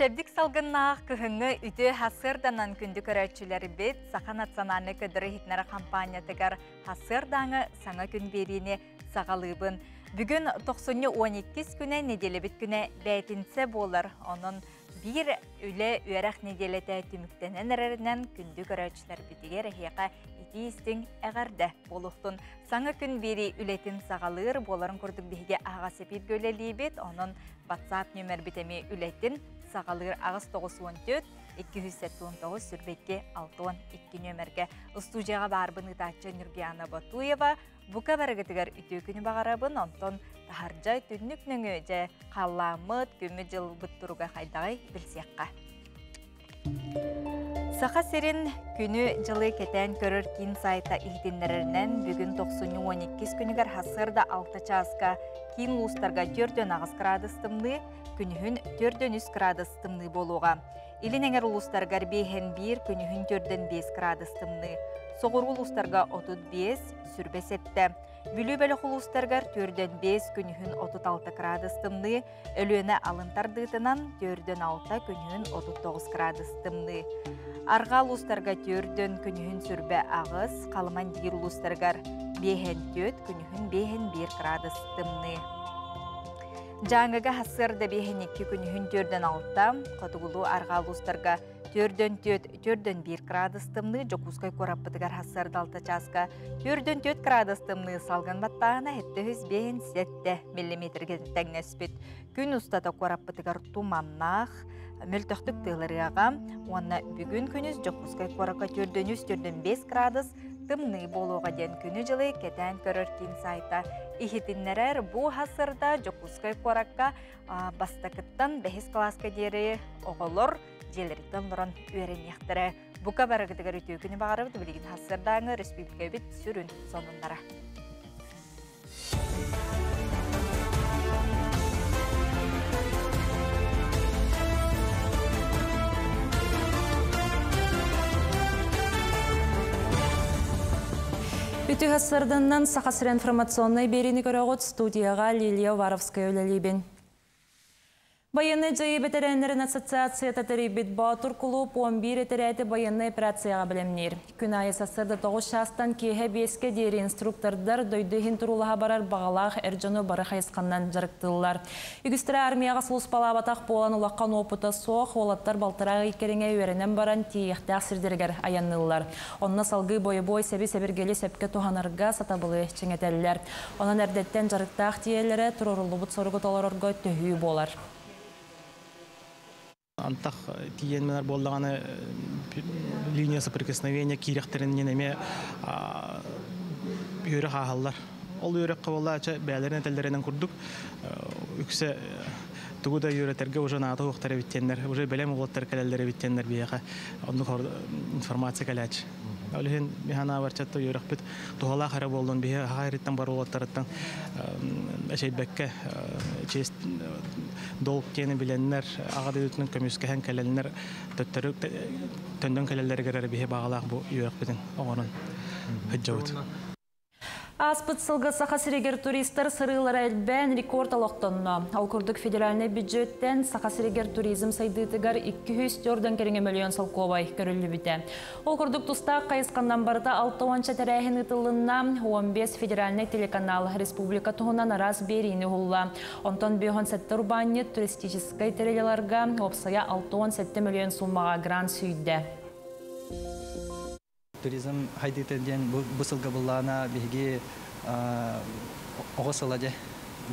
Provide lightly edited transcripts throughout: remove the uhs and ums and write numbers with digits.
Чэбдик салгыннаах кыһыҥҥы үтүө сарсыарданан күндү көрөөччүлэрбит Саха национальнай көрдөрөр иһитиннэрэр хампаанньатыгар сарсыардааҥы саҥа күн биэриини саҕалыыбын. Бүгүн тохсунньу 12 күнэ нэдиэлэбит күнэ бээтинсэ буолар. Онон биир үлэ үөрэх нэдиэлэтэ түмүктэнэн эрэринэн күндү көрөөччүлэрбитигэр эһиэхэ итии-истиҥ эҕэрдэ буолуохтун. Саҥа күн биэрии үлэтин саҕалыыр буоларын курдук биһиги аһаҕас эпииргэ үлэлиибит. Онон WhatsApp нүөмэрбит эмиэ үлэтин саҕалыыр 894 279 22 62 нүөмэргэ устуудьуйаҕа баарбын ыытааччы Нюргиана Ботуева бука барыгытыгар үтүө күнү баҕарабын онтон таһырдьа түннүк нөҥүө дьэ халлааммыт күммүт дьылбыт туруга хайдаҕый билсиэххэ. Саха сирин күнү-дьылы кэтээн көрөр киин сайта иһитиннэрэринэн, бүгүн тохсунньу 12 күнүгэр сарсыарда 6 чааска киин улуустарга 4,8 градус тымныы, күнүһүн 4,3 градус тымныы буолуоҕа. Илин эҥэр улуустарыгар 5,1, күнүһүн 4,5 градус тымныы. Соҕуруу улуустарга 35, сүрбэ сэттэ. Бүлүү бөлөх улуустарыгар 4,5, күнүһүн 36 градус тымныы, Өлүөнэ алын тардыытынан 4-6 күнүһүн 39 градус тымныы. Арҕаа улуустарга 4 күнүһүн сүрбэ аҕыс, Халыман диир улуустарыгар 5-4 күнүһүн 5-1 градус тымныы. Дьааҥыга сарсыарда 5-2 күнүһүн 4-6, хотугулуу арҕаа улуустарга Төрдөн түөт, төрдөн биир градус тымныы Дьокуускай куораппытыгар сарсыарда алта чааска төрдөн түөт градус тымныы салгын баттааһына 757 миллиметргэ тэҥнэспит. Күн устата куораппытыгар туманнаах, мөлтөхтүк тыалырыаҕа уонна бүгүн күнүс Дьокуускай куоракка төрдөн үс, төрдөн биэс градус тымныы буолуоҕа диэн күнү-дьылы кэтээн көрөр киин сайта иһитиннэрэр. Бу сарсыарда Дьокуускай куоракка бастакыттан бэһис кылааска диэри оҕолор дьиэлэриттэн олорон үөрэниэхтэрэ. Бука барыгытыгар үтүө күнү баҕарабыт. Билигин сарсыардааҥы республикабыт сүрүн сонуннара. Үтүө сарсыарданнан Саха сирэ информационнай биэриини көрөҕүт студияҕа Лилия Уваровская үлэлиибин. Байыаннай дьайыы бэтэрээннэрин ассоциацията тэрийбит Боотур кулууп 11 этэрээти байыаннай операцияҕа бэлэмниир. Күн аайы сарсыарда 9 чаастан киэһэ биэскэ диэри инструктордар дойду иһин туруулаһа барар баҕалаах эр дьону бары хайысханнан дьарыктыыллар. Үгүстэрэ армияҕа сулууспалаабатах буолан улахан уопута суох уолаттар балтараа ый кэриҥэ үөрэнэн баран тиийиэхтээх сирдэригэр айанныыллар. Онно салгыы бойобуой сэби-сэбиргэли сөпкө туһанарга сатабылы чиҥэтэллэр. Онон эрдэттэн дьарыктаах тиийэллэрэ туруоруллубут соругу толорорго төһүү буолар. Антах тиийэн буоллаҕына линия соприкосновения киирэхтэрин эмиэ үөрэх ааһаллар. Ол үөрэххэ буоллаача бэйэлэрин этэллэринэн курдук үксэ тугу да үөрэтэргэ уже наада суохтар эбит диэннэр, уже бэлэм уолаттар кэлэллэр эбит диэннэр биһиэхэ оннук информация кэлээччи. Ол иһин миханаабарчатта үөрэхпит туһалаах эрэ буоллун биһи хаһайрыттан бар уолаттарыттан эчэйбэккэ честь долг диэни билэннэр аҕа дойдутунан көмүскэһэн кэлэннэр төттөрү төннөн кэлэллэригэр эрэ биһи баҕалаах бу үөрэхпитин оҥорон сылдьабыт. Ааспыт сылга Саха сиригэр туристар сырыылара элбээн рекорд олохтонно. Ол курдук федеральнай бюджеттэн Саха сиригэр туризм сайдыытыгар 204 кэриҥэ мөлүйүөн солкуобай көрүллүбүтэ. Ол курдук тустаах хайысханнан барыта 60 тэрээһин ыытыллынна, 15 федеральнай телеканал республика туһунан араас биэриини уһулла. Онтон 57 урбаанньыт туристическай тэрилэлэргэ уопсайа 67 мөлүйүөн суммаҕа грант сүүйдэ. Туризм хайдыыта диэн бу сылга буллаана биһиги оҕо сыла дьэ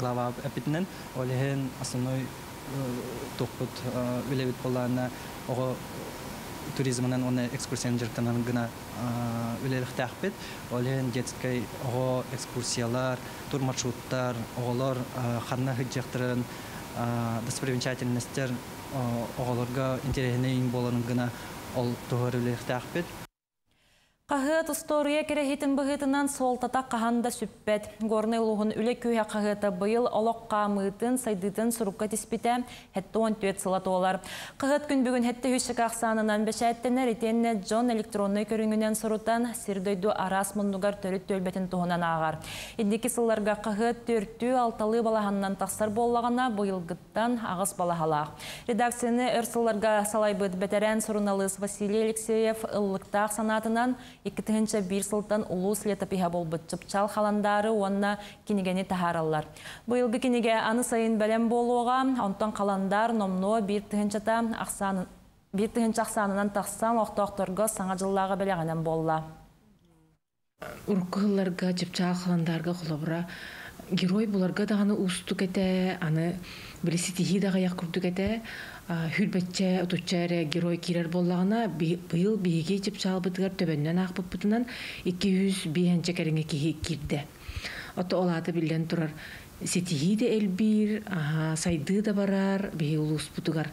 глава эппитинэн ол иһин основной туохпут үлэбит буоллаана оҕо туризмынан уонна экскурсиянан дьарыктанан гына үлэлэхтээхпит. Ол иһин детскай оҕо экскурсиялар, турмаршруттар, оҕолор ханна сылдьыахтарын достопримечательностер оҕолорго интэриэһинэй буоларын гына ол туһугар үлэлэхтээхпит. Хаһыат устуоруйа кэрэһитин быһыытынан суолтата хаһан да сүппэт. Горнай улууһун Үлэ күүһэ хаһыата быйыл олох хаамыытын, сайдыытын сурукка тиспитэ 74 сыла туолар. Хаһыат күн бүгүн 700 ахсаанынан бэчээттэнэр, итиэннэ дьон электроннай көрүҥүнэн сурутан, сир-дойду араас муннугар төрүт түөлбэтин туһунан ааҕар. Инники сылларга хаһыат түөртүү алталыы балаһаннан тахсар буоллаҕына, быйылгыттан аҕыс балаһалаах. Редакцияны өр сылларга салайбыт бэтэрээн суруналыыс Василий Алексеев ыллыктаах санаатынан 2001 сылтан улуус летопиһа буолбут Чыпчаал халандаары уонна кинигэни таһаараллар. Быйылгы кинигэ аны сайын бэлэм буолуоҕа, онтон халандаар номнуо 1000 ахсаанынан тахсан олохтоохторго саҥа дьыллааҕы бэлэҕинэн буолла. Урукку сылларга Чыпчаал халандаарга холобура герой буларга даҕаны уустук этэ, аны били ситиһии да аҕыйах курдук этэ. Хүрбэччэ, отучча эрэ герой киирэр буоллаҕына, быйыл биһиги Чыпчаалбытыгар төбөннөн аахпыппытынан 205 кэриҥэ киһи киирдэ. Ото ол аата биллэн турар ситиһии да элбиир, сайдыы да барар биһиги улууспутугар.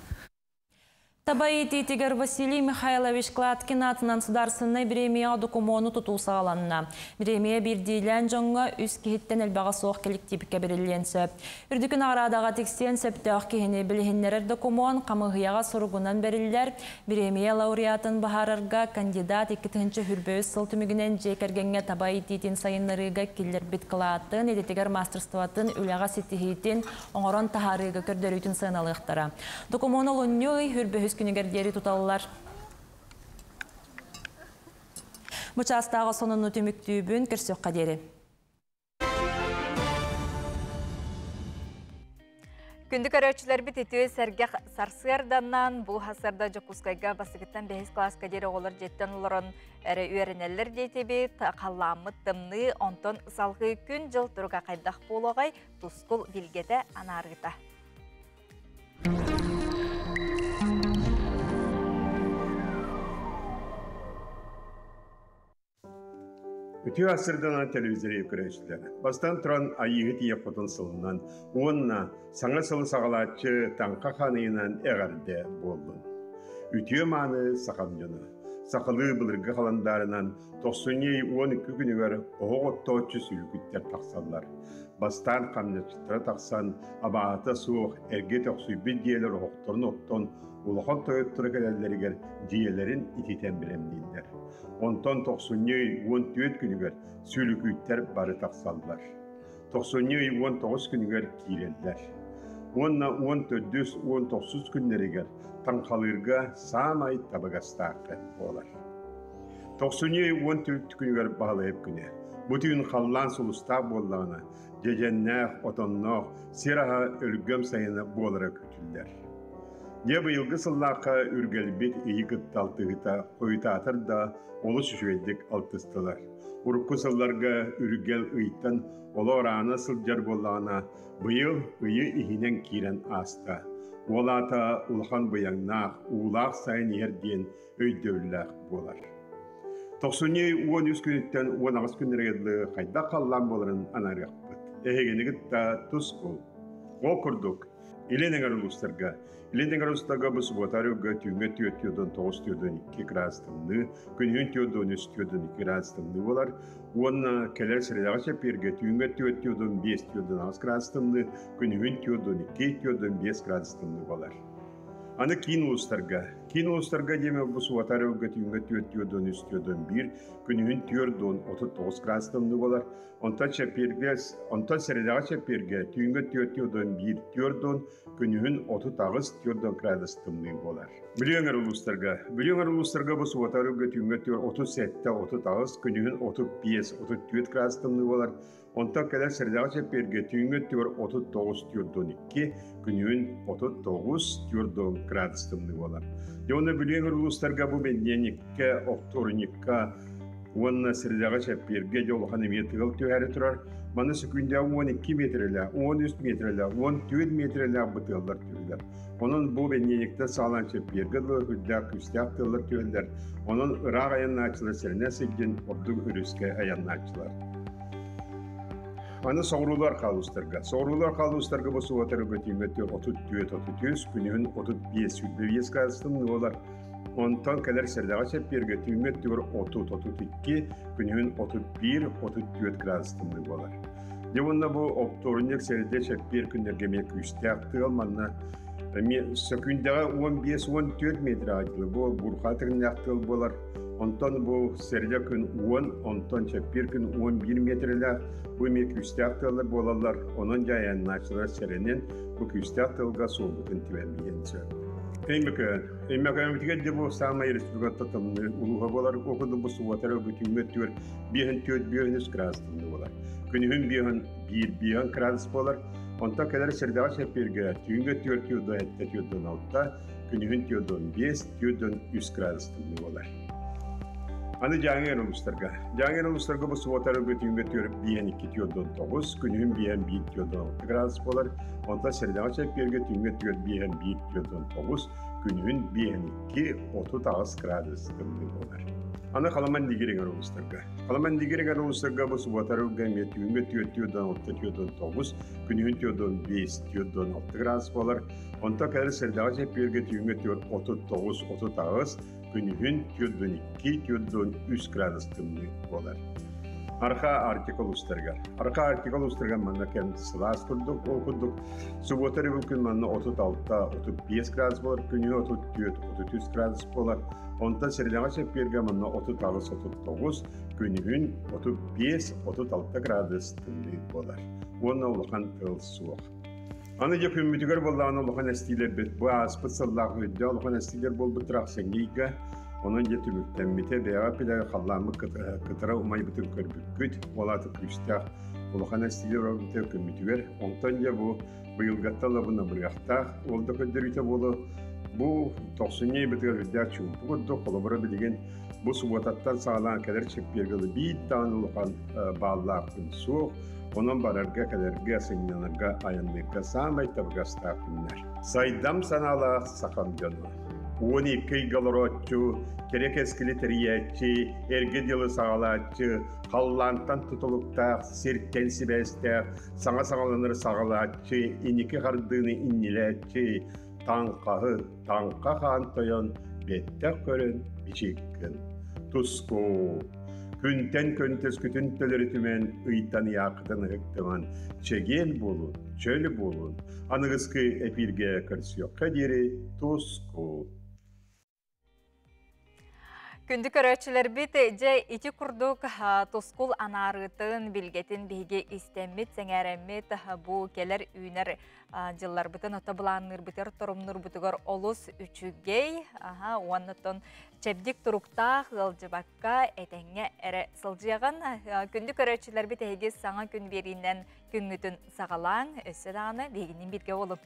Таба иитиитигэр Василий Михайлович Кладкин аатынан судаарыстыбаннай бириэмийэҕэ докумуону тутуу саҕаланна. Бириэмийэ биирдиилээн дьоҥҥо үс киһиттэн элбэҕэ суох кэлэктиипкэ бэриллиэн сөп. Үрдүкү наҕараадаҕа тиксиэн сөптөөх киһини билиһиннэрэр докумуон хамыыһыйаҕа суругунан бэриллэр. Бириэмийэ лауреатын быһаарарга кандидат 2023 сыл түмүгүнэн дьиэ кэргэҥҥэ таба иитиитин сайыннарыыга киллэрбит кылаатын, идэтигэр маастарыстыбатын, үлэҕэ ситиһиитин, оҥорон таһаарыыга көрдөрүүтүн сыаналыахтара. Докумуон олунньу ый хүрбөһүс күнүгэр диэри туталлар. Бу чаастааҕы сонуну түмүктүүбүн, көрсүөххэ диэри. Күндү көрөөччүлэрбит үтүө сэргэх сарсыарданан бу сарсыарда Дьокуускайга бастакыттан бэһис кылааска диэри оҕолор дьиэттэн олорон эрэ үөрэнэллэр диэтибит, халлааммыт тымныы, онтон салгыы күн-дьыл туруга хайдах буолуоҕай, тускул билгэтэ анаарыыта. Үтүө асырданан телевизоры көрөөччүлэр. Бастан туран Айыыһы тиийэ хотун сылынан уонна саҥа сылы саҕалааччы Таҥха ханыйынан эҕэрдэ буоллун. Үтүө мааны сахам дьоно. Сахалыы былыргы халандаарынан тохсунньу 12 күнүгэр оһох оттооччу сүлүкүттэр тахсаллар. Бастаан хамначчыттара тахсан, абаата суох эргэ төхсүйбүт дьиэлэр оһохторун оттон, улахан тойотторо кэлэллэригэр дьиэлэрин ититэн бэлэмнииллэр. Онтон тохсунньу 14 күнүгэр сүлүкүүттэр бары тахсаллар. Тохсунньу 19 күнүгэр киирэллэр. Уонна 14 19 күннэригэр таҥхалыырга саамай табыгастаах буолар. Тохсунньу 14 күнүгэр Баһылайып күнэ. Бу түүн халлаан сулустаах буоллаҕына, дьэдьэннээх, отонноох, сир аһа өлгөм сайына буолара күүтүллэр. Дьэ быйылгы сыллаахха үргэлбит ыйы кытта алтыһыыта хойутаатар да олус үчүгэйдик алтыстылар. Урукку сылларга үргэл ыйтан олоор аана сылдьар буоллаҕына, быйыл ыйы иһинэн киирэн ааста. Ол аата улахан быйаҥнаах, уулаах сайын иһэр диэн өйдөбүллээх буолар. Тохсунньу 13 күнүттэн 18 күннэригэр дылы хайдах халлаан буоларын анаарыахпыт. Эһигини кытта тус кул. Ол курдук, Илин эҥэр улуустарга Илин эҥэр улуустарга бу субуота арыгы түүҥҥэ 4-9 4-2 градус тымныы, күнүһүн 4-3 4-2 градус тымныы буолар. Уонна кэлэр средаҕа чэппиэргэ түүҥҥэ 4-5 4-8 градус тымныы, күнүһүн 4-2 4-5 градус тымныы буолар. Аны киин улуустарга. Киин улуустарга диэми бу субуота арыгы түүҥҥэ 4-3 4-1, күнүһүн 4-39 градус тымныы буолар. Онтон чэппиэргэ, онтон сэрэдэҕэ чэппиэргэ түүҥҥэ 4-1, 4 күнүһүн 38 4 градус тымныы буолар. Бүлүү өҥөр улуустарга. Бүлүү өҥөр улуустарга бу субуота өрүггэ түүҥҥэ 37 38, күнүһүн 35 34 градус тымныы буолар. Онтон кэлэр сэрэдэҕэ чэппиэргэ түүҥҥэ 39 4-2, күнүһүн 39 4 градус тымныы буолар. Дьэ уонна Бүлүү өҥөр улуустарга бу бэнидиэнньиккэ, оптуорунньукка уонна сирэдэҕэ чэппиэргэ дьэ улахан эмиэ тыал түһээри турар. Маны сөкүүндэ 12 метрэлээх, 13 метрэлээх, 14 метрэлээх бытыаллар түһүлэр. Онон бу бэнньиэнньиктэн саҕалаан чэппиэргэ дылы үрдээх күүстээх тыаллар түһэллэр. Онон ыраах айаннааччылар сэрэнэ сылдьан ордук өрүскэ айаннааччылар. Аны соҕуруулар хаалустарга. Соҕуруулар хаалустарга бу субуота өргөтүүҥҥэ 34-33, күнүһүн 35-25 градустан буолар. Онтон кэлэр сэрдэҕэ чэппиэргэ түүҥҥү өттүгэр 30-32, күнүһүн 31-34 градус тымныы буолар. Дьэ уонна бу оптуорунньук сэрдэ чэппиэр күннэргэ эмиэ күүстээх тыал манна эмиэ сөкүүндэҕэ 15-14 метр дылы бу бурха тыгынньах тыал буолар. Онтон бу сэрдэ күн 10, онтон чэппиэр күн 11 метрэлээх бу эмиэ күүстээх тыаллар буолаллар. Онон дьайаннааччылар сэрэнэн бу күүстээх тыалга суолбутун тибэн биһиэн сөп. Өймөкөөн. Өймөкөөммүтүгэр де бу саамай республиката тымныы улууһа буолар. Ол курдук бу субуотара бүтүҥҥү өттүгэр 54 биэһин градус тымныы буолар. Күнүһүн биэһин биир биэһин градус буолар. Онтон кэлэр сирдэҕэ чэппиэргэ түүҥҥү өттүгэр 47 46, күнүһүн 45 43 градус тымныы буолар. Аны Дьааҥы улуустарга. Дьааҥы улуустарга бу субуотары түүҥҥү өттүгэр биэһин 2 49, күнүһүн биэһин 1 46 градус буолар. Онтон сирдэҕэ чэппиэргэ түүҥҥү өттүгэр биэһин 1 49, күнүһүн биэһин 2 38 градус тымныы буолар. Аны Халаман Дигириҥэр улуустарга. Халаман Дигириҥэр улуустарга бу субуотарга эмиэ түүҥҥү өттүгэр 46 49, күнүһүн 45 46 градус буолар. Онтон кэлэр сирдэҕэ чэппиэргэ түүҥҥү өттүгэр 39 38, күнүһүн 42 43 градус тымныы буолар. Арха Арктика улуустарыгар. Арха Арктика улуустарыгар манна кэм сылаас курдук, ол курдук субуота өрөбүл күн манна 36-35 градус буолар, күнүһү 34-33 градус буолар. Онтон сэрдэҕэ чэппиэргэ манна 38-39, күнүһүн 35-36 градус тымныы буолар. Уонна улахан тыал суох. Аны дьэ күммүтүгэр буоллаҕына улахан эстиилэрбит бу ааспыт сыллаах үрдэ улахан эстиилэр буолбуттара ахсынньыйга онон дьэ түмүктэммитэ бэйэҕэ пилэ халлааммыт кытара умайбытын көрбүккүт ол аата күүстээх улахан эстиилэр буолбута күммүтүгэр онтон дьэ бу быйылгаттан лабына бырыахтаах ол да көрдөрүүтэ буолу бу тохсунньу ыйбытыгар үрдээх чуумпу курдук холобура билигин бу субуотаттан саҕалаан кэлэр чэппиэргэ биир даҕаны улахан бааллаах күн суох. Онон барарга-кэлэргэ, сынньанарга, айанныырга саамай табыгастаах күннэр. Сайдам санаалаах сахам дьоно. 12 ыйга олорооччу, кэрэ кэскили тэрийээччи, эргэ дьылы саҕалааччы, халлаантан тутулуктаах, сиртэн сибээстээх, саҥа саҕаланары саҕалааччы, инники хардыыны иннилээччи, таҥхаһы, таҥха хаан тойон, бэттэх көрөн бичиккин. Туску! Күнтэн көнтөскүтүн төлөрүтүмэн, ыйтан ыйааххытын ыһыктыман, чэгиэн буолун, чөл буолун. Аныгыскы эпииргэ көрсүөххэ диэри туску! Күндү көрөөччүлэрбит, дьэ ити курдук тускул анаарыытын, билгэтин биһиги истэммит, сэҥээрэммит бу кэлэр үүнэр дьылларбытын ото былаанныырбытыгар, торумнуурбутугар олус үчүгэй, уонна чэбдик туруктаах ыалдьыбакка этэҥҥэ эрэ сылдьыаҕын. Күндү көрөөччүлэрбит эһиги саҥа күн биэриинэн күҥҥүтүн саҕалааҥ, өссө даҕаны биһигинин бииргэ буолуҥ.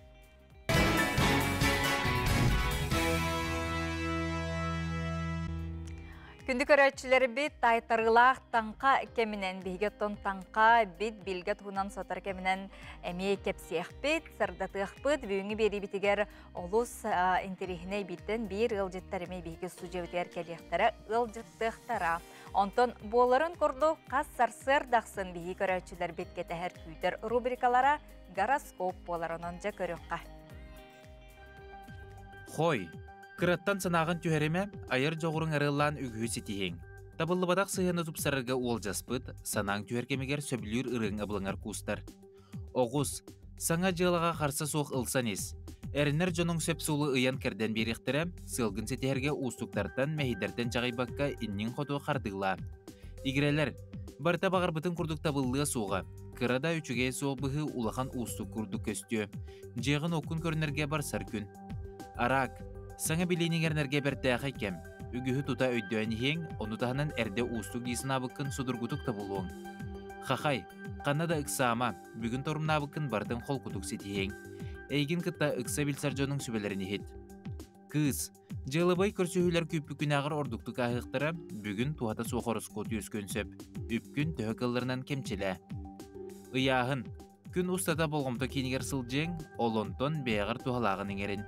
Күндү көрөөччүлэрбит таайтарыылаах таҥха кэминэн биһиги оттон таҥха бит билгэ туһунан сотор кэминэн эмиэ кэпсиэхпит, сырдатыахпыт. Бүгүҥҥү биэриибитигэр олус интэриэһинэй бииртэн биир ыалдьыттар эмиэ биһиги студиябытыгар кэлиэхтэрэ, ыалдьыттыахтара. Онтон буоларын курдук хас сарсыарда ахсын биһиги көрөөччүлэрбит кэтэһэр күүтэр рубрикалара гороскоп буолар онон дьэ көрүөххэ. Хой, кыраттан санааҕын түһэримэ, айар дьоҕуруҥ арыаллаан үгүһү ситиһиҥ. Табыллыбатах сыһыаны тупсарарга уолдьаспыт, санааҥ түһэр кэмигэр сөбүлүүр ырыаҥ абылаҥар куустар. Оҕус, саҥа дьыалаҕа харса суох ылсан ис. Эрэнэр дьонуҥ сөп суолу ыйан-кэрдэн биэриэхтэрэ, сыалгын ситиһэргэ уустуктартан, мэһэйдэртэн чаҕыйбакка инниҥ хоту хардыылаа. Игирэлэр, барыта баҕарбытын курдук табыллыа суоҕа. Кыра да үчүгэй суох быһыы улахан уустук курдук көстүө. Дьиэҕин-уоккун көрүнэргэ барсар күн. Араак, саҥа билиини иҥэринэргэ бэртээхэй кэм. Үгүһү тута өйдөөн иһиэҥ, ону таһынан эрдэ уустук дии санаабыккын судургутук тобулуоҥ. Хахай, ханна да ыксаама, бүгүн торумнаабыккын барытын холкутук ситиһиэҥ. Эйигин кытта ыкса билсэр дьонуҥ сүбэлэрин иһит. Кыыс, дьыалабыай көрсүһүүлэр күүппүккүнээҕэр ордуктук ааһыахтара, бүгүн туһата суох ороскуот үөскүөн сөп. Үпкүн төһө кыалларынан кэмчилээ. Ыйааһын. Күн устата болҕомто киинигэр сылдьыаҥ, ол онтон бэйэҕэр туһалааҕын иҥэрин.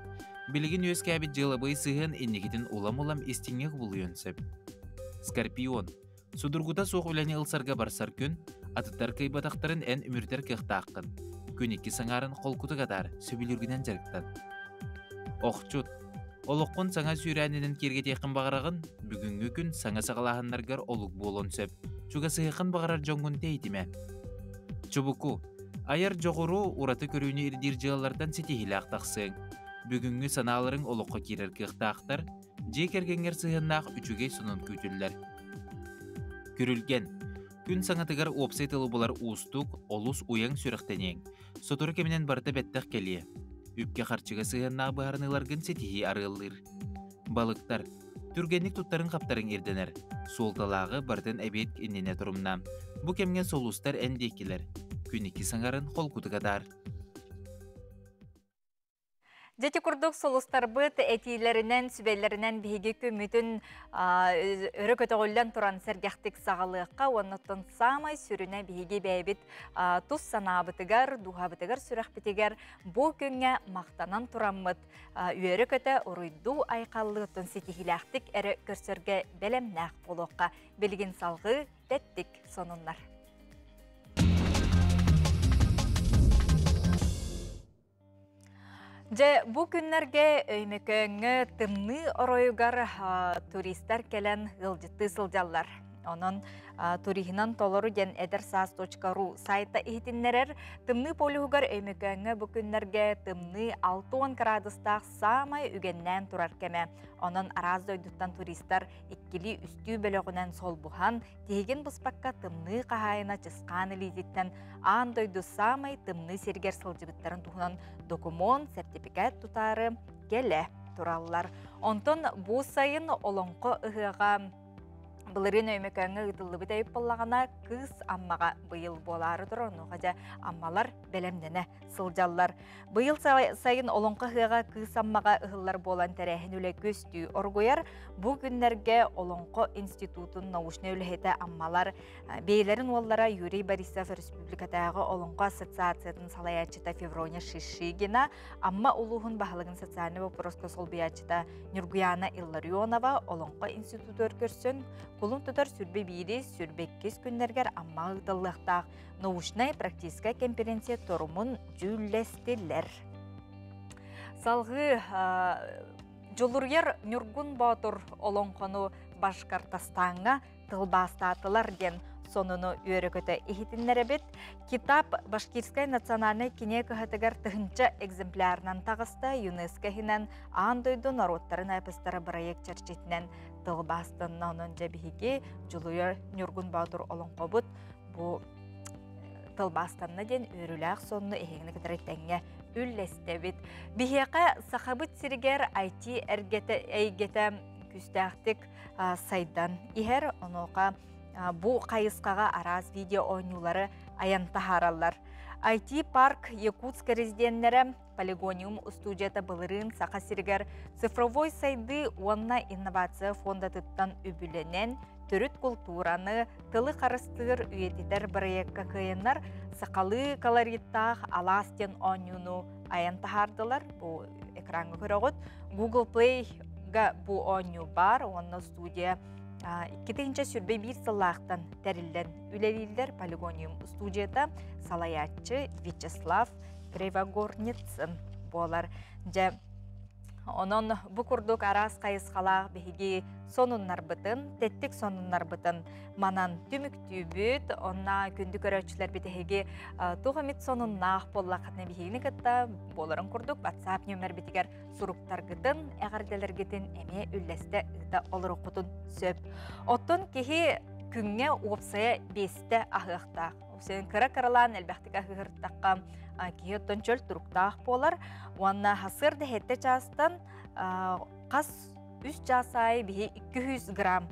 Билигин үөскээбит дьыалабыай сыһыан инникитин улам-улам истиҥҥэ кубулуйуон сөп. Скорпион. Судургута суох үлэни ылсарга барсар күн, атыттар кыайбатахтарын эн үмүрүтэр кыахтааххын. Күн икки саҥаарын холкутук атаар, сөбүлүүргүнэн дьарыктан. Охчут. Олоххун саҥа сүүрээнинэн киэргэтиэххин баҕараҕын, бүгүҥҥү күн саҥа саҕалааһыннаргар олук буолуон сөп. Чугасыһыаххын баҕарар дьоҥҥун тэйитимэ. Чубуку. Айар дьоҕуру, ураты көрүүнү ирдиир дьыалалартан ситиһиилээх тахсыаҥ. Бүгүҥҥү санааларыҥ олоххо киирэр кыахтаахтар, дьиэ кэргэҥҥэр сыһыаннаах үчүгэй сонун күүтүллэр. Күрүлгэн. Күн саҥатыгар уопсай тылы булар уустук, олус уйаҥ сүрэхтэниэҥ. Сотору кэминэн барыта бэттэх кэлиэ. Үпкэ-харчыга сыһыаннаах быһаарыныыларгын ситиһии арыаллыыр. Балыктар. Түргэнник туттарыҥ-хаптарыҥ ирдэнэр. Суолталааҕы барытын эбиэт иннинэ турумна. Бу кэмҥэ сулустар эн диэкилэр. Күн икки саҥарын холкутук атаар. Дьэ курдук сулустарбыт этиилэринэн, сүбэлэринэн биһиги күммүтүн өрө көтөҕүллэн туран сэргэхтик саҕалыахха уонна саамай сүрүнэ биһиги бэйэбит тус санаабытыгар, дууһабытыгар, сүрэхпитигэр бу күҥҥэ махтанан тураммыт үөрэ-көтө уруйдуу айхаллыытын ситиһиилээхтик эрэ көрсөргө бэлэмнээх буолуохха. Билигин салҕыы тэттик сонуннар. Дьэ, бу күннэргэ Өймөкөөҥҥө тымныы оройугар туристар кэлэн ыалдьыттыы сылдьаллар. Онон туриһынан толору диэн эдэрсаас.ру сайта иһитиннэрэр. Тымныы полюһугар Өймөкөөҥҥө бу күннэргэ тымныы 60 кыраадыстаах саамай үгэннээн турар кэмэ. Онон араас дойдуттан туристар иккилии-үстүү бөлөҕүнэн солбуһан, тиһигин быспакка тымныы хаһаайына Чысхаан илиититтэн аан дойду саамай тымныы сиригэр сылдьыбыттарын туһунан докумуон, сэртипикээт тутаары кэлэ тураллар. Онтон бу сайын Олоҥхо ыһыаҕа былырыын Өймөкөөҥҥө ыытыллыбыт эбит буоллаҕына, Кыыс Аммаҕа быйыл буолаары турар. Онуоха дьэ Аммалар бэлэмнэнэ сылдьаллар. Быйыл сайын Олоҥхо ыһыаҕа Кыыс Аммаҕа ыһыллар буолан тэрээһин үлэ көстүү оргуйар. Бу күннэргэ Олоҥхо институтун научнай үлэһитэ Аммалар бэйэлэрин уоллара Юрий Борисов республикатааҕы Олоҥхо ассоциациятын салайааччыта Феврония Шишигина, Амма улууһун баһылыгын социальнай боппуруоска солбуйааччыта Нюргуяна Илларионова Олоҥхо институтугар көрсөн, кулун тутар сүрбэ биири, сүрбэ иккис күннэргэр Амма ыытыллыахтаах научнай-практическай конференция торумун дьүүллэстилэр. Салгыы Дьулуруйар Ньургун Боотур олоҥхону Башкортостаҥҥа тылбаастаатылар диэн сонуну үөрэ-көтө иһитиннэрэбит. Китап Башкирскай национальнай кинигэ кыһатыгар тыһынча экземплярынан таҕыста. ЮНЕСКО иһинэн аан дойду норуоттарын эпостара бырайыак чэрчитинэн тылбаастанна. Онон дьэ биһиги Дьулуйар Ньургун Боотур олоҥхобут бу тылбаастанна диэн үөрүүлээх сонуну эһигини кытары тэҥҥэ үллэстэбит. Биһиэхэ Сахабыт сиригэр IT эйгэтэ күүстээхтик сайдан иһэр. Онуоха бу хайысхаҕа араас видео оонньуулары айан таһаараллар. IT-парк Якутск резиденнэрэ Полигониум устуудьуйата былырыын Саха сиригэр цифровой сайдыы уонна инновация фондатыттан үбүлэнэн, төрүт култуураны, тылы харыстыыр, үйэтитэр бырайыакка кыайаннар сахалыы колориттаах алаас диэн оонньууну айан таһаардылар. Бу экраҥҥа көрөҕүт. Google Play-га бу оонньуу баар уонна студия 2021 сыллаахтан тэриллэн үлэлииллэр. Полигониум студията салайааччы Вячеслав Кривогорницын буолар. Дьэ, онон бу курдук араас хайысхалаах биһиги сонуннарбытын, тэттик сонуннарбытын манан түмүктүүбүт. Онна күндү көрөөччүлэрбит эһиги туох эмит сонуннаах буоллаххытына биһигини кытта буоларын курдук WhatsApp нөмербитигэр суруктаргытын, эҕэрдэлэргитин эмиэ үллэстэ ыыта олоруоххутун сөп. Оттон киһи күҥҥэ уопсайа биэстэ аһыахтаах. Уопсайын кыра-кыралаан элбэхтик аһыыртахха киһи оттон чөл туруктаах буолар. Уонна сарсыарда сэттэ чаастан хас үс чаас аайы биһи 200 грамм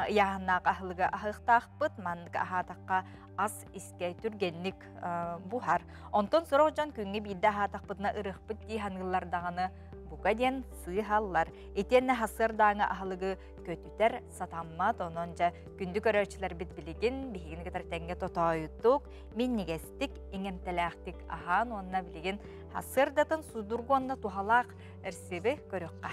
ыйааһыннаах аһылыгы аһыахтаахпыт. Маннык аһаатахха ас искэ түргэнник буһар. Онтон сорох дьон күҥҥэ биирдэ аһаатахпытына ырыахпыт дии саныыллар даҕаны бука диэн сыыһаллар. Итиэннэ сарсыардааҥы аһылыгы көтүтэр сатаммат. Онон дьэ күндү көрөөччүлэрбит билигин биһигини кытары тэҥҥэ тотоойутук, минньигэстик, иҥэмтэлээхтик аһаан уонна билигин сарсыардатын судургу уонна туһалаах эрсиби көрүөххэ.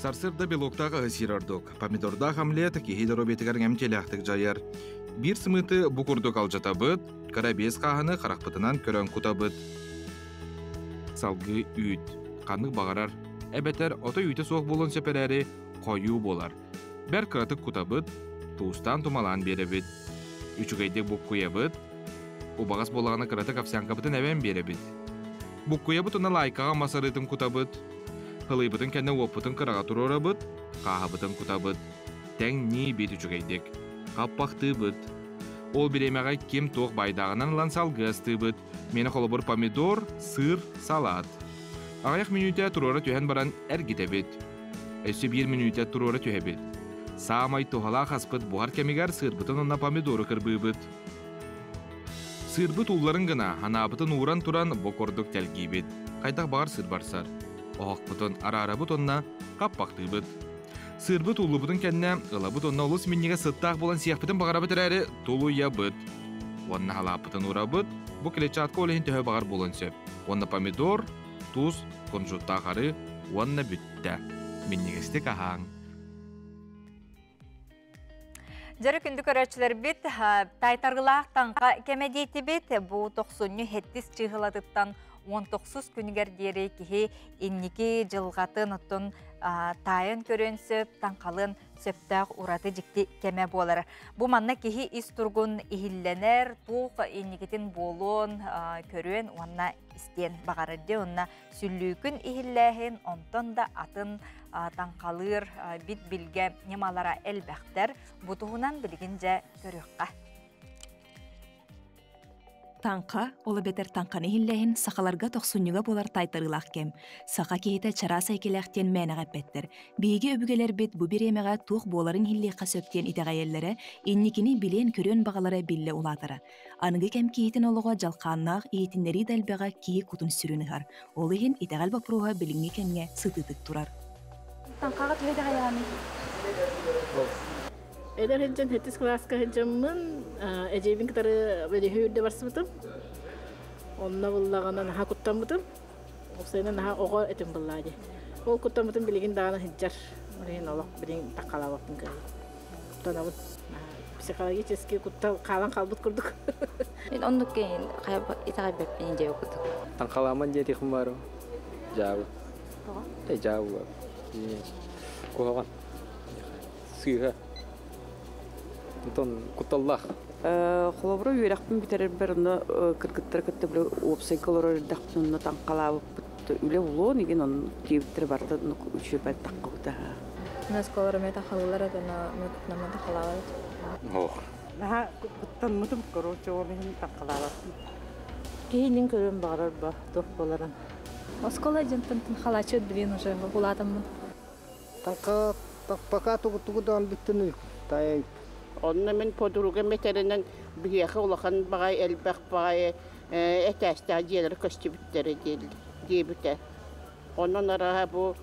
Сарсыарда белоктаах аһы сиир ордук. Помидордаах омлет киһи доруобуйатыгар эмтиэлээхтик дьайар. Биир сымыыты бу курдук алдьатабыт, кыра биэс хааһыны харахпытынан көрөн кутабыт. Салгыы үүт. Ханнык баҕарар, эбэтэр ото үүтэ суох буолуон сөп эрээри, хойуу буолар. Бэрт кыратык кутабыт, туустаан тумалаан биэрэбит. Үчүгэйдик буккуйабыт, убаҕас буоллаҕына кыратык овсянкабытын эбэн биэрэбит. Буккуйабыт уонна лаайкаҕа мас арыытын кутабыт. Һылыйбытын кэннэ уоппутун кыраҕа туруорабыт, хааһыбытын кутабыт. Тэҥ-нии биит үчүгэйдик. Хаппахтыыбыт. Ол бириэмэҕэ ким туох баайдааҕынан ылан салгыы астыыбыт. Миэнэ холобур помидор, сыыр, салат. Аҕыйах мүнүүтэ туруора түһэн баран эргитэбит. Өссө биир мүнүүтэ туруора түһэбит. Саамай туһалаах аспыт буһар кэмигэр сыырбытын уонна помидору кырбыыбыт. Сыырбыт уулларын гына, анаабытын ууран туран бу курдук тэлгиибит. Хайдах баҕар сыыр барсар. Оһохпутун араарабыт уонна хаппахтыыбыт. Сыырбыт ууллубутун кэннэ ылабыт уонна олус минньигэс сыттаах буолан сиэхпитин баҕарабыт эрээри тулуйабыт. Уонна халааппытын уурабыт, бу клетчатка ол иһин төһө баҕар буолуон сөп. Уонна помидор, туус, кунжуттаах арыы уонна бүттэ. Минньигэстик аһааҥ. Дьөрү күндү көрөөччүлэрбит, таайтаргылаах таҥха кэмэ диэтибит. Бу тохсунньу хэттис чыыһылатыттан 19 күнүгэр диэри киһи инники дьылҕатын оттон таайан көрүөн сөп, таҥхалыан сөптөөх ураты дьикти кэмэ буолар. Бу манна киһи ис тургун иһиллэнэр, туох инникитин буолуон көрүөн уонна истиэн баҕарар дии. Онно сүллүүкүн иһиллээһин, онтон да атын таҥхалыыр бит билгэ ньымалара элбэхтэр. Бу туһунан билигин дьэ көрүөххэ. Таҥха, ол эбэтэр таҥханы иһиллээһин сахаларга тохсунньуга буолар таайтарыылаах кэм. Саха киһитэ чараас эйгэлээх диэн мээнэҕэ эппэттэр. Биһиги өбүгэлэрбит бу бириэмэҕэ туох буоларын иһиллиэххэ сөп диэн итэҕэйэллэрэ, инникини билиэн-көрүөн баҕалара биллэ улаатара. Аныгы кэм киһитин олоҕо дьалхааннаах иһитиннэрии да элбэҕэ киһи кутун сүрүн ыһар. Ол иһин итэҕэл боппуруоһа билиҥҥи кэмҥэ сытыытык турар. Таҥхаҕа төһө итэҕэйэҕиний? Эдэр сылдьан сэттис кылааска сылдьаммын эдьиийбин кытары бэлиһи үрдэ барсыбытым. Онно буллаҕына наһаа куттаммытым. Уопсайынан наһаа оҕо этим буллаа дии. Ол куттаммытым билигин даҕаны сылдьар. Ол иһин олох билигин таххалаабаппын кыайан. Куттанабын. Психологически куттал хаалан хаалбыт курдук. Мин оннук итэҕэйбэппин диэбит курдук. Таҥхалааман диэтихим баарым. Дьаабы. Тоҕо? Э дьаабы. Куһаҕан. Сыыһа. Онтон кутталлаах. Холобура үөрэхпин бүтэрэрбэр онно кыргыттары кытта били уопсайга олорор эрдэхпин онно таҥхалаабыппыт үлэ булуон игин онно диэбиттэрэ барыта үчүгэй таххыбыта. Насколор эмиэ тахалыылар этэ, но мөкүтнама тахалаабат. Ох. Наһаа куттаммытым, короче, ол иһин таҥхалаабаппын. Киһинин көрөн баҕарар ба, туох буоларын. Оскола дьонтон халачыт билин уже улаатаммын. Таҥха пока тугу тугу даҕаны бүттүн таайай. Онно мин подругам этэринэн биһиэхэ улахан баҕайы элбэх баҕайы этээстээх дьиэлэр көстүбүттэрэ диэбитэ. Онон арааһа бу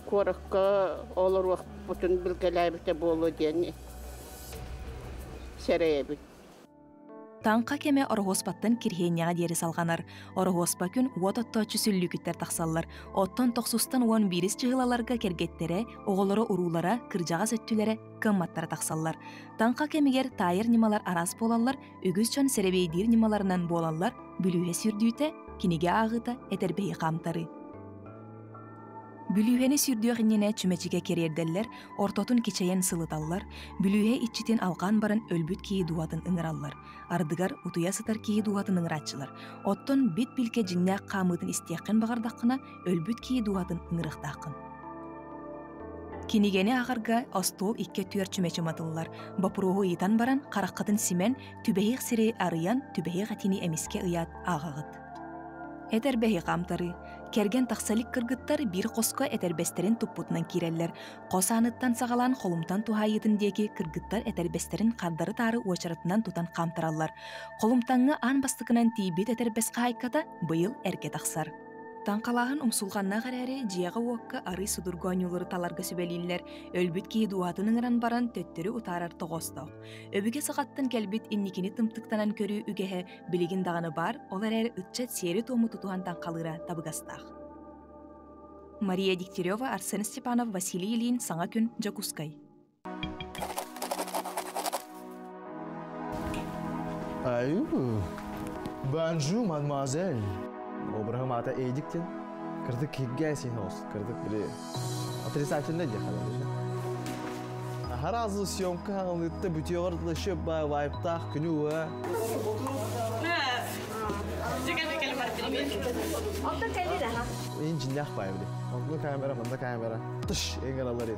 куоракка олоруохпутун билгэлээбитэ буолуо диэн сэрэйэбин. Таҥха кэмэ Ороһуоспаттан Кирһиэнньэҕэ диэри салҕанар. Ороһуоспа күн уот оттооччу сүллүүкүттэр тахсаллар. Оттон тохсустан уон биирис чыһылаларга кэргэттэрэ, оҕолоро-уруулара, кырдьаҕас өттүлэрэ, кыамматтара тахсаллар. Таҥха кэмигэр таайар ньымалар араас буолаллар, үгүс дьон сэрэбиэйдиир ньымаларынан буолаллар, бүлүүһэ сүүрдүүтэ, кинигэ ааҕыыта, этэрбэһи хаамтарыы. Бүлүүһэни сүүрдүөх иннинэ чүмэчигэ кэриэрдэллэр, ортотун кичэйэн сылыталлар, бүлүүһэ иччитин алҕаан баран өлбүт киһи дууһатын ыҥыраллар. Ардыгар утуйа сытар киһи дууһатын ыҥырааччылар. Оттон бит-билкэ дьиҥнээх хаамыытын истиэххин баҕардаххына, өлбүт киһи дууһатын ыҥырыахтааххын. Кинигэни ааҕарга остуол икки өттүгэр чүмэчи уматыллар. Боппуруоһу ыйытан баран, хараххытын симэн, түбэһиэх сири арыйан, түбэһиэх этиини эмискэ ыйаат ааҕаҕыт. Этэрбэһи хаамтарыы. Кэргэн тахса илик кыргыттар биир хоско этэрбэстэрин туппутунан киирэллэр. Хос ааныттан саҕалаан холумтан туһаайыытын диэки кыргыттар этэрбэстэрин хардары-таары уочаратынан тутан хаамтараллар. Холумтаҥҥа аан бастакынан тиийбит этэрбэс хаһаайката быйыл эргэ тахсар. Таҥхалааһын умсулҕаннаах эрээри, дьиэҕэ-уокка арыый судургу оонньуулары таларга сүбэлииллэр. Өлбүт киһи дууһатын ыҥыран баран төттөрү утаарар тоҕоостоох. Өбүгэ саҕаттан кэлбит инникини тымтыктанан көрүү үгэһэ билигин даҕаны баар, ол эрээри ыччат сиэри-туому тутуһан таҥхалыыра табыгастаах. Мария Дегтярева, Арсен Степанов, Василий Ильин, Саҥа күн, Дьокуускай. Аю, бонжур, мадемуазель. Обраһым аата Эдик диэн. Кырдык киргэ син ос, кырдык били отрицательно диэхэ. Харазы съемка хаҥылытта бүтүөҕөр еще вайптаах күнү уа. Ин жиннях бай били. Онно камера, манда камера. Тыш эңер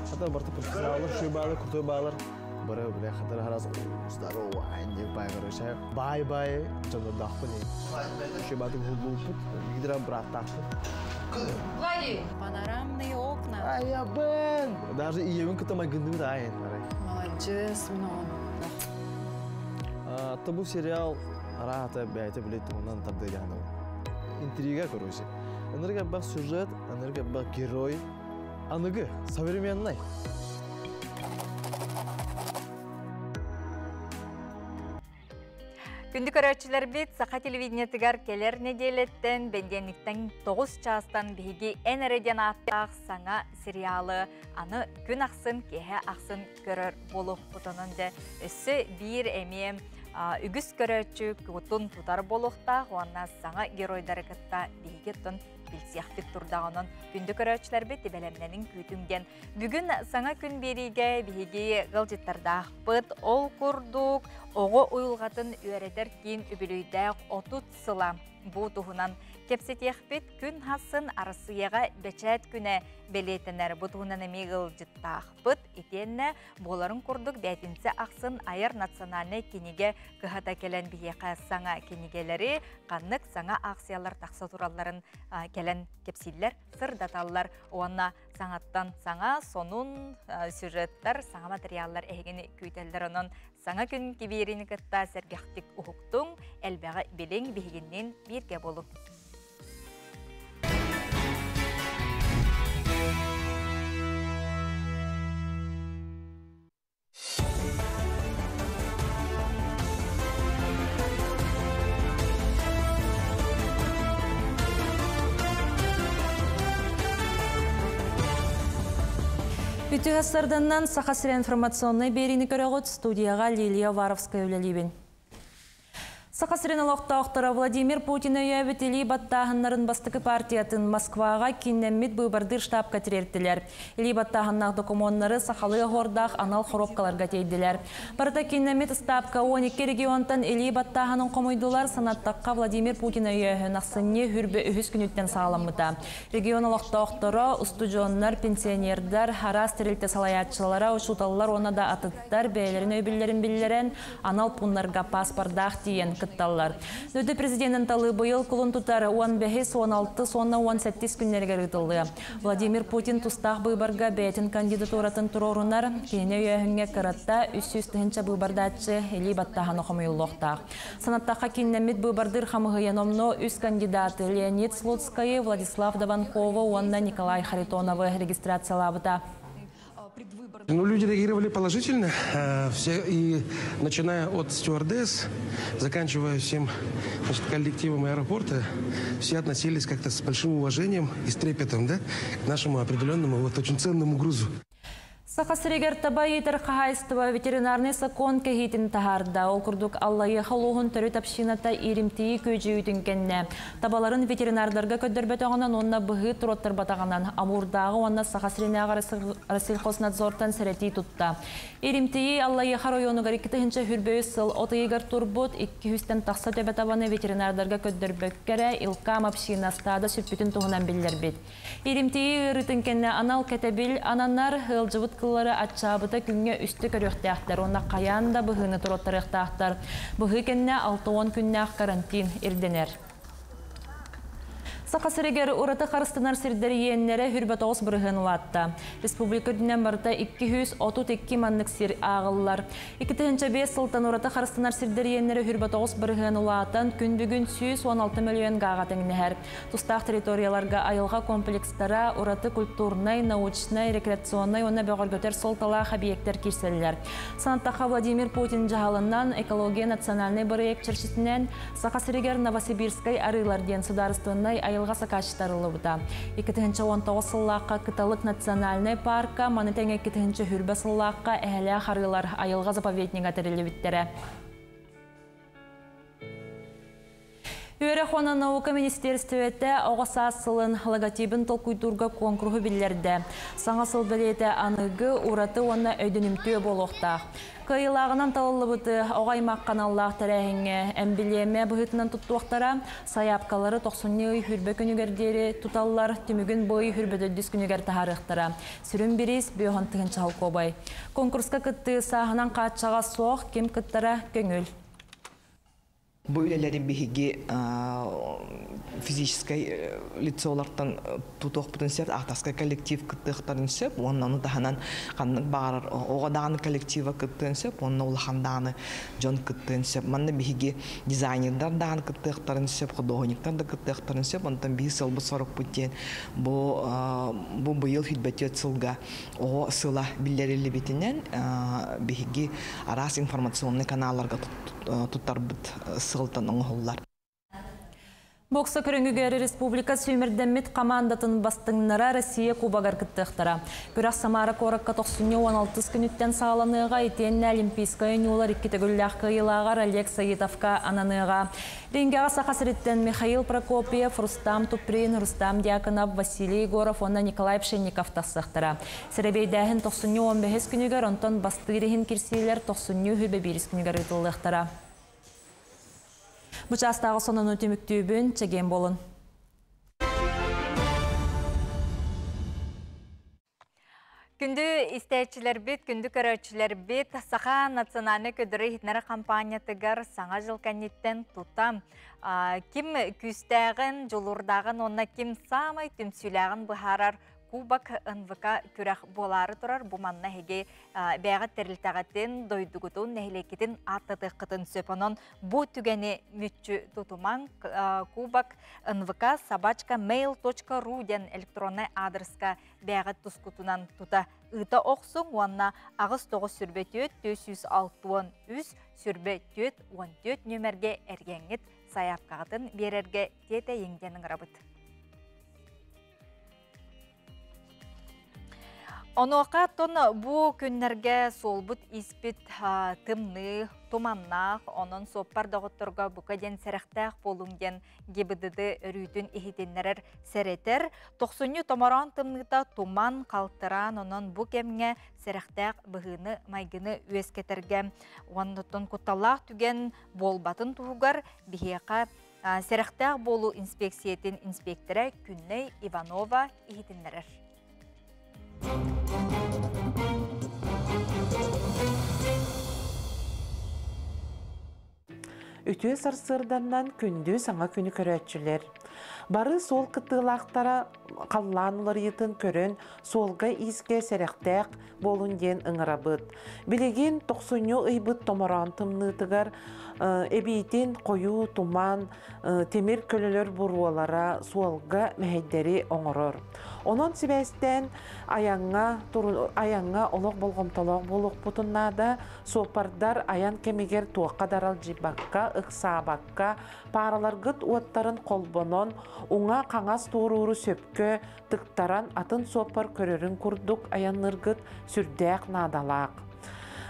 Хата барты профессионаллар, шөй баалар, крутой баалар. Бары бile хатар харас здорово, анне бай короче. Бай бай, жонордахпын. Шөй бааты хулбулпут, гидра браттахпын. Влади! Панорамные окна. Ай, я бен! Даже и евин кытама гындым да айн. Молодец, много. Табу сериал рата бәйті білет онан тарды яны. Интрига, короче. Энерго бак сюжет, энерго бак герой. Аныгы, современный. Күндү көрөөчүлөрбүт Саха телевидениетыгар келер неделеттен бенденниктен 9 чаастан биһиги эн эреден ааттаах саҥа сериалы аны күн ахсын киэһэ ахсын көрөр буолуохпутунун дэ өссө биир эмиэ үгүс көрөөччү кутун тутар буолуохтаах уонна саҥа геройдары кытта биһиги оттон билсиэхпит турдаҕынан күндү көрөөчүлэрбит тибэлэмнэнин күүтүҥ Бүгүн саҥа күн биэриигэ биһиги ыалдьыттардаахпыт ол курдук оҕо уйулҕатын үөрэтэр киин үбүлүйдээх 30 сыла бу туһунан кэпсэтиэхпит күн хасын Арассыыйаҕа бэчээт күнэ бэлиэтэнэр бу туһунан эмиэ ыалдьыттаахпыт итиэннэ буоларын курдук бээтинсэ ахсын айар национальнай кинигэ кыһата кэлэн биһиэхэ саҥа кинигэлэри ханнык саҥа аахсыйалар тахса туралларын кэлэн кэпсииллэр сырдаталлар уонна саҥаттан саҥа сонун сюжеттар саҥа материаллар эһигини күүтэллэр онон саҥа күн кибиэрини кытта сэргэхтик уһуктуҥ элбэҕи билиҥ биһигиннин бииргэ болуҥ. Үтүө сарданнан Саха сирэ информационнай биэриини көрөҕүт студияҕа Лилия Уваровская үлэлиибин. Саха сирин олохтоохторо Владимир Путин өйөөбүт илии баттааһыннарын бастакы партиятын Москваҕа кииннэммит быыбардыыр штабка тириэртилэр. Илии баттааһыннаах докумуоннары сахалыы оһуордаах анал хоруопкаларга тиэйдилэр. Барыта кииннэммит ыстаапка 12 регионтан илии баттааһынын хомуйдулар, санаттахха Владимир Путин өйөөһүн ахсынньы хүрбэ үһүс күнүттэн саҕаламмыта. Регион олохтоохторо, устудьуоннар, пенсионердар, араас тэрилтэ салайааччылара, учууталлар уонна да атыттар бэйэлэрин өйбүллэрин биллэрэн, анал пууннарга паспордаах тиийэн кытталлар. Дойду президенин талыы быйыл кулун тутар 15, 16, уонна 18 күннэригэр ыытыллыа. Владимир Путин тустаах быыбарга бэйэтин кандидатуратын туруорунар, кинини өйөөһүҥҥэ кыратта 300 тыһыынча быыбардааччы илии баттааһына хомуйуллуохтаах. Санаттахха кииннэммит быыбардыыр хамыһыйа номнуо үс кандидаты Леонид Слуцкайы, Владислав Даванковы уонна Николай Харитоновы регистрациялаабыта. Ну, люди реагировали положительно, все, и начиная от стюардесс, заканчивая всем, значит, коллективом аэропорта, все относились как-то с большим уважением и с трепетом, да, к нашему определенному, вот, очень ценному грузу. Саха сиригэр таба иитэр хаһаайыстыба ветеринарнай сокуон кэһиитин таһаарда. Ол курдук Аллайыаха улууһун төрүт общината ииримтийии күөдьүйүүтүн кэннэ табаларын ветеринардарга көрдөрбөтөҕүнэн уонна быһыы туруоттарбатаҕынан Амурдааҕы уонна Саха сиринээҕи Россельхознадзортан сэрэтии тутта. Ииримтийии Аллайыаха оройуонугар 2023 сыл от ыйыгар турбут 200-тэн тахса төбө табаны ветеринардарга көрдөрбөккө эрэ Илкам община стада сүппүтүн туһунан биллэрбит. Ииримтийии ыарыытын кэннэ анал кэтэбил ананар, ыалдьыбыт кыллары аччаабыта күҥҥэ үстэ көрүөхтээхтэр уонна хайаан да быһыыны туруоттарыахтаахтар. Быһыы кэннэ 60 күннээх карантин ирдэнэр. Саха сиригэр ураты харыстанар сирдэр иэннэрэ хүрбэ тоҕус бырыһыан улаатта. Республика үрдүнэн барыта 232 маннык сир ааҕыллар. 2005 сылтан ураты харыстанар сирдэр иэннэрэ хүрбэ тоҕус бырыһыан улаатан, күн бүгүн 116 мөлүйүөн гааҕа тэҥнэһэр. Тустаах территорияларга айылҕа комплекстара, ураты культурнай, научнай, рекреационнай уонна бөҕөргөтөр суолталаах объектар киирсэллэр. Санаттахха Владимир Путин дьаһалынан экология национальнай бырайыак чэрчитинэн Саха сиригэр Новосибирскай арыылар диэн судаарыстыбаннай айылҕа сакаасчыта арыллыбыта. 2019 сыллаахха Кыталык национальнай паарка, маны тэҥэ 2020 сыллаахха Эһэлээх арыылар айылҕа заповеднига тэриллибиттэрэ. Үөрэх уонна наука министиэристибэтэ оҕо саас сылын логотибын толкуйдуурга куонкуруһу биллэрдэ. Саҥа сыл бэлиэтэ аныгы, ураты уонна өйдөнүмтүө буолуохтаах. Кыайыылааҕынан талыллыбыты оҕо аймах ханаллаах тэрээһиҥҥэ эмбилиэмэ быһыытынан туттуохтара. Сайаапкалары тохсунньу ый хүрбэ күнүгэр диэри туталлар, түмүгүн бу ый хүрбөтөдүс күнүгэр таһаарыахтара. Сүрүн бириис Бүөһөн тыһыынча холкуобай. Конкурска кыттыы сааһынан хааччаҕа суох, ким кыттара көҥүл. Бу үлэлэри биһиги физическэй лицолартан тутуохпутун сөп, авторскай коллектив кыттыахтарын сөп, уонна ону таһынан ханнык баҕарар оҕо даҕаны коллектива кыттыан сөп, уонна улахан даҕаны дьон кыттыан сөп. Манна биһиги дизайнердар даҕаны кыттыахтарын сөп, художниктар да кыттыахтарын сөп. Онтон биир сыалбыт-сорукпут диэн бу бу быйыл хүлбэтиэт сылга оҕо сыла биллэриллибитинэн биһиги араас информационный каналларга туттарбыт сыалтан оҥоһуллар. Бокса көрүҥүгэр республика сүүмэрдэммит хамаандатын бастыҥнара Россия Кубогар кыттыахтара. Күрэх Самара куоракка тохсунньу 16 күнүттэн саҕаланыаҕа итиэннэ Олимпийскай оонньуулар икки төгүллээх кыайыылааҕар Олег Саитовка ананыаҕа. Рингэҕэ Саха сириттэн Михаил Прокопьев, Рустам Туприн, Рустам Дьяконов, Василий Егоров уонна Николай Пшенников тахсыахтара. Сэрэбиэйдээһин тохсунньу 15 күнүгэр, онтон бастыыр иһин кирсиилэр тохсунньу үһү биирис күнүгэр ыытыллыахтара. Бу чаастааҕы сонуну түмүктүүбүн, чэгиэн буолун. Күндү истээччилэрбит, күндү көрөөччүлэрбит, Саха национальнай көдөрө иһитиннэрэр хампаанньатыгар Саҥа дьыл кэнниттэн тута ким күүстээҕин, дьулуурдааҕын уонна ким саамай түмсүүлээҕин быһаарар Кубок НВК күрэх буолаары турар. Бу манна эһиги бэйэҕит тэрилтэҕитин, дойдугутун, нэһилиэккитин ааттатыаххытын сөп. Онон бу түгэни мүччү тутумаҥ. Кубок НВК собачка mail.ru диэн электроннай аадырыска бэйэҕит тускутунан тута ыыта охсуҥ уонна 8 9 сүрбэ 4 463 сүрбэ 4 14 нүөмэргэ эргэҥҥит сайаапкаҕытын биэрэргэ тиэтэйиҥ диэн ыҥырабыт. Онуоха тон бу күннэргэ суолбут испит тымныы, туманнаах, онон суоппар доҕотторго бука диэн сэрэхтээх буолуҥ диэн ГИБДД өрүүтүн иһитиннэрэр сэрэтэр. Тохсунньу томороон тымныыта туман, халтыраан, онон бу кэмҥэ сэрэхтээх быһыыны-майгыны үөскэтэргэ уонна кутталлаах түгэн буолбатын туһугар биһиэхэ Сэрэхтээх буолуу инспекциятын инспектора Күннэй Иванова иһитиннэрэр. Үтүө сарсыарданнан күндү саҥа күнү көрөөччүлэр. Бары суол кыттыылаахтара халлаан уларыйыытын көрөн, суолга-иискэ сэрэхтээх буолун диэн ыҥырабыт. Билигин тохсунньу ыйбыт томороон тымныытыгар эбиитин хойуу туман, тимир көлөлөр буруолара суолга мэһэйдэри оҥорор. Онон сибээстээн айаҥҥа, айаҥҥа олох болҕомтолоох буолуохпутун наада. Суоппардар айан кэмигэр туохха да аралдьыйбакка, ыксаабакка, паараларгыт уоттарын холбонон, уҥа-хаҥас туорууру сөпкө тыктаран атын суоппар көрөрүн курдук айанныыргыт сүрдээх наадалаах.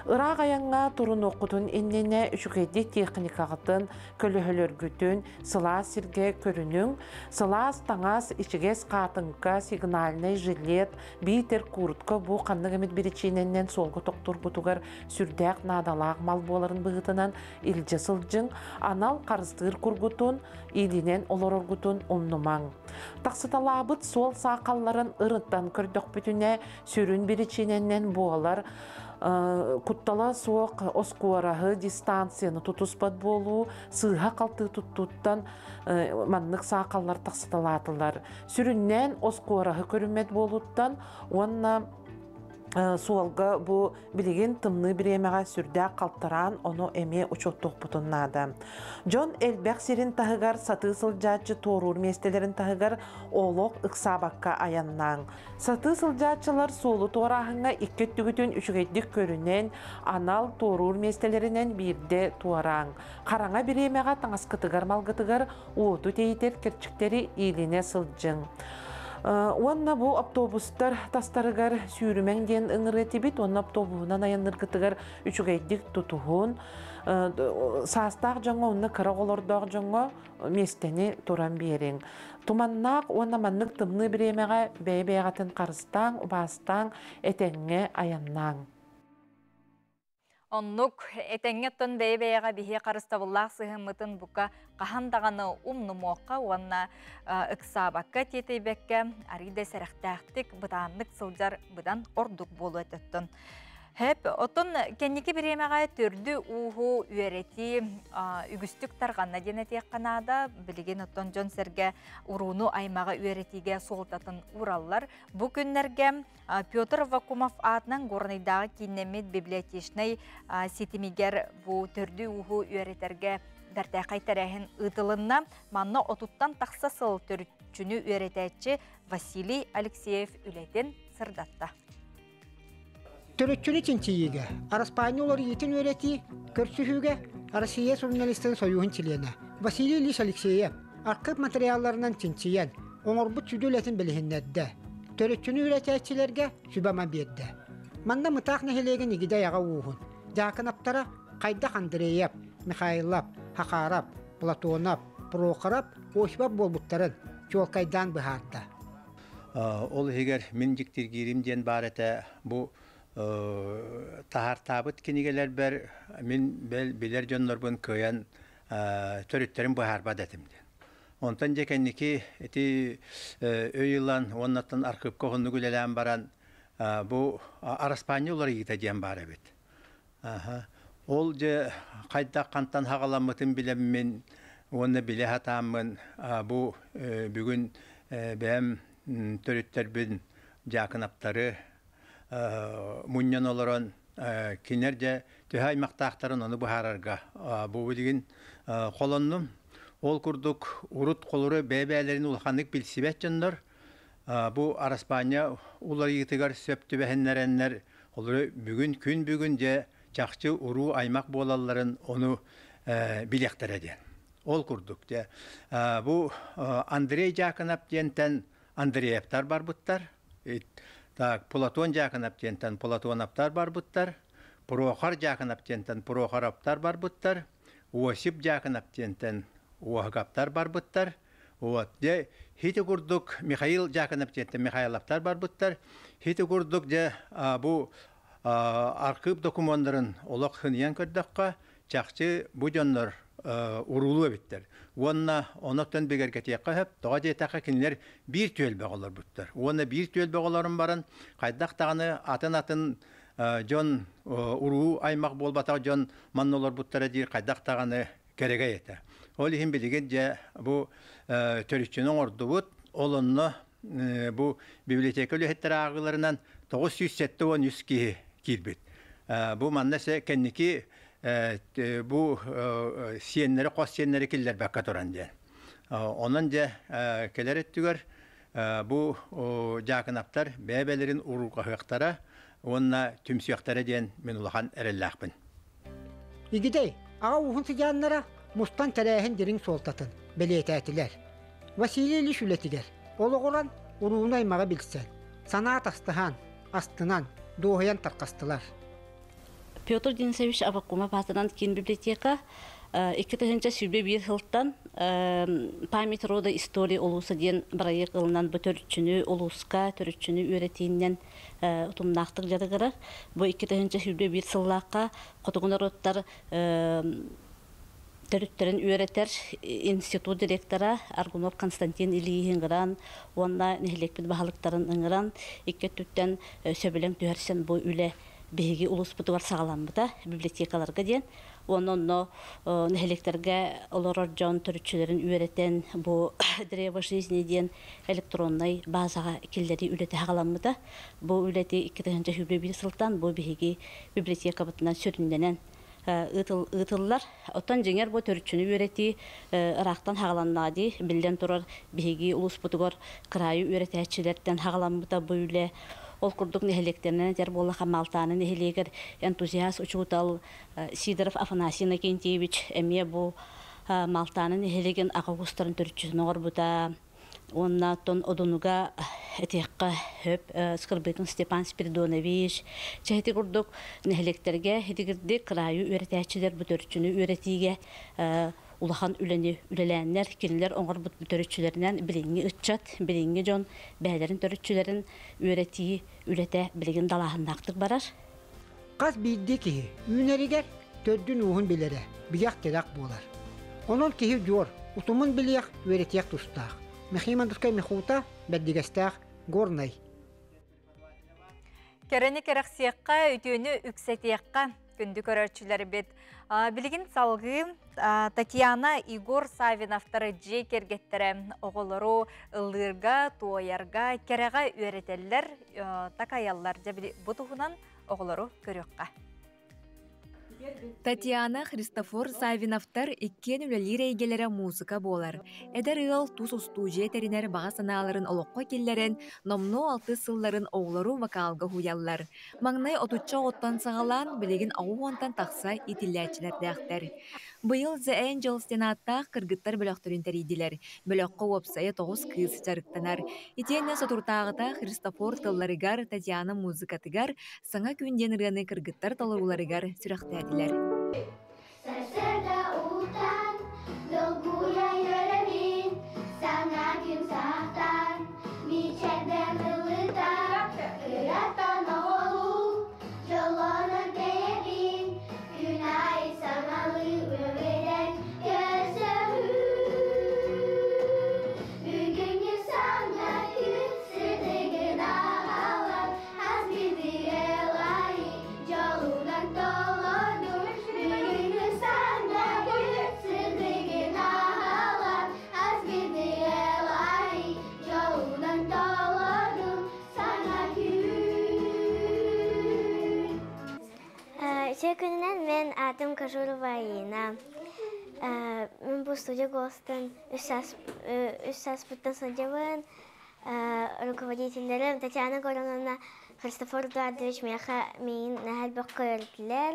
Ыраах айаҥҥа турунуоххутун иннинэ үчүгэйдик техникаҕытын, көлөһөлөргүтүн сылаас сиргэ көрүнүҥ. Сылаас таҥас, ичигэс хаатыҥка, сигнальнай жилет, биитэр куртка бу ханнык эмит биричиинэннэн суолга тохтуургутугар сүрдээх наадалаах мал буоларын быһыытынан илдьэ сылдьыҥ. Анал харыстыыр кургутун, илинэн олороргутун умнумаҥ. Тахсыталаабыт суол саахалларын ырыттан көрдөхпүтүнэ, сүрүн биричиинэннэн буолар куттала суох оскуораһы, дистанцияны тутуспат буолуу, сыыһа-халты туттууттан маннык саахаллар тахсыталаатылар. Сүрүннээн оскуораһы көрүммэт буолууттан уонна Суолга бу билигин тымныы бириэмэҕэ сүрдээх халтараан, ону эмиэ учуоттуохпутун наада. Дьон элбэх сирин таһыгар сатыы сылдьааччы туоруур миэстэлэрин таһыгар олох ыксаабакка айаннааҥ. Сатыы сылдьааччылар суолу туорааһыҥҥа икки өттүгүтүн үчүгэйдик көрүнэн, анал туоруур миэстэлэринэн биирдэ туорааҥ. Хараҥа бириэмэҕэ таҥаскытыгар-малгытыгар уоту тэйитэр кэрчиктэри иилинэ сылдьыҥ. Уонна бу автобустар тастарыгар сүүрүмэҥ диэн ыҥырыа этибит уонна автобуһунан айанныргытыгар үчүгэйдик тутуһун. Саастаах дьоҥҥо уонна кыра оҕолордоох дьоҥҥо миэстэни туран биэриҥ. Туманнаах уонна маннык тымныы бириэмэҕэ бэйэ-бэйэҕитин харыстааҥ, убаастааҥ, этэҥҥэ айаннааҥ. Оннук, этэҥҥэ оттон бэйэ-бэйэҕэ биһи харыстабыллаах сыһыаммытын бука хаһан даҕаны умнумуохха уонна ыксаабакка, тиэтэйбэккэ, арыый да сэрэхтээхтик, бытааннык сылдьар быдан ордук буолуо этэ оттон. Хэп, оттон кэнники бириэмэҕэ төрдү-ууһу үөрэтии үгүстүк тарҕанна диэн этиэххэ наада. Билигин оттон дьон-сэргэ урууну-аймаҕы үөрэтиигэ суолтатын уураллар. Бу күннэргэ Петр Вакумов аатынан Горнайдааҕы кииннэммит библиотечнай ситимигэр бу төрдү-ууһу үөрэтэргэ бэртээхэй тэрээһин ыытылынна. Манна отуттан тахса сыл төрүччүнү үөрэтээччи Василий Алексеев үлэтин сырдатта. Төрүччүнү чинчийиигэ, Араспаанньа уларыйыытын үөрэтии, көрсүһүүгэ Россия журналистарын сойууһун чилиэнэ Василий Ильич Алексеев архыып материалларынан чинчийэн, оҥорбут сүдү үлэтин билиһиннэрдэ, төрүччүнү үөрэтээччилэргэ сүбэ-ама биэрдэ. Манна Мытаах нэһилиэгин Игидэй аҕа ууһун Дьаакынаптара хайдах Андреев, Михайлов, Хахаров, Платонов, Прохоров, Осипов буолбуттарын чуолкайдаан быһаарда. Ол иһигэр мин дьиктиргиирим диэн баар этэ бу таһаартаабыт кинигэлэрбэр мин бэл билэр дьоннорбун кыайан төрүттэрин быһаарбат этим диэн. Онтон дьэ кэнники ити өй ылан уоннаттан архыыпка уһуннук үлэлээн баран бу араспаанньа уларыйыыта диэн баар эбит. Ол дьэ хайдах хантан хаҕаламмытын билэммин уонна билэ сатааммын бу бүгүн бэйэм төрүттэрбин Дьаакынаптары мунньан олорон кинилэр дьэ төһө аймахтаахтарын ону быһаарарга бу билигин холоннум. Ол курдук урут холору бэйэ-бэйэлэрин улаханнык билсибэт дьоннор бу Араспаанньа уларыйыытыгар сөп түбэһиннэрэннэр холору бүгүн күн бүгүн дьэ чахчы уруу аймах буолалларын ону билиэхтэрэ диэн. Ол курдук дьэ бу Андрей Дьаакынап диэнтэн Андреевтар барбыттар. Так, Платон Дьаакынап диэнтэн Платоновтар барбыттар. Прохор Дьаакынап диэнтэн Прохоровтар барбыттар. Осип Дьаакынап диэнтэн Уоһукаптар барбыттар. Вот. Дьэ, хити курдук Михаил Дьаакынап диэнтэн Михайловтар барбыттар. Хити курдук дьэ бу архыып докумуоннарын олох хыныйан көрдөххө, чахчы бу дьоннор уруулуу эбиттэр. Уонна онон бигэргэтиэххэ сөп, тоҕо диэтэххэ кинилэр биир түөлбэҕэ олорбуттар. Уонна биир түөлбэҕэ олорон баран, хайдах даҕаны атын-атын дьон уруу аймах буолбатах дьон манна олорбуттара диир хайдах даҕаны кэрэгэй этэ. Ол иһин билигин дьэ бу төрүччүнү оҥордубут. Ол онно бу библиотека үлэһиттэрэ ааҕыыларынан 973 киһи киирбит. Бу манна кэнники бу сиэннэри, хос сиэннэри киллэрбэккэ туран диэн. Онон дьэ кэлэр өттүгэр бу дьаакынаптар бэйэ-бэйэлэрин уруурҕаһыахтара уонна түмсүөхтэрэ диэн мин улахан эрэллээхпин. Игидэй аҕа ууһун сыдьааннара мустан тэрээһин дириҥ суолтатын бэлиэтээтилэр. Василий Ильич үлэтигэр олоҕуран урууну аймаҕы билсэн, санаа атастаһан, астынан, дуоһуйан тарҕастылар. Петр Денисович Аввакумов аатынан киин библиотека 2021 сылтан «Память рода истории улууса» диэн бырайыак ылынан бу төрүччүнү улууска төрүччүнү үөрэтиинэн утумнаахтык дьарыгырар. Бу 2021 сыллаахха хотугу норуоттар төрүттэрин үөрэтэр институт директора Аргунов Константин Ильич ыҥыран уонна нэһилиэкпит баһылыктарын ыҥыран икки өттүттэн сөбүлэҥ түһэрсэн бу үлэ биһиги улууспутугар саҕаламмыта библиотекаларга диэн. Уонна онно нэһилиэктэргэ олорор дьон төрүччүлэрин үөрэтэн бу Древо жизни диэн электроннай базаҕа киллэрии үлэтэ саҕаламмыта. Бу үлэти 2021 сылтан бу биһиги библиотекабытынан сүрүннэнэн ыытыллар. Оттон дьиҥэр бу төрүччүнү үөрэтии ыраахтан хаҕаланнаҕа дии. Биллэн турар, биһиги улууспутугар кыраайы үөрэтээччилэртэн хаҕаламмыта бу үлэ. Ол курдук нэһилиэктэринэн этэр буоллахха, Маалтааны нэһилиэгэр энтузиаст учуутал Сидоров Афанасий Иннокентьевич эмиэ бу Маалтааны нэһилиэгин аҕа уустарын төрүччүтүн оҥорбута. Уонна оттон Одунуга этиэххэ сөп Скорбыкин Степан Спиридонович чэ ити курдук нэһилиэктэргэ итигирдик кыраайы үөрэтээччилэр бу төрүччүнү үөрэтиигэ улахан үлэни үлэлээннэр кинилэр оҥорбут төрүччүлэринэн билиҥҥи ыччат, билиҥҥи дьон бэйэлэрин төрүччүлэрин үөрэтии үлэтэ билигин далааһыннаахтык барар. Хас биирдии киһи үүнэригэр төрдүн-ууһун билэрэ, билиэх-тирэх буолар. Онон киһи дьуор, утумун билиэх, үөрэтиэх тустаах. Михимандовскай Михута, Бэрдигэстээх, Горнай. Кэрэни кэрэхсиэххэ, үтүөнү үксэтиэххэ, күндү көрөөччүлэрбит. Билигин салгыы Татьяна Егор Савиновтары дьиэ кэргэттэрэ оҕолору ыллыырга, туойарга, кэрэҕэ үөрэтэллэр, такайаллар. Дьэ бу туһунан оҕолору көрүөххэ. Татьяна, Христофор Саввиновтар иккиэн үлэлиир эйгэлэрэ муусука буолар. Эдэр ыал тус устуудьуйа тэринэр баҕа санааларын олоххо киллэрэн, номнуо алтыс сылларын оҕолору вокалга уһуйаллар. Маҥнай отучча оҕоттон саҕалаан, билигин 80-тан тахса иитиллээччилэрдээхтэр. Быйыл The Angels диэн ааттаах кыргыттар бөлөхтөрүн тэрийдилэр. Бөлөххө уопсайа тоҕус кыыс дьарыктанар. Итиэннэ соторутааҕыта Христофор тылларыгар, Татьяна музыкатыгар Саҥа күн диэн ырыаны кыргыттар толорууларыгар сүрэхтээтилэр. Сарсыарда уутан, долгуйа үөрэбин, саҥа күн саахтан, мичээрдэн ылытар, кыраттан оҕолуу, дьоллонон тэйэбин, күн аайы саҥалыы үөрэн көрсөһүү. Бүгүҥҥү саҥа күн сырдыгын аҕалан, Хас биирдии ылайы дьолунан толордум, бүгүҥҥү саҥа күн сырдыгын аҕалан, хас биирдии ылайы дьолунан толордум саҥа күн. Үчүгэй күнүнэн мен аатым Кожурова Айыына. Мен бу студия ГОСТан үс сааспыттан сылдьабын. Руководителлэрим Татьяна Гороновна, Христофор Эдуардович миэхэ миигин наһаа элбэх көрдүлэр.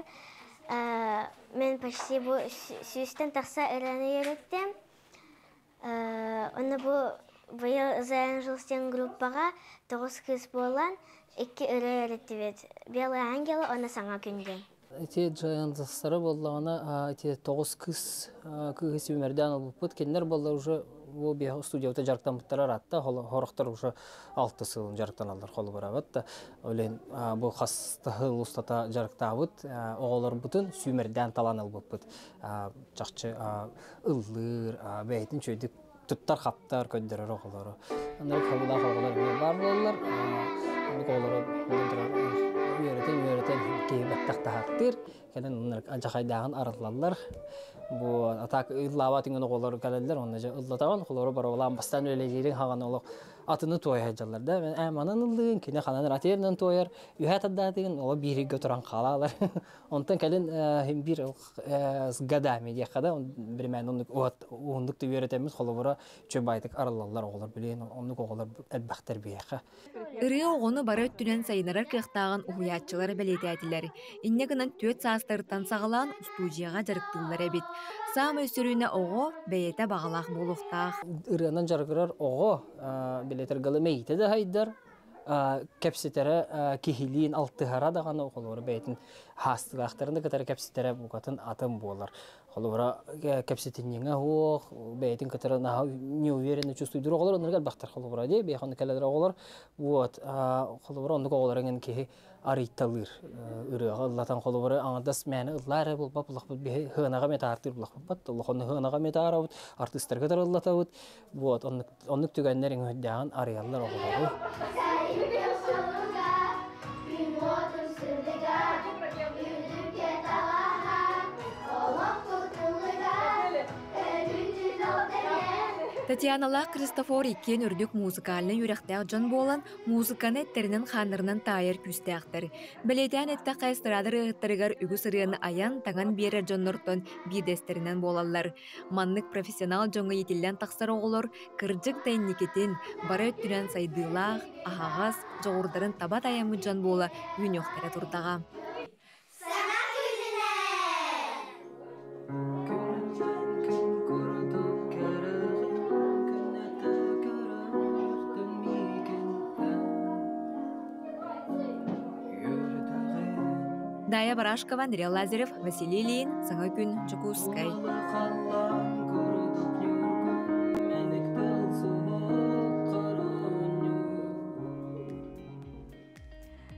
Мен почти бу сүүстэн тахса ырыаны үөрэттим. Онно бу быйыл The Angels диэн группаҕа тоҕус кыыс буолан икки ырыа үөрэттибит. Белые ангелы уонна Саҥа күн диэн. Ити Giants'тара буоллаҕына ити тоҕус кыыс кыыһы сүүмэрдээн ылбыппыт. Кинилэр буоллар уже бу биһиэхэ студиябыта дьарыктаммыттара ыраатта. Хорохтор уже алты сыл дьарыктаналлар холобураабыт да. Олен бу хас сыл устата дьарыктаабыт оҕолорбутун сүүмэрдээн талан ылбыппыт. Чахчы ыллыыр, бэйэтин үчүгэйдик туттар-хаптар, көрдөрөр оҕолору. Оннук хабылаах оҕолор эмиэ баар буолаллар. Оннук оҕолору үөрэтэн үөрэтэн киһи баттах таһааттыыр. Кэлэн оннук алдьахайдааҕын арыллаллар. Бу атак ыллаабат иҥэн оҕолор кэлэллэр, онно дьэ ыллатаҕын, холору боруобалаан бастаан үлэлиириҥ хаҕан олох атыны туойа сылдьаллар да. Мен манан ыллыгын, кини ханан ратиерынан туойар, үһэ тардаатыгын, оло бииргэ туран хаалаалар. Онтон кэлин биир с годами диэххэ да биримээн оннук уһуннук да үөрэтэммит холобура үчүгэй баайтык арыллаллар оҕолор билигин оннук оҕолор элбэхтэр биһиэхэ. Ырыа оҕону бары өттүнэн сайыннарар кыахтааҕын уһуйааччылар бэлиэтээтилэр. Инньэ гынан түөрт саастарыттан саҕалаан устуудьуйаҕа дьарыктыыллар эбит. Саамай сүрүнэ оҕо бэйэтэ баҕалаах буолуохтаах. Ырыанан дьарыгырар оҕо билэтэр галы мэйиитэ да сайдар, кэпсэтэрэ киһилиин алтыһара даҕаны холобура бэйэтин хаастыылаахтарын да кытары кэпсэтэрэ букатын атын буолар. Холобура кэпсэтинньэҥэ суох, бэйэтин кытары наһаа неуверенно чувствуйдуур оҕолор оннук элбэхтэр холобура дии, биээх оннук кэлэлэр оҕолор. Вот, холобура оннук оҕолор эҥин киһи арыйталыыр ырыаҕа ыллатан холобура аҥардас мээнэ ыллаа эрэ буолбат булахпыт биһи хыанаҕа эмиэ таартыыр булахпыт улахан хыанаҕа эмиэ таарабыт артыыстарга да ыллатабыт вот оннук оннук түгэннэр иҥүһүрдээҕин арыйаллар оҕолору. Татьяналаах Христофор иккиэн үрдүк музыкальнай үөрэхтээх дьон буолан, музыканы эттэринэн-хааннарынан таайар күүстээхтэр. Бэлиэтээн эттэххэ, эстрада ырыаһыттарыгар үгүс ырыаны айан, таҥан биэрэр дьоннортон биирдэстэринэн буолаллар. Маннык профессионал дьоҥҥо иитиллэн тахсар оҕолор кырдьык да инникитин, бары өттүнэн сайдыылаах, аһаҕас, дьоҕурдарын таба тайаммыт дьон буола үүнүөхтэрэ турдаҕа. Саҥа күнүнэн! Дая Барашкова, Андрей Лазарев, Василий Ильин, Саҥа күн, Дьокуускай.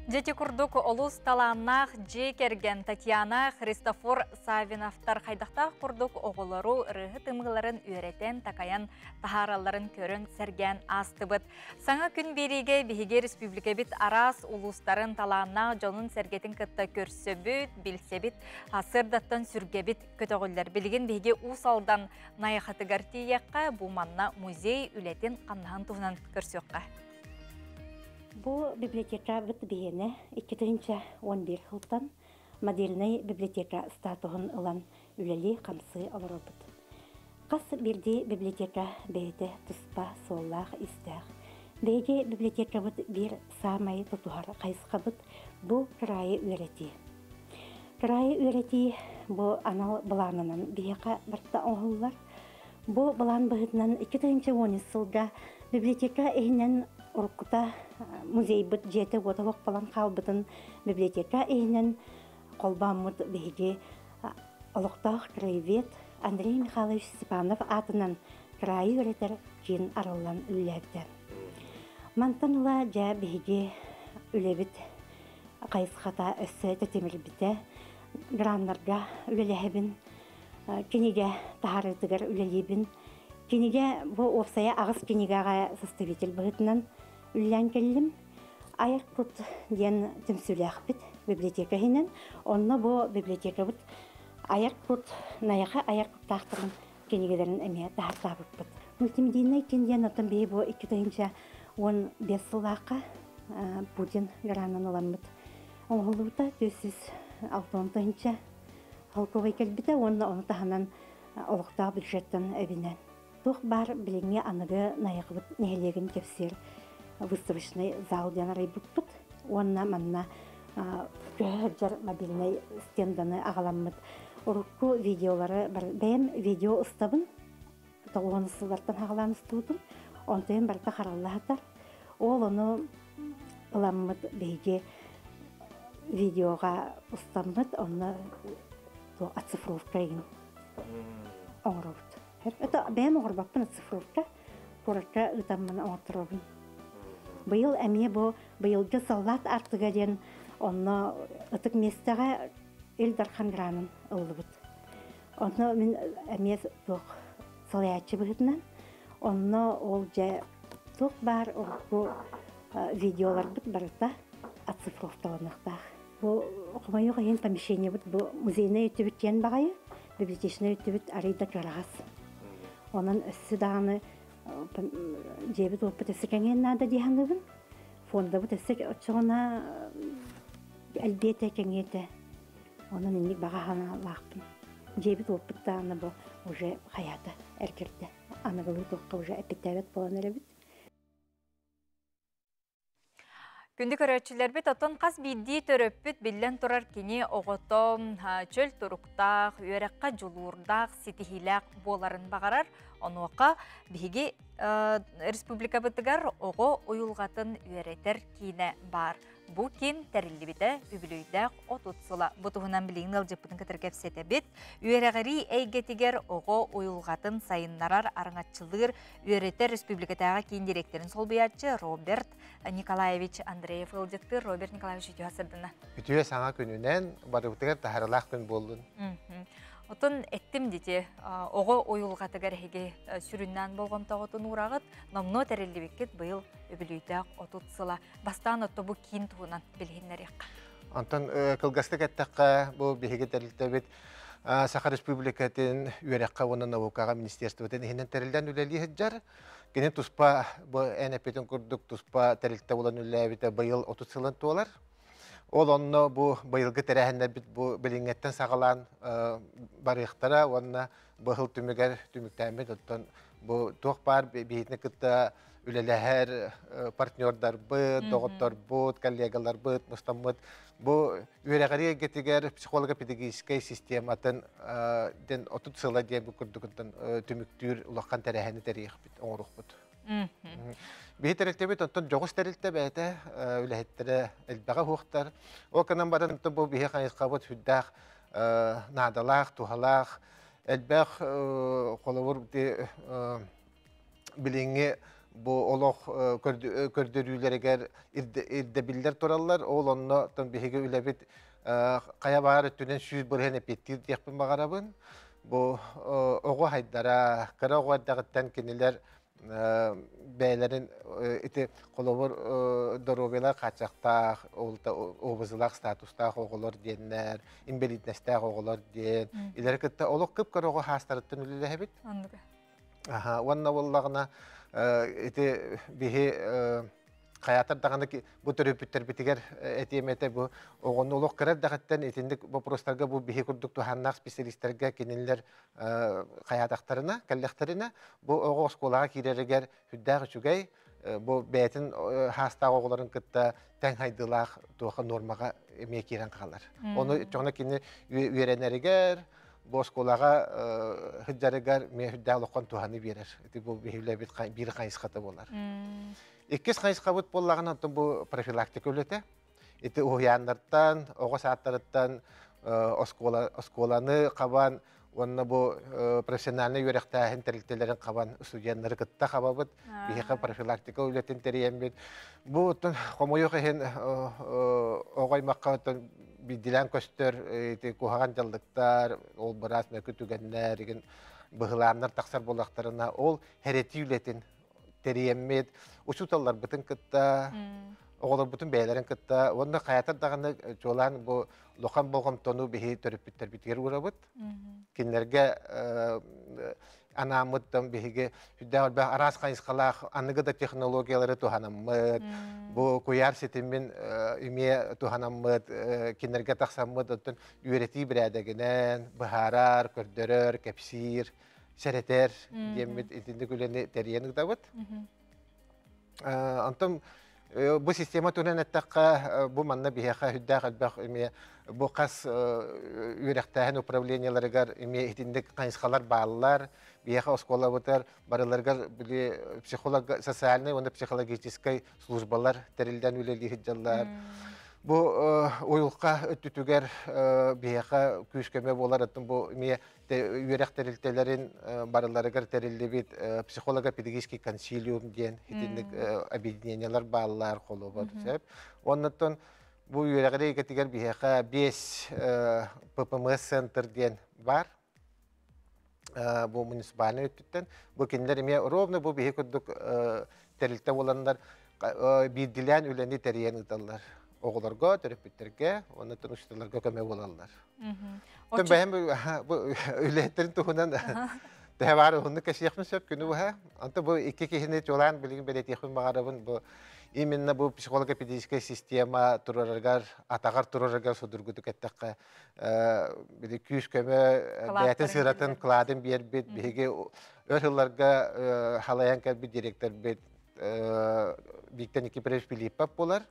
Дьити курдук олус талааннаах дьиэ кэргэн Татьяна Христофор Савиновтар хайдахтаах курдук оҕолору ырыаһыт ымыыларын үөрэтэн, такайан таһааралларын көрөн сэргээн аастыбыт. Саҥа күн биэриигэ биһиги республикабыт араас улуустарын талааннаах дьонун-сэргэтин кытта көрсөбүт, билсэбит, сырдаттан сүргэбит көтөҕүллэр. Билигин биһиги Уус Алдан Найахатыгар тиийиэххэ, бу манна музей үлэтин хамнаһын туһунан көрсүөххэ. Бу библиотекабыт биһиэнэ 2011 сылтан модельнай библиотека статуһун ылан үлэлии-хамсыы олоробут. Хас биирдии библиотека бэйэтэ туспа суоллаах-иистээх. Биһиги библиотекабыт биир саамай тутуһар хайысхабыт бу кыраайы үөрэтии. Кыраайы үөрэтии бу анал былаанынан биһиэхэ барыта оҥоһуллар. Бу былаан быһыытынан 2013 сылга библиотека иһинэн уруккута музейбыт дьиэтэ-уота суох буолан хаалбытын библиотека иһинэн холбооммут биһиги олохтоох краевед Андрей Михайлович Степанов аатынан кыраайы үөрэтэр киин арыллан үлэлээбитэ. Мантан ыла дьэ биһиги үлэбит хайысхата өссө тэтимирбитэ. Граннарга үлэлэһэбин, кинигэ таһаарыытыгар үлэлиибин. Кинигэ бу уопсайа аҕыс кинигэҕэ составитель быһыытынан үлэлээн кэллим. Айар кут диэн түмсүүлээхпит библиотека иһинэн. Онно бу библиотекабыт айар кут, Найаха айар куттаахтарын кинигэлэрин эмиэ таһаартаабыппыт. Мультимедийнай кин диэн оттон биһи бу 2015 сыллаахха Путин гранын ыламмыт оҥоһуллубута 460 тыһыынча холкуобай кэлбитэ уонна ону таһынан олохтоох бюджеттан эбинэн туох баар билиҥҥи аныгы Найахыбыт нэһилиэгин кэпсиир выставочный зал диэн арыйбыппыт уонна манна көһө сылдьар мобильнай стенданы аҕаламмыт урукку видеолары бэйэм видео устабын тоҕуһун сыллартан аҕалаан устубутум онтуйум барыта харалла сытар ол ону ыламмыт биһиги видеоҕа устаммыт онно оцифровка игин оҥоробут это бэйэм оҥорбоппун оцифровка куоракка ыытаммын оҥотторобун быйыл эмиэ бу быйылгы саллаат артыга диэн онно ытык миэстэҕэ Ил Дархан гранын ыллыбыт онно мин эмиэ туох салайааччы быһыытынан онно ол дьэ туох баар урукку видеоларбыт барыта оцифровкаланыахтаах. Бу хомойуох иһин помещениебыт бу музейнай өттүбүт киэн баҕайы, библиотечнай өттүбүт арый да кыараҕас. Онон өссө даҕаны дьиэбит уоппут өссө кэҥиэн наада дии саныыбын. Фондабыт өссө оччоҕуна элбиэтэ кэҥиэтэ. Онон инник баҕа санаалаахпын. Дьиэбит уоппут даҕаны бу уже хайаата эргэрдэ. Аныгылыы туохха уже эппиттээбэт буолан эрэбит. Күндү көрөөччүлэрбит, оттон хас биирдии төрөппүт биллэн турар кини оҕото чөл туруктаах, үөрэххэ дьулуурдаах, ситиһиилээх буоларын баҕарар. Онуоха биһиги республикабытыгар оҕо уйулҕатын үөрэтэр киинэ баар. Бу киин тэриллибитэ үбүлүөйдээх 30 сыла. Бу туһунан билигин ыалдьыппытын кытары кэпсэтэбит. Үөрэҕирии эйгэтигэр оҕо уйулҕатын сайыннарар, араҥаччылыыр, үөрэтэр республикатааҕы киин дириэктэрин солбуйааччы Роберт Николаевич Андреев ыалдьыттыыр. Роберт Николаевич үтүө сырдына. Үтүө саҥа күнүнэн барыбытыгар таһаралаах күн буоллун. Отон эттим дити оҕо уйулҕатыгар эһиги сүрүннээн болҕомтоҕутун уураҕыт, номнуо тэриллибиккит быйыл үбүлүйдээх 30 сыла. Бастаан отто бу киин туһунан билиһиннэриэххэ. Онтон кылгастык эттэххэ, бу биһиги тэрилтэбит Саха Республикатын үөрэххэ уонна наукаҕа министерствотын иһинэн тэриллэн үлэлии сылдьар. Кини туспа бу эн эппитин курдук туспа тэрилтэ буолан үлэлээбитэ быйыл 30 сылын туолар. Ол онно бу быйылгы тэрээһиннэрбит бу билиҥҥэттэн саҕалаан барыахтара уонна быһыл түмүгэр түмүктээммит оттон бу туох баар биһитини кытта үлэлэһэр партнердарбыт, доҕотторбут, коллегаларбыт мустаммыт бу үөрэҕирии эйгэтигэр психолого-педагогическай систематын ден 30 сыла диэн бу курдугунтан түмүктүүр улахан тэрээһини тэрийиэхпит, оҥоруохпут. Биһи тэрилтэбит оттон дьоҕус тэрилтэ бэйэтэ үлэһиттэрэ элбэҕэ уһуохтар. Ол гынан баран бу биһи хайысхабыт сүрдээх наадалаах, туһалаах, элбэх холобур билиҥҥи бу олох көрдөрүүлэригэр ирдэбиллэр тураллар. Ол онно биһиги үлэбит хайа баар өттүнэн 100% эппиэттиир диэхпин баҕарабын. Бу оҕо хайдара, кыра оҕо эрдэҕиттэн кинилэр бэйэлэрин ити холобур доруобуйалар хааччахтаах, обзылаах статустаах оҕолор диэннэр, инбэлиитинэстээх оҕолор диэн, илэри кытта олох кып-кыра оҕо хаастарыттан үлэлэһэбит. Аха, уонна буоллаҕына ити биһи хайаатар даҕаны бу төрөппүттэрбитигэр этиэм этэ бу оҕону олох кыра эрдэҕиттэн итинник вопростарга бу биһи курдук туһааннаах специалистэргэ кинилэр хайаатахтарына кэллэхтэринэ бу оҕо оскуолаҕа киирэригэр сүрдээх үчүгэй бу бэйэтин хаастаах оҕолорун кытта тэҥ хайдыылаах туоха нуормаҕа эмиэ киирэн хаалар. Ону чоҕуна кини үөрэнэригэр бу оскуолаҕа сылдьарыгар эмиэ сүрдээх улахан туһаны биэрэр. Ити бу биһилэбит биир хайысхата буолар. Иккис хайысхабыт буоллаҕына онтон бу профилактика үлэтэ. Ити уһуйааннартан, оҕо сааттарыттан оскуола, оскуоланы хабан уонна бу профессиональнай үөрэхтээһин тэрилтэлэрин хабан студеннары кытта хабабыт. Биһиэхэ профилактика үлэтин тэрийэммит. Бу оттон хомойуох иһин оҕо аймахха оттон биирдилээн көстөр ити куһаҕан дьаллыктар, ол быраас мөкү түгэннэр, игин быһылааннар тахсар буоллахтарына, ол хэрэтии үлэтин тэрийэммит, учууталларбытын кытта, оҕолорбутун бэйэлэрин кытта уонна хайатар даҕаны чуолаан бу улахан болҕомтону биһи төрөппүттэрбитигэр уурабыт. Кинилэргэ анааммыт биһиги сүрдээх элбэх араас хайысхалаах аныгы да технологиялары туһанаммыт, бу куйаар ситимин эмиэ туһанаммыт, кинилэргэ тахсаммыт оттон үөрэтии бирээдэгинэн быһаарар, көрдөрөр, кэпсиир, сэрэтэр диэммит итинник үлэни тэрийэн ыытабыт. Онтон бу система туһунан эттэххэ, бу манна биһиэхэ сүрдээх элбэх эмиэ бу хас үөрэхтээһин управлениеларыгар эмиэ итинник хайысхалар бааллар. Биһиэхэ оскуолабытыгар барыларыгар били психолог социальный уонна психологическай службалар тэриллэн үлэлии сылдьаллар. Бу уйулҕа өттүтүгэр биһиэхэ күүс-көмө буолар, оттон бу эмиэ үөрэх тэрилтэлэрин барыларыгар тэриллибит психолого-педагогический консилиум диэн итинник объединениелар бааллар холобур сөп. Оннуттан бу үөрэҕири эйгэтигэр биһиэхэ 5 ППМС центр диэн бар. Бу муниципальный өттүттэн бу кинилэр эмиэ ровно бу биһи курдук тэрилтэ буоланнар биирдилээн үлэни тэрийэн ыыталлар. Оҕолорго, төрөппүттэргэ, уонна учууталларга көмө буолаллар. Оттон бэйэм бу үлэһиттэрин туһунан төһө баар уһуннук кэсиэхпин сөп күнү быһа. Онто бу икки киһини чуолаан билигин бэлиэтиэхпин баҕарабын. Бу именно бу психолого-педагогическай система турарыгар, атаҕар турарыгар судургутук эттэххэ, били күүс-көмө бэйэтин сыратын кладын биэрбит биһиги өр сылларга халайан кэлбит директорбит Виктор Никифорович Филиппов буолар.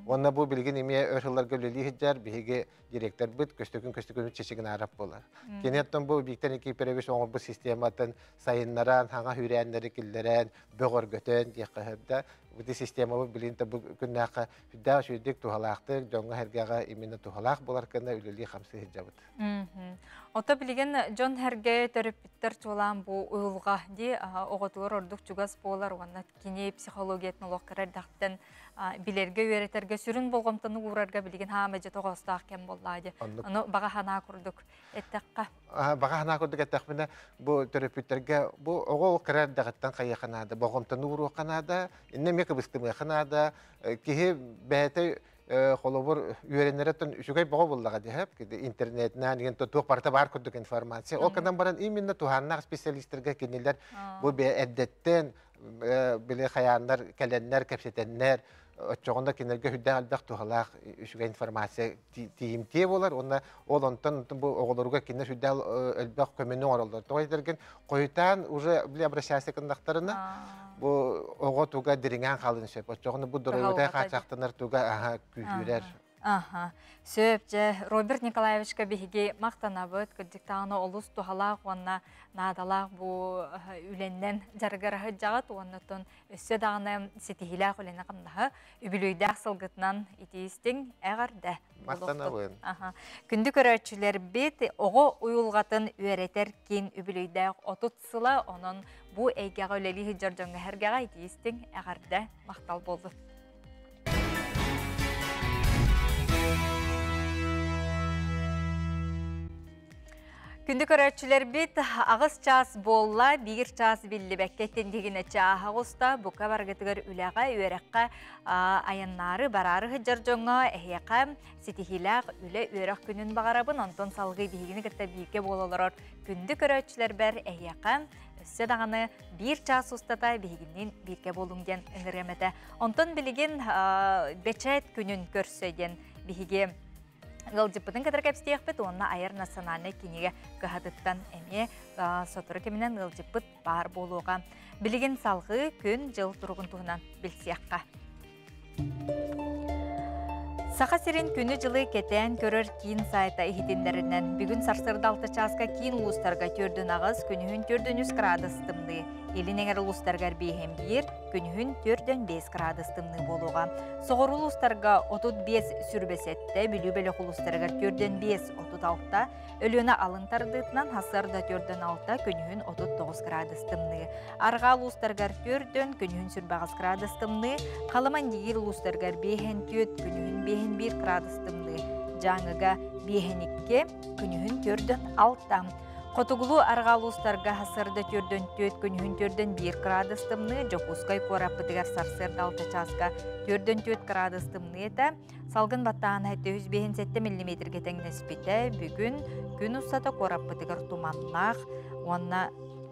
Уонна бу билигин эмиэ өр сылларга үлэлии сылдьар биһиги директорбыт Көстөкүн Көстөкүн Чечигинаров буолар. Кини оттон бу Виктор Никифорович оҥорбут систематын сайыннаран, хаҥа хүүрээннэри киллэрэн, бөҕөргөтөн диэххэ сөп да. Бу системабыт билигин да бу күннээххэ сүрдээх үчүгэйдик туһалаахтык, дьоҥҥо-сэргэҕэ именно туһалаах буолар гына үлэлии-хамсыы сылдьабыт. Ото билигин дьон сэргэ төрөппүттэр чуолаан бу уйулҕа дии оҕотугар ордук чугас буолар уонна кини психологиятын олох кыра эрдэхтэн билэргэ үөрэтэргэ сүрүн болҕомтону уурарга билигин хаама дьэ тоҕоостоох кэм буоллаа дии. Ону баҕа санаа курдук эттэххэ. Баҕа санаа курдук эттэхпинэ бу төрөппүттэргэ бу оҕо кыра эрдэҕиттэн хайыаха наада, болҕомтону ууруохха наада, иннэ эмиэ кыбыстымыаха наада. Киһи бэйэтэ Холобур үөрэнэреттен үчүгэй боҕо буллаҕа диһэп интернетинэн деген туох барыта баар курдук информация. Ол кынан баран именно туһааннаах специалистерге кинилер бу эрдэттен били хайааннар кэлэннэр кэпсэтэннэр оччоҕуна кинилерге хүддээх элбэх туһалаах үчүгэй информация тиийимтиэ буолар уонна ол онтон бу оҕолоругар кинилэр сүрдээх элбэх көмөнү оҥороллор. Тоҕо этэргин хойутаан уже били обращайся гыннахтарына бу оҕо туга дириҥээн хаалын сөп. Оччоҕуна бу доруобуйата хаачахтанар туга аха күүһүрэр. Аха. Сөп, дьэ, Роберт Николаевичка биһиги махтанабыт, кырдьыктаҕына олус туһалаах уонна наадалаах бу үлэннэн дьарыгар сылдьаҕыт уонна өссө даҕаны ситиһиилээх үлэни-хамнаһы үбүлүөйдээх сылгытынан итиистиҥ эҕэрдэ. Махтанабын. Күндү көрөөччүлэрбит, оҕо уйулҕатын үөрэтэр киин үбүлүөйдээх 30 сыла, онон бу эйгэҕэ үлэлии сылдьар дьоҥҥо сэргэҕэ итиистиҥ эҕэрдэ махтал буоллун. Күндү көрөөччүлэрбит, аҕыс чаас буолла, биир чаас биллибэккэ тиндигинэ чааһа оҕуста, бука баргытыгар үлэҕэ, үөрэххэ айаннаары, бараары сылдьар дьоҥҥо эһиэхэ ситиһиилээх үлэ үөрэх күнүн баҕарабын, онтон салгыы биһигини кытта бииргэ буола олорор күндү көрөөччүлэрбэр эһиэхэ өссө даҕаны биир чаас устата биһигинниин бииргэ буолуҥ диэн ыҥырыам этэ. Онтон билигин бэчээт күнүн көрсө диэн биһиги ыалдьыппытын кытары кэпсиэхпит уонна айар национальнай кинигэ кыһатыттан эмиэ сотору кэминэн ыалдьыппыт баар буолуоҕа. Билигин салҕыы күн-дьыл туругун туһунан билсиэххэ. Саха сирин күнү-дьылы кэтээн көрөр киин сайта иһитиннэринэн, бүгүн сарсыарда 6 чааска киин улуустарга төрдүн аҕыс, күнүһүн төрдүн үс градус тымныы. Илин эҥэр улуустарыгар биэһин биир, күнүһүн төрдөн 5 градус тымныы буолуоҕа. Соҕуруу улуустарга 35 сүрбэ сэттэ, Бүлүү бөлөх улуустарыгар төрдөн 5 36, Өлүөнэ алын тардыытынан сарсыарда төрдөн 6, күнүһүн 39 градус тымныы. Арҕаа улуустарыгар төрдөн, күнүһүн сүрбэ аҕыс градус тымныы, Халыма Индигиир улуустарыгар биэһин түөрт, күнүһүн биэһин биир градус тымныы. Дьааҥыга биэһин икки, күнүһүн төрдөн алта. Хотугулуу арҕаа улуустарга сарсыарда төрдөн түөрт, күнүһүн төрдөн биир градус тымныы, Дьокуускай куораппытыгар сарсыарда алта чааска төрдөн түөрт градус тымныы этэ. Салгын баттааһына 757 миллиметргэ тэҥнэспитэ. Бүгүн күн устата куораппытыгар туманнаах уонна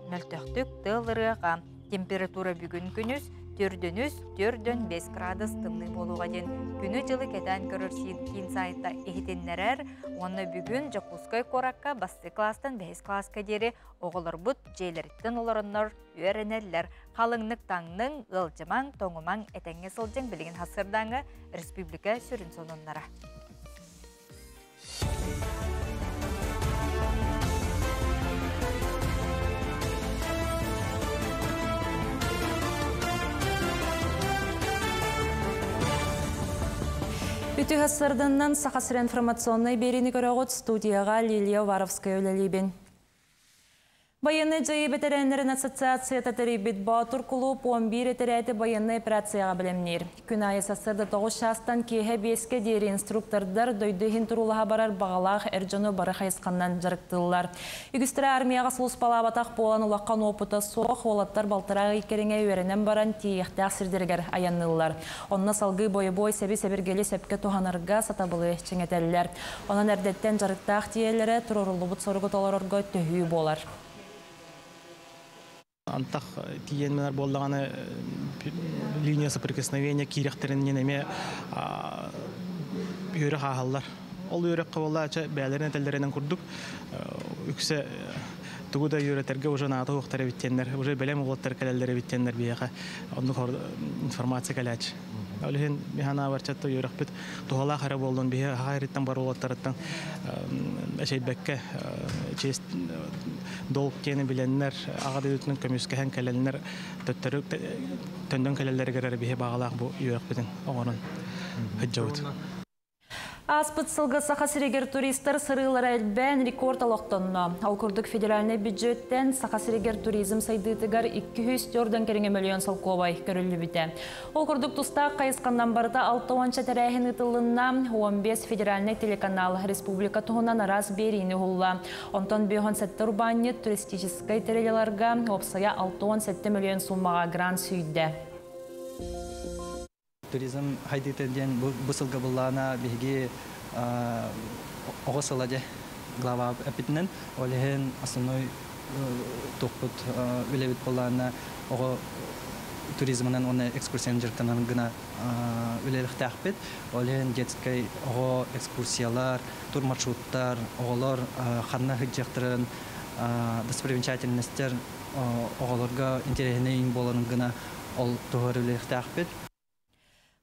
мөлтөхтүк тыал ырыаҕа. Температура бүгүн күнүс төрдөнүс төрдөн 5 градус тымныы буолуоҕа диэн күнү-дьылы кэтээн көрөр киин сайта иһитиннэрэр уонна бүгүн Дьокуускай куоракка бастакы класстан бэһис класска диэри оҕолорбут дьиэлэриттэн олороннор үөрэнэллэр. Халыҥнык таҥныҥ, ыалдьымаҥ, тоҥумаҥ, этэҥҥэ сылдьыҥ билигин сарсыардааҥҥы республика сүрүн сонуннара. Үтү сарданнан Саха сирэ информационнай биэриини көрөҕүт студияға Лилия Уваровская үлэлиибин. Байыаннай дьайыы бэтэрээннэрин ассоциацията тэрийбит Боотур кулууп 11 этэрээти байыаннай операцияҕа бэлэмниир. Күн аайы сарсыарда 9 чаастан киэһэ 5-кэ диэри инструктордар дойду иһин туруулаһа барар баҕалаах эр дьону бары хайысханнан дьарыктыыллар. Үгүстэрэ армияҕа сулууспалаабатах буолан улахан уопута суох уолаттар балтараа ый кэриҥэ үөрэнэн баран тиийиэхтээх сирдэригэр айанныыллар. Онно салгыы бойобуой сэби-сэбиргэли сөпкө туһанарга сатабылы чиҥэтэллэр. Онон эрдэттэн дьарыктаах тиийэллэрэ туруоруллубут соругу толорорго төһүү буолар. Антах тиийэн буоллаҕына линия соприкосновения киирэхтэрин эмиэ үөрэх ааһаллар. Ол үөрэххэ буоллаача бэйэлэрин этэллэринэн курдук үксэ тугу да үөрэтэргэ уже наада суохтар эбиттиэннэр, уже бэлэм уолаттар кэлэллэр эбиттиэннэр биһиэхэ оннук информация кэлээччи. Ол иһин миханаабарчатта үөрэхпит туһалаах эрэ буоллун биһи хаһайрыттан бар уолаттарыттан эчэйбэккэ честь долг диэни билэннэр аҕа дойдутунан көмүскэһэн кэлэннэр төттөрү төннөн кэлэллэригэр эрэ биһи баҕалаах бу үөрэхпитин оҥорон сылдьабыт. Ааспыт сылга Саха сиригэр туристар сырыылара элбээн рекорд олохтонно. Ол курдук федеральнай бюджеттэн Саха сиригэр туризм сайдыытыгар 204 кэриҥэ мөлүйүөн солкуобай көрүллүбүтэ. Ол курдук тустаах хайысханнан барыта 60 тэрээһин ыытылынна, 15 федеральнай телеканал республика туһунан араас биэриини уһулла. Онтон 57 урбаанньыт туристическай тэрилтэлэргэ уопсайа 67 мөлүйүөн суумаҕа грант сүүйдэ. Туризм хайдыыта диэн бу сылга буллаана биһиги оҕо сыла дьэ глава эппитинэн, ол иһин основной туохпут үлэбит буоллаана оҕо туризмынан уонна экскурсиянан дьарыктанан гына үлэлэхтээхпит. Ол иһин детскай оҕо экскурсиялар, турмаршруттар, оҕолор ханна сылдьыахтарын достопримечательностер оҕолорго интэриэһинэй буоларын гына ол туһугар үлэлэхтээхпит.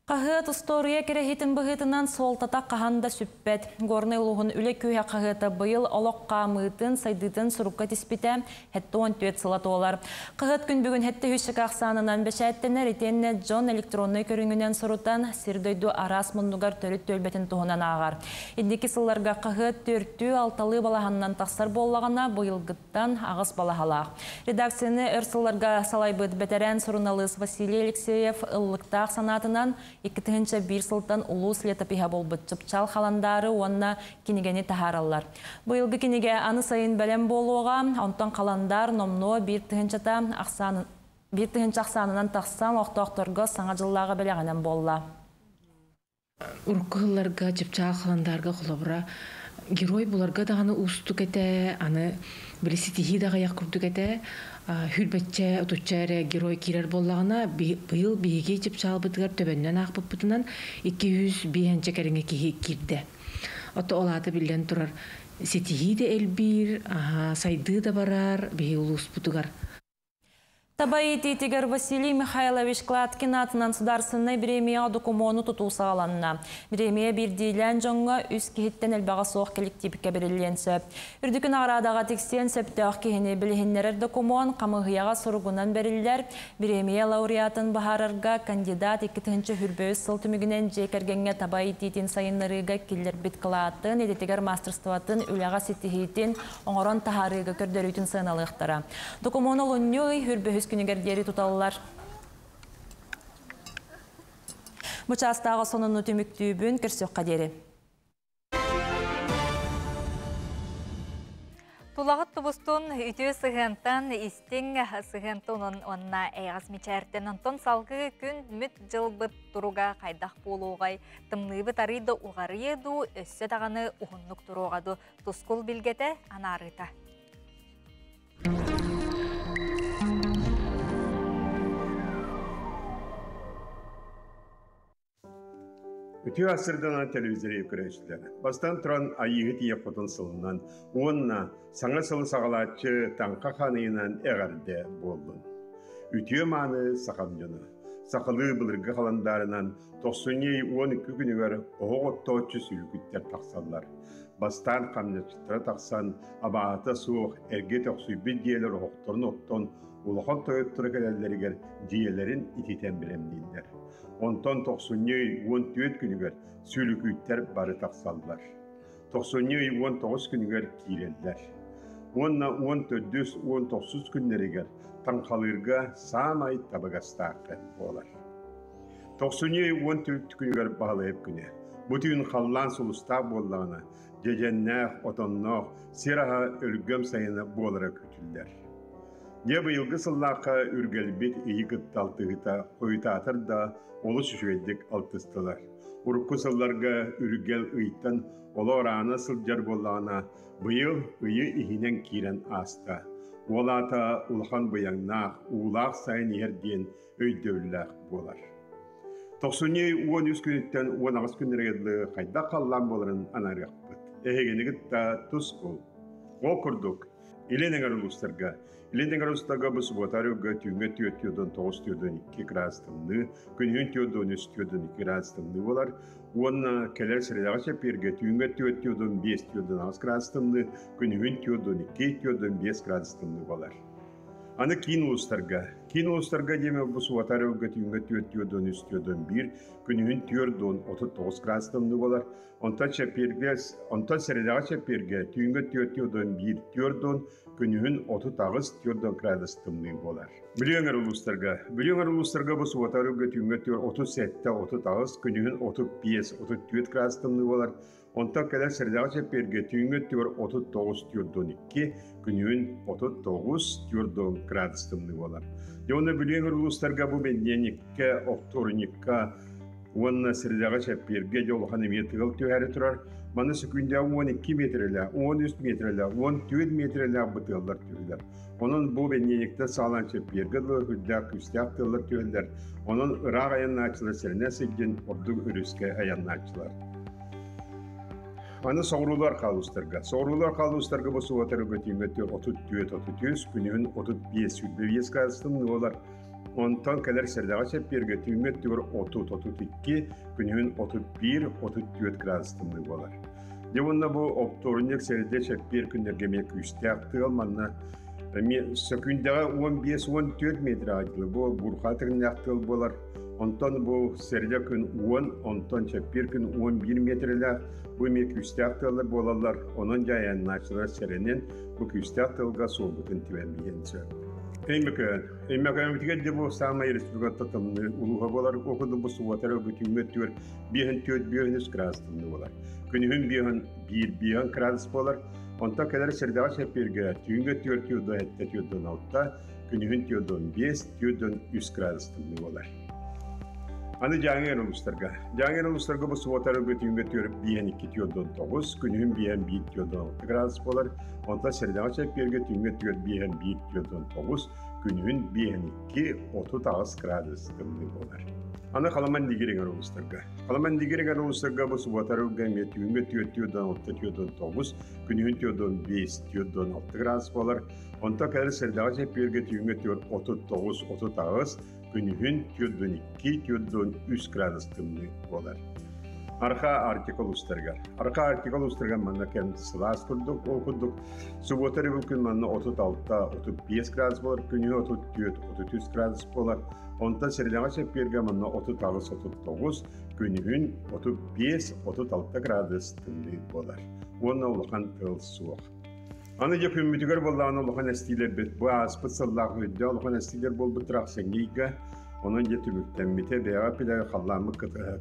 Хаһыат устуоруйа кэрэһитин быһыытынан суолтата хаһан да сүппэт. Горнай улууһун үлэ күүһэ хаһыата быйыл олох хаамыытын, сайдыытын сурукка тиспитэ 74 сыла туолар. Хаһыат күн бүгүн 73 ахсаанынан бэчээттэнэр, итиэннэ дьон электроннай көрүҥүнэн сурутан, сир-дойду араас муннугар төрүт түөлбэтин туһунан ааҕар. Инники сылларга хаһыат төртүү алталыы балаһанынан тахсар буоллаҕына, быйылгыттан аҕыс балаһалаах. Редакцияны өр сылларга салайбыт бэтэрээн суруналыыс Василий Алексеев ыллыктаах санаатынан 2001 сылтан улуус летопиһа буолбут Чыпчаал халандаары уонна кинигэни таһаараллар. Быйылгы кинигэ аны сайын бэлэм буолуоҕа, онтон халандаар номнуо 1000 ахсаанынан тахсан олохтоохторго саҥа дьыллааҕы бэлэҕинэн буолла. Урукку сылларга Чыпчаал халандаарга холобура герой буларга даҕаны уустук этэ, аны били ситиһии да аҕыйах курдук этэ. Хүрбэччэ, отучча эрэ герой киирэр буоллаҕына, быйыл биһиги Чыпчаалбытыгар төбөннөн аахпыппытынан 205 кэриҥэ киһи киирдэ. Ото ол аата биллэн турар ситиһии да элбиир, сайдыы да барар биһиги улууспутугар. Таба иитиитигэр Василий Михайлович Кладкин аатынан судаарсыннай бириэмийэҕэ докумуону тутуу саҕаланна. Бириэмийэ биирдиилээн дьоҥҥо үс киһиттэн элбэҕэ суох кэлэктиипкэ бэриллиэн сөп. Үрдүкү наҕараадаҕа тиксиэн сөптөөх киһини билиһиннэрэр докумуон хамыыһыйаҕа суругунан бэриллэр. Бириэмийэ лауреатын быһаарарга кандидат 2023 сыл түмүгүнэн дьиэ кэргэҥҥэ таба иитиитин сайыннарыыга киллэрбит кылаатын, идэтигэр маастарыстыбатын, үлэҕэ ситиһиитин, оҥорон таһаарыыга көрдөрүүтүн сыаналыахтара. Докумуон олунньу ый хүрбөһүс күнүгэр диэри туталлар. Бу чаастааҕы сонуну түмүктүүбүн, көрсүөххэ диэри. Тулаҕыт тубустун үтүө сыһыантан, истиҥ сыһыантан уонна эйэҕэс мичээртэн онтон салгыы күн мүт дьылбыт туруга хайдах буолуоҕай, тымныыбыт арый да уҕарыйа дуу, өссө даҕаны уһуннук туруоҕа дуу, тускул билгэтэ анаарыыта. Үтүө асырданан телевизоры көрөөччүлэр. Бастан туран Айыыһы тиийэ хотун сылынан уонна саҥа сылы саҕалааччы Таҥха ханыйынан эҕэрдэ буоллун. Үтүө мааны сахам дьоно. Сахалыы былыргы халандаарынан тохсунньу 12 күнүгэр оһох оттооччу сүлүкүттэр тахсаллар. Бастаан хамначчыттара тахсан, абааһыта суох эргэ төхсүйбүт дьиэлэр оһохторун оттон, улахан тойотторо кэлэллэригэр дьиэлэрин ититэн бэлэмнииллэр. Онтон тохсунньу 14 күнүгэр сүлүкүүттэр бары тахсаллар. Тохсунньу 19 күнүгэр киирэллэр. Уонна 14-үс, 19 күннэригэр таҥхалыырга саамай табыгастаах буолар. Тохсунньу 14 күнүгэр Баһылайап күнэ. Бу түүн халлаан сулустаах буоллаҕына, дьэдьэннээх, отонноох, сир аһа өлгөм сайына буолара күүтүллэр. Дьэ быйылгы сыллаахха үргэлбит ыйы кытта алтыһыыта хойутаатар да олус үчүгэйдик алтыстылар. Урукку сылларга үргэл ыйтан олоор аана сылдьар буоллаҕына, быйыл ыйы иһинэн киирэн ааста. Ол аата улахан быйаҥнаах, уулаах сайын иһэр диэн өйдөбүллээх буолар. Тохсунньу 13 күнүттэн 18 күннэригэр дылы хайдах халлаан буоларын анаарыахпыт. Эһигини кытта тускул. Ол курдук, Илин эҥэр улуустарга Илин эҥэр улуустарга бу субуота арыгы түүҥҥэ 4-9 4-2 градус тымныы, күнүһүн 4-3 4-2 градус тымныы буолар. Уонна кэлэр средаҕа чэппиэргэ түүҥҥэ 4-5 4-8 градус тымныы, күнүһүн 4-2 4-5 градус тымныы буолар. Аны киин улуустарга. Киин улуустарга диэми бу субата арыгы түүҥҥэ 4-3 4-1, күнүһүн 4-39 градус тымныы буолар. Онтон чэппиэргэ, онтон сэрэдэҕэ чэппиэргэ түүҥҥэ 4-1, 4 күнүһүн 38 4 градус тымныы буолар. Бүлүү өҥөр улуустарга. Бүлүү өҥөр улуустарга бу субата арыгы түүҥҥэ 37 38, күнүһүн 35 34 градус тымныы буолар. Онтон кэлэр сэрэдэҕэ чэппиэргэ түүҥҥэ 39 4-2, күнүһүн 39 4 градус тымныы буолар. Дьэ уонна Бүлүү өҥөр улуустарга бу бэнидиэнньиккэ, оптуорунньукка Уонна средаҕа чэппиэргэ дьэ улахан эмиэ тыал түһээри турар. Маны сөкүүндэ 12 метрэлээх, 13 метрэлээх, 14 метрэлээх бытыаллар түһүлэр. Онон бу бэнньиэнньиктэн саҕалаан чэппиэргэ дылы үрдээх күүстээх тыаллар түһэллэр. Онон ыраах айаннааччылар сэрэнэ сылдьан ордук өрүскэ айаннааччылар. Аны соҕуруулар хаалустарга. Соҕуруулар хаалустарга бу суотары көтүүҥҥэ 34-33, күнүһүн 35-25 градустан буолар. Онтон кэлэр сэрдэҕэ чэппиэргэ түүҥҥэ өттүгэр 30-32, күнүһүн 31-34 градус тымныы буолар. Дьэ уонна бу оптуорунньук сэрдэ чэппиэр күннэргэ эмиэ күүстээх тыал манна эмиэ сөкүүндэҕэ 15-14 метр дылы бу бурха тыгыннаах тыал буолар. Онтон бу сэрдэ күн 10, онтон чэппиэр күн 11 метрэлээх бу эмиэ күүстээх тыаллар буолаллар. Онон дьайаннааччылар сэрэнэн бу күүстээх тыалга суолбутун тибэн биһиэн сөп. Өймөкөөн. Өймөкөөммүтүгэр де бу саамай республиката тымныы улууһа буолар. Ол курдук бу субуота өргүтүүҥҥэ өттүгэр биэһин түөрт биэһин үс градус тымныы буолар. Күнүһүн биэһин биир биэһин градус буолар. Онтон кэлэр сэрдэҕэ чэппиэргэ түүҥҥэ өттүгэр түөрт уон сэттэ түөрт уон алта, күнүһүн түөрт уон биэс түөрт уон үс градус тымныы буолар. Аны Дьааҥы улуустарга. Дьааҥы улуустарга бу субуота өргүтүүҥҥэ түөрт биэһин икки түөрт уон тоҕус, күнүһүн биэһин биир түөрт уон алта градус буолар. Онтон сэрдэҕэ чэппиэргэ түүҥҥэ түөрт биэһин биир түөрт уон тоҕус, күнүһүн биэһин икки отут аҕыс градус тымныы буолар. Аны Халаман Дигириҥэр улуустарга. Халаман Дигириҥэр улуустарга бу субуота өргө эмиэ түүҥҥэ түөрт түөрт уон алта түөрт уон тоҕус, күнүһүн түөрт уон биэс түөрт уон алта градус буолар. Онтон кэлэр сэрдэҕэ чэппиэргэ түүҥҥэ түөрт отут тоҕус отут аҕыс, күнүһүн түөрт уон икки түөрт уон үс градус тымныы буолар. Арха Арктика улуустарыгар. Арха Арктика улуустарыгар манна кэм сылаас курдук, ол курдук субуота өрөбүл күн манна 36-35 градус буолар, күнүһү 34-33 градус буолар. Онтон сэрилэҕэ чэппиэргэ манна 38-39, күнүһүн 35-36 градус тымныы буолар. Уонна улахан тыал суох. Аны дьэ күммүтүгэр буоллаҕына улахан эстиилэрбит бу ааспыт сыллаах үрдэ улахан эстиилэр буолбуттара ахсынньыйга онон дьэ түмүктэммитэ бэйэҕэ пилэгэ халлааммыт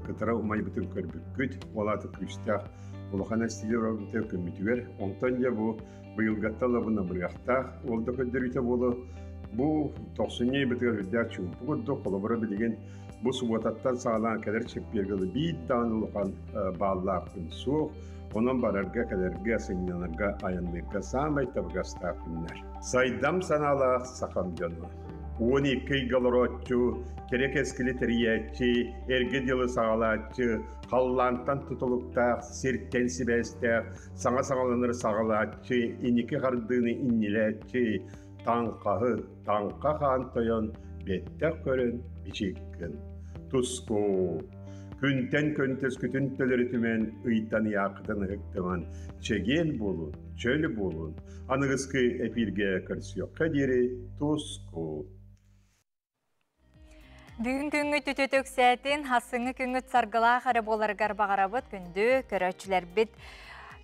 кытара умайбытын көрбүккүт ол аата күүстээх улахан эстиилэр буолбута күммүтүгэр онтон дьэ бу быйылгаттан лабына бырыахтаах ол да көрдөрүүтэ буолу бу тохсунньу ыйбытыгар үрдээх чуумпу курдук холобура билигин бу субуотаттан саҕалаан кэлэр чэппиэргэ биир даҕаны улахан бааллаах күн суох Онон барарга-кэлэргэ, сынньанарга, айанныырга саамай табыгастаах күннэр. Сайдам санаалаах сахам дьоно. 12 ыйга олорооччу, кэрэ кэскили тэрийээччи, эргэ дьылы саҕалааччы, халлаантан тутулуктаах, сиртэн сибээстээх, саҥа саҕаланары саҕалааччы, инники хардыыны иннилээччи, таҥхаһы, таҥха хаан тойон, бэттэх көрөн бичиккин. Туску! Күнтэн көнтөскүтүн төлөрүтүмэн, ыйтан ыйааххытын ыһыктыман, чэгиэн буолун, чөл буолун. Аныгыскы эпииргэ көрсүөххэ диэри туску! Бүгүн күҥҥүт үтүөтэ үксээтин, хасыҥҥы күҥҥүт саргылаах эрэ буоларыгар баҕарабыт күндү көрөөччүлэрбит.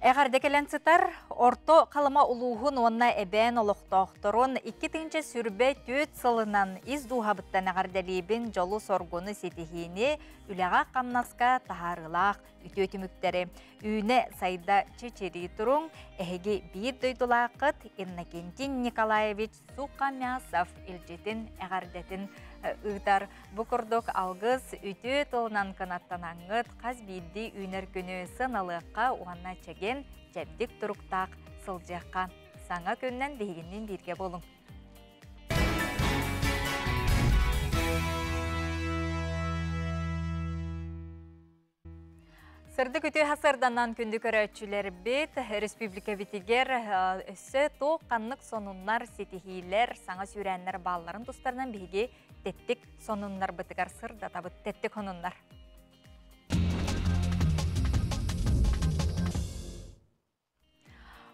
Эҕэрдэ кэлэн сытар Орто Халыма улууһун уонна Эбээн олохтоохторун 2024 сылынан ис дууһабыттан эҕэрдэлиибин дьолу-соргуну ситиһиини, үлэҕэ-хамнаска таһаарыылаах үтүө түмүктэри үүнэ-сайда чэчирии туруҥ, эһиги биир дойдулааххыт Иннокентий Николаевич Сухомясов илдьитин эҕэрдэтин ыытар. Бу курдук алгыс үтүө тылынан кынаттанаҥҥыт хас биирдии үүнэр күнү сыаналыахха уонна чэгиэн, чэбдик туруктаах сылдьыахха. Саҥа күннэн биһигинниин бииргэ буолуҥ. Сырдык үтүө сарданан күндү көрөөччүлэрбит республикабитигэр өссө туох ханнык сонуннар, ситиһиилэр, саҥа сүүрээннэр баалларын тустарынан биһиги тэттик сонуннарбытыгар сырдатабыт. Тэттик сонуннар.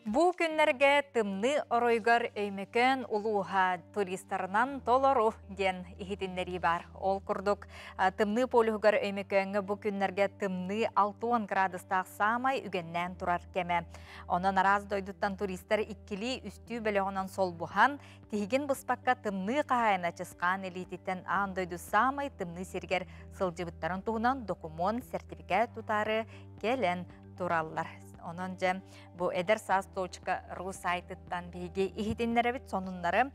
Бу күннэргэ тымныы оройугар Өймөкөөн улууһа туристарынан толору диэн иһитиннэрии баар. Ол курдук, тымныы полюһугар Өймөкөөҥҥө бу күннэргэ тымныы 60 градустаах саамай үгэннээн турар кэмэ. Онон араас дойдуттан туристар иккилии үстүү бөлөҕүнэн солбуһан, тиһигин быспакка тымныы хаһаайына Чысхаан илиититтэн аан дойду саамай тымныы сиригэр сылдьыбыттарын туһунан докумуон, сэртипикээт тутаары кэлэн тураллар. Онон дьэ бу эдэр саас точка ру сайтыттан биһиги иһитиннэрэбит сонуннары.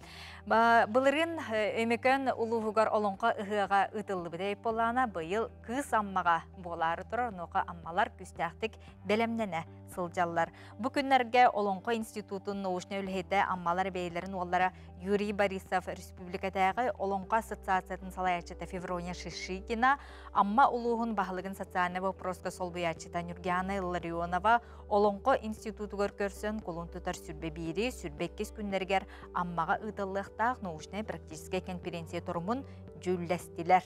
Былырыын Өймөкөөн улууһугар олоҥхо ыһыаҕа ыытыллыбыт буоллаҕына, быйыл Кыыс Аммаҕа буолаары турар, онуоха аммалар күүстээхтик бэлэмнэнэ сылдьаллар. Бу күннэргэ Олоҥхо институтун научнай үлэһитэ аммалар бэйэлэрин уоллара Юрий Борисов республикатааҕы Олоҥхо ассоциациятын салайааччыта Феврония Шишигина, Амма улууһун баһылыгын социальнай боппуруоска солбуйааччыта Нюргиана Илларионова Олоҥхо институтугар көрсөн кулун тутар сүрбэ биири, сүрбэ иккис күннэригэр Аммаҕа ыытыллыахтаах научнай-практическай конференция торумун дьүүллэстилэр.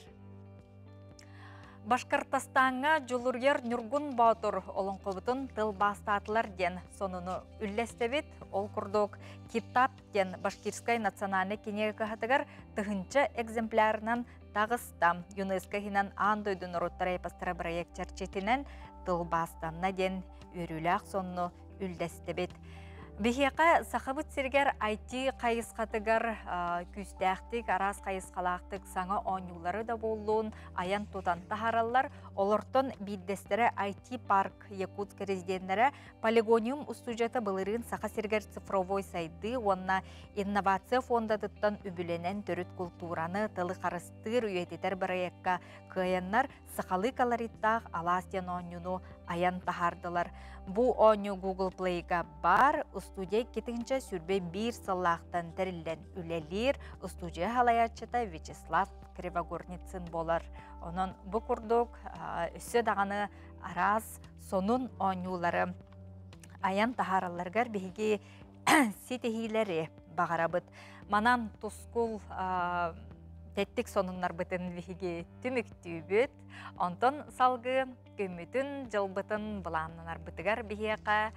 Башкортостаҥҥа Дьулуруйар Ньургун Боотур олоҥхобутун тылбаастаатылар диэн сонуну үллэстэбит. Ол курдук Китап диэн башкирскай национальнай кинигэ кыһатыгар тыһыынча экземплярынан таҕыста. ЮНЕСКО иһинэн аан дойду норуоттара эпостара бырайыак чэрчитинэн тылбаастанна диэн үөрүүлээх сонуну үллэстибит. Биһиэхэ Сахабыт сиригэр IT хайысхатыгар күүстээхтик, араас хайысхалаахтык саҥа оонньуулары да буоллун айан тутан таһаараллар. Олортон биирдэстэрэ IT парк Якутск резиденнэрэ Полигониум устуудьуйата былырыын Саха сиригэр цифровой сайдыы уонна инновация фондатыттан үбүлэнэн төрүт култуураны, тылы харыстыыр, үйэтитэр бырайыакка кыайаннар сахалыы колориттаах алаас диэн оонньууну айан таһаардылар. Бу оонньуу Google Play-га баар, устудия 2021 сыллаахтан тэриллэн үлэлиир устудьуйа салайааччыта Вячеслав Кривогорницын буолар. Онон бу курдук өссө даҕаны араас сонун оонньуулары айан таһааралларыгар биһиги ситиһиилэри баҕарабыт. Манан тускул тэттик сонуннарбытын биһиги түмүктүүбүт. Онтон салгыы күммүтүн, дьылбытын былааннанарбытыгар биһиэхэ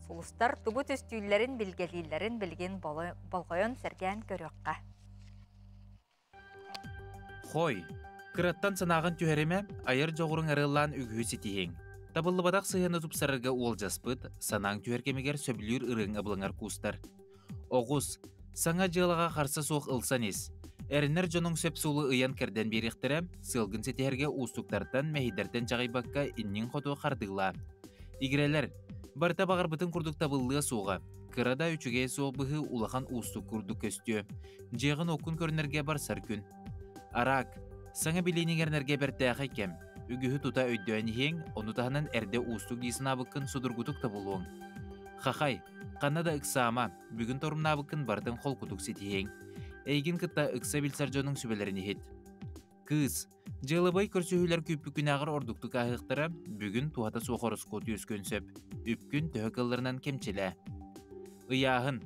сулустар тугу түстүүллэрин, билгэлииллэрин билигин болҕойон сэргээн көрүөххэ. Хой, кыраттан санааҕын түһэримэ, айар дьоҕуруҥ арыаллаан үгүһү ситиһиҥ. Табыллыбатах сыһыаны тупсарарга уолдьаспыт, санааҥ түһэр кэмигэр сөбүлүүр ырыаҥ абылаҥар куустар. Оҕус, саҥа дьыалаҕа харса суох ылсан ис. Эрэнэр дьонуҥ сөп суолу ыйан-кэрдэн биэриэхтэрэ, сыалгын ситиһэргэ уустуктартан, мэһэйдэртэн чаҕыйбакка инниҥ хоту хардыылаа. Игирэлэр, барыта баҕарбытыҥ курдук табыллыа суоҕа. Кыра да үчүгэй суох быһыы улахан уустук курдук көстүө. Дьиэҕин-уоккун көрүнэргэ барсар күн. Араак, саҥа билиини иҥэринэргэ бэртээхэй кэм. Үгүһү тута өйдөөн иһиэҥ, ону таһынан эрдэ уустук дии санаабыккын судургутук тобулуоҥ. Хахай, ханна да ыксаама, бүгүн торумнаабыккын барытын холкутук ситиһиэҥ. Эйигин кытта ыкса билсэр дьонуҥ сүбэлэрин иһит. Кыыс, дьыалабыай көрсүһүүлэр күүппүккүнээҕэр ордуктук ааһыахтара, бүгүн туһата суох ороскуот үөскүөн сөп. Үпкүн төһө кыалларынан кэмчилээ. Ыйааһын,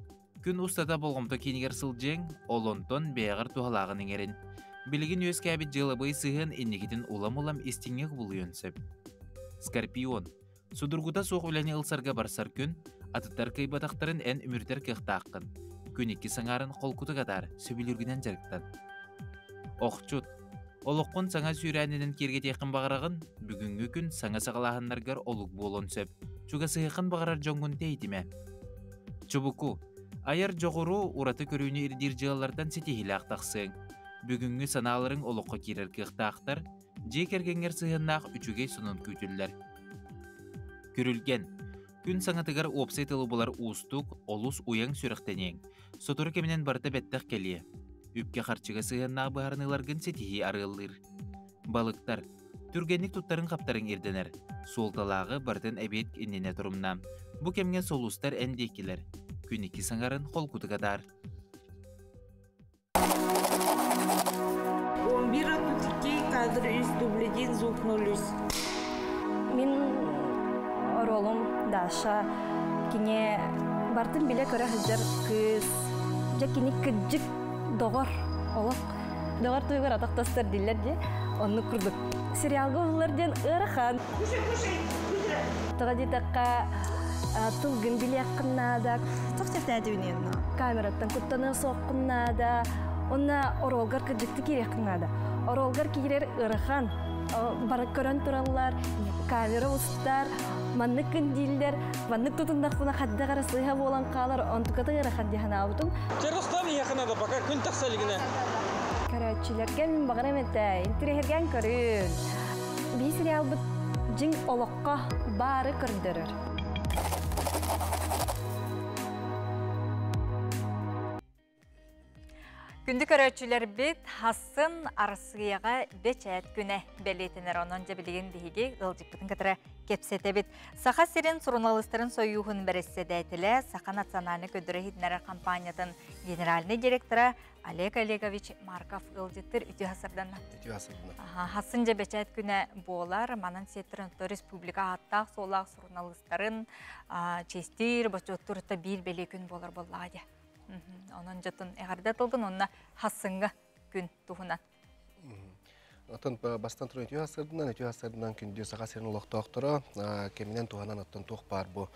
Күн устата болҕомто киинигэр сылдьыаҥ, ол онтон бэйэҕэр туһалааҕын иҥэрин. Билигин үөскээбит дьыалабыай сыһыан инникитин улам-улам истиҥҥэ кубулуйуон сөп. Скорпион. Судургута суох үлэни ылсарга барсар күн, атыттар кыайбатахтарын эн үмүрүтэр кыахтааххын. Күн икки саҥаарын холкутук атаар, сөбүлүүргүнэн дьарыктан. Охчут. Олоххун саҥа сүүрээнинэн киэргэтиэххин баҕараҕын, бүгүҥҥү күн саҥа саҕалааһыннаргар олук буолуон сөп. Чугасыһыаххын баҕарар дьоҥҥун тэйитимэ. Чубуку. Айар дьоҕуру, ураты көрүүнү ирдиир дьыалалартан ситиһиилээх тахсыаҥ. Бүгүҥҥү санааларыҥ олоххо киирэр кыахтаахтар, дьиэ кэргэҥҥэр сыһыаннаах үчүгэй сонун күүтүллэр. Күрүлгэн. Күн саҥатыгар уопсай тылы булар уустук, олус уйаҥ сүрэхтэниэҥ. Сотору кэминэн барыта бэттэх кэлиэ. Үпкэ-харчыга сыһыаннаах быһаарыныыларгын ситиһии арыаллыыр. Балыктар. Түргэнник туттарыҥ-хаптарыҥ ирдэнэр. Суолталааҕы барытын эбиэт иннинэ турумна. Бу кэмҥэ сулустар эн диэкилэр. Күн икки саҥарын холкутук атаар. 11 кадр үс дубль один звук ноль үс. Мин оруолум Даша кини бартын билэ-көрө сылдьар кыыс. Дьэ кини кырдьык доҕор олох доҕор туһугар атах тастар дииллэр дии. Оннук курдук. Сериалга уһуллар диэн ыарахан. Тоҕо диэтэххэ тылгын билиэххин наада. Туох чэптээтибин Камераттан куттаныа суоххун наада. Уонна оруолгар кырдьыкты киириэххин наада. Оруолгар киирэр ыарахан. Бары көрөн тураллар, камера устар, маннык гын дииллэр, маннык тутуннахпына хайдах эрэ сыыһа буолан хаалар, онтуката ыарахан дии санаабытым. Чарыстан иһиэхэ наада, пока күн тахса илигинэ. Көрөөччүлэргэ мин баҕарам этэ, интириэһиргээн көрүн. Биир сериалбыт дьиҥ олоххо баары көрдөрөр. Күндү көрөөччүлэрбит, хасын Арассыыйаҕа бэчээт күнэ бэлиэтэнэр. Онон дьэ билигин биһиги ыалдьыппытын кытары кэпсэтэбит. Саха сирин суруналыыстарын сойууһун бэрэссэдээтэлэ, Саха национальнай көрдөрөр-иһитиннэрэр компаниятын генеральнай директора Олег Олегович Марков ыалдьыттыр үтүө хасырданна. Үтүө хасырданна. Хасын дьэ бэчээт күнэ буолар. Манан сиэттэрин республика ааттаах суолаах суруналыыстарын честиир, бочуоттуур биир бэлиэ күн буолар буоллаҕа дьэ. Онон дьотун эҕэрдэ тылгын онно хассыҥҥа күн туһунан. Оттон бастан туран үтүө асырдынан күндү Саха сирин олохтоохторо кэминэн туһанан оттон туох баар бу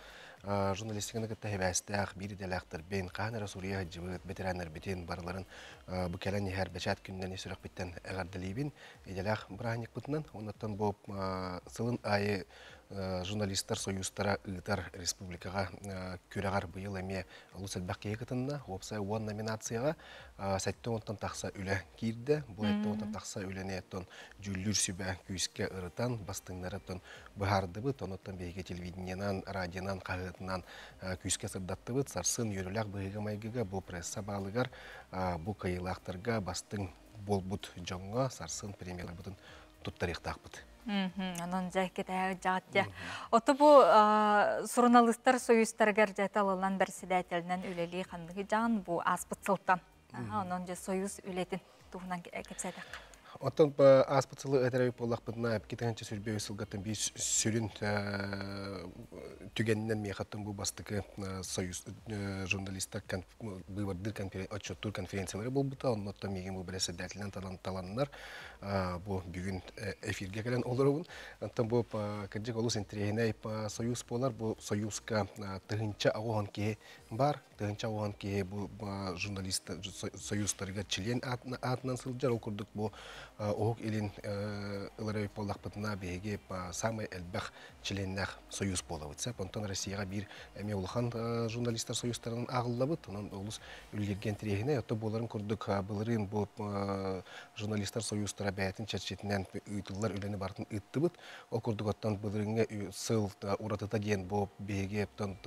журналистиканы кытта хебээстээх биир идэлээхтэрбин хаһан эрэ суруйа сылдьыбыт бэтэрээннэрбитин барыларын бу кэлэн иһэр бэчээт күнүнэн сүрэхпиттэн эҕэрдэлиибин идэлээх бырааһынньыкпытынан. Оннуттан бу сылын аайы журналистар союзтара ыытар республикаҕа күрэҕэр быйыл эмиэ олус элбэх киһи кытынна. Уопсай 10 номинацияҕа 70-тан тахса үлэ киирдэ. Бу 70-тан тахса үлэни оттон дьүүллүүр сүбэ күүскэ ырытан, бастыҥнарыттан быһаардыбыт. Онуттан биһиги телевидениенан, радионан, хаһыатынан күүскэ сырдаттыбыт. Сарсын үөрүүлээх быһыыга-майгыга бу пресса баалыгар бу кыайыылаахтарга, бастыҥ буолбут дьоҥҥо сарсын премияларбытын туттарыахтаахпыт. Онон дьэ кэтэһэ дьааття. Ото бу суруналыыстар союзтарыгар дьэ талылан бэрэссэдээтэлинэн үлэлии ханныгы жаан бу ааспыт сылтан. Онон дьэ союз үлэтин туһунан кэпсээтэххэ. Оттон ааспыт сылы этэрэ буоллахпытына, китэнчэ сүрбэ сылгаттан биир сүрүн түгэнинэн миэхэттэн бу бастакы союз журналистар быыбардыыр отчеттуур конференциялары буолбута. Оннуттан миигин бу бэрэссэдээтэлинэн таланнар бу бүгүн эфирге кэлэн олоробун. Оттон бу кырдьык олус интэриэһинэй союз буолар. Бу союзка 1080 киһи бар. 1080 киһи бу журналист союзтарыгар член аатынан сылдьар. Ол курдук бу Уһук Илин ылар буоллахпытына, биһиги самый элбэх членнээх союз буолабыт. Онтон Россияҕа биир эмиэ улахан журналистар союзтарынан ааҕыллабыт. Онон олус үлүгэргэ интэриэһинэй. Отто буоларын курдук былырыын бу журналистар союзтара бэйэтин чэрчитинэн ыытыллар үлэни барытын ыыттыбыт. Ол курдук оттон былырыыҥҥы сыл уратыта диэн бу биһиги оттон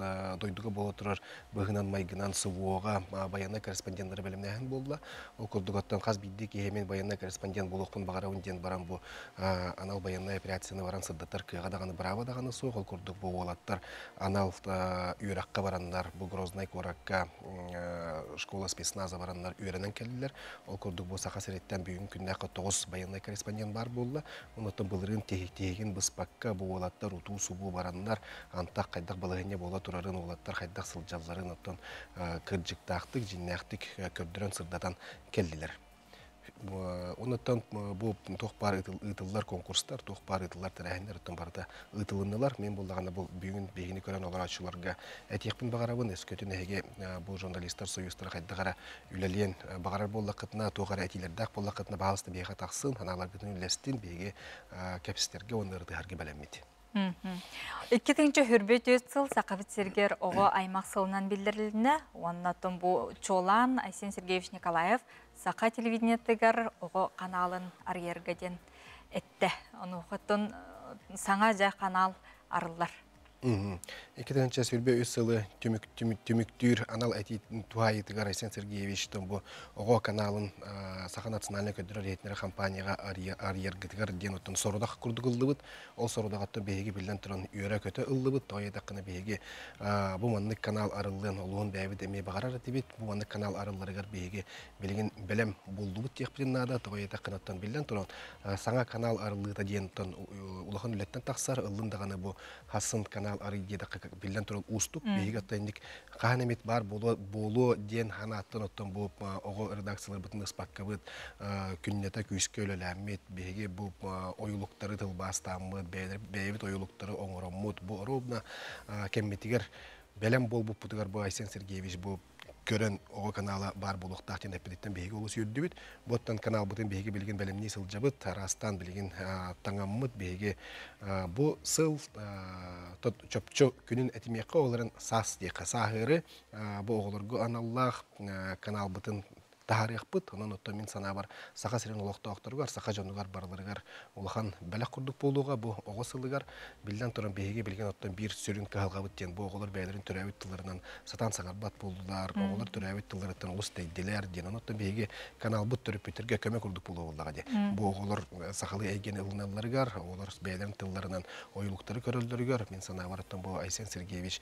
дойдуга буола турар быһыынан майгынан СВО-ҕа байыаннай корреспонденттары бэлэмнээһин буолла. Ол курдук оттон хас биирдии киһи мин байыаннай корреспондент буолуохпун баҕарабын диэн баран бу анал байыаннай операцияны баран сырдатар кыаҕа даҕаны, бырааба даҕаны суох. Ол курдук бу уолаттар анал үөрэххэ бараннар, бу Грознай куоракка школа спецназа бараннар үөрэнэн кэллилэр. Ол курдук бу Саха сириттэн бүгүн күннээххэ 9 байыаннай корреспондент баар буолла. Онуттан былырыын тиһигин быспакка бу уолаттар утуу-субуу бараннар антах хайдах балаһыанньа буола турарын, уолаттар хайдах сылдьалларын оттон кырдьыктаахтык, дьиҥнээхтик көрдөрөн сырдатан кэллилэр. Онуттан бу туох баар ыытыллар конкурстар, туох баар ыытыллар тэрээһиннэр оттон барыта ыытылыннылар. Мин буллаҕына бу бүгүн биһигини көрөн олорооччуларга этиэхпин баҕарабын, өскөтүн эһиги бу журналистар союзтара хайдах эрэ үлэлиэн баҕарар буоллаххытына, туох эрэ этиилэрдээх буоллаххытына, баһаалыста биһиэхэ тахсын, санааларгытын үллэстин, биһиги кэпсэтэргэ уонна ырытыһарга бэлэммит. 2024 сыл Сахабыт сиригэр оҕо аймах сылынан биллэрилиннэ. Уонна бу чуолаан Айсен Сергеевич Николаев Саха телевидениетыгар оҕо каналын арыйарга диэн этте. Онуохаттан саҥа дьэ канал арыллар. 2023 сылы түмүктүүр анал этии туһаайыытыгар Айсен Сергеевич бу оҕо каналын Саха национальнай көрдөрөр иһитиннэрэр компанияҕа арыйаргытыгар диэн оттон сорудах курдук ыллыбыт. Ол сорудахаттан биһиги биллэн туран үөрэ-көтө ыллыбыт. Тоҕо диэтэххинэ, биһиги бу маннык канал арыллыан олуһун бэйэбит эмиэ баҕарар этибит. Бу маннык канал арылларыгар биһиги билигин бэлэм буоллубут диэхпитин наада. Тоҕо диэтэххинэ, оттон биллэн туран саҥа канал арыллыыта диэн оттон улахан үлэттэн тахсар. Ыллын даҕаны бу хасын канал арый диэтэххэ, биллэн туран уустук. Биһиги оттон инник хаһан эмит баар буолуо буолуо диэн ханааттан оттон бу оҕо редакцияларбытын ыспаккабыт күннэтэ күүскэ үлэлээммит, биһиги бу ойуулуктары тылбаастааммыт, бэйэбит ойуулуктары оҥороммут, бу ровно кэммитигэр бэлэм буолбуппутугар бу Айсен Сергеевич бу көрөн оҕо канала баар буолуохтаах диэн эппититтэн биһиги олус үөрдүбүт. Буоттан каналбытын биһиги билигин бэлэмнии сылдьабыт, араастаан билигин таҥаммыт биһиги бу сыл чопчу күнүн этимиэххэ, олорон саас диэххэ, сааһыары бу оҕолорго аналлаах каналбытын таһаарыахпыт. Онон оттон мин санаабар Саха сирин олохтоохторугар, саха дьонугар барыларыгар улахан бэлэх курдук буолуоҕа. Бу оҕо сылыгар биллэн туран биһиги билигин оттон биир сүрүн кыһалҕабыт диэн бу оҕолор бэйэлэрин төрөөбүт тылларынан сатаан саҥарбат буоллулар, оҕолор төрөөбүт тылларыттан олус тэйдилэр диэн. Онон оттон биһиги каналбыт төрөппүттэргэ көмө курдук буолуо диye. Бу оҕолор сахалыы эйгэни ылыналларыгар, оҕолор бэйэлэрин тылларынан ойулуктары көрөллөрүгэр мин санаабар оттон бу Айсен Сергеевич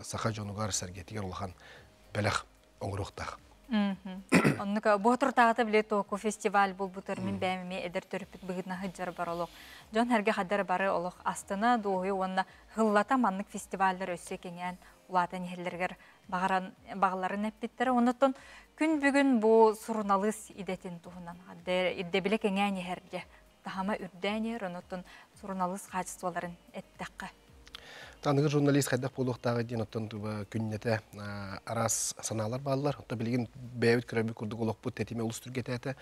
саха дьонугар сэргэтигэр улахан бэлэх оҥоруохтаах. Оннук Боотуртаҕата биле току фестиваль булбутар мин бэйэм эмиэ эдэр төрөппүт быһыытынан сылдьар бар олох. Дьон сэргэ хаддар бары олох астына, дуоһуйа уонна һыллата маннык фестиваллар өссө кэҥээн улаатан иһэллэригэр баҕаран баҕаларын эппиттэрэ. Оннуттан күн бүгүн бу суруналыыс идэтин туһунан ирдэбилэ кэҥээн иһэргэ таһыма үрдээн иһэр, оннуттан суруналыыс хаачыстыбаларын эттэххэ. Аныгы журналист хайдах буолуохтааҕый диэн оттон күннэтэ араас санаалар бааллар. Оттон билигин бэйэбит көрөбүт курдук олохпут тэтимэ олус түргэтээтэ.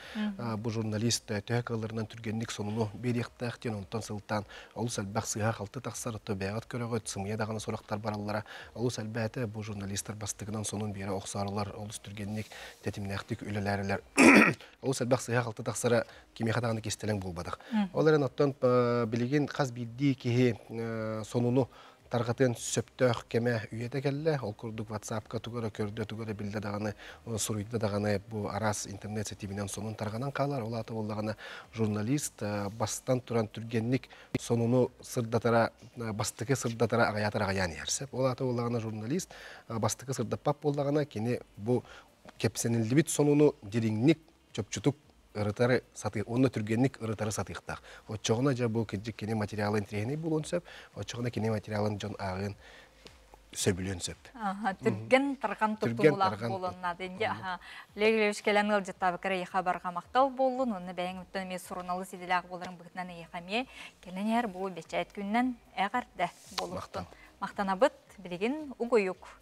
Бу журналист төһө кыалларынан түргэнник сонуну биэриэхтээх диэн онтон сылтаан олус элбэх сыыһа-халты тахсар. Оттон бэйэҕит көрөҕүт, сымыйа даҕаны сурахтар бараллара олус элбээтэ. Бу журналистар бастакынан сонун биэрэ охсоорулар, олус түргэнник, тэтимнээхтик үлэлээрилэр. Олус элбэх сыыһа-халты тахсара кимиэхэ даҕаны кистэлэҥ буолбатах. Ол эрэн оттон билигин хас биирдии киһи сонуну тарҕатыан сөптөөх кэмэ үйэтэ кэллэ. Ол курдук WhatsApp-ка тугу эрэ көрдө, тугу эрэ биллэ даҕаны, суруйда даҕаны бу араас интернет ситиминэн сонун тарҕанан хаалар. Ол аата буоллаҕына журналист бастан туран түргэнник сонуну сырдатара, бастакы сырдатара аҕыйаатар аҕыйаан иһэр сөп. Ол аата буоллаҕына журналист бастакы сырдаппат буоллаҕына кини бу кэпсэниллибит сонуну дириҥник чопчутук ырытары сатыы уонна түргэнник ырытары сатыахтаах. Оччоҕуна дьэ бу кырдьык кини материала интэриэһинэй буолуон сөп, оччоҕуна кини материалын дьон ааҕыан сөбүлүөн сөп. Түргэн тарҕан туттуулаах буолуон наада. Инде аха Леглевич кэлэн ыалдьыттаабыккар эйиэхэ барҕа махтал буоллун, уонна бэйэҥ өттөн эмиэ суруналыыс идэлээх буоларын быһыытынан эйиэхэ эмиэ кэлэн иһэр бу бэчээт күнүнэн эҕэрдэ буолуохтун. Махтанабыт. Билигин угуйук.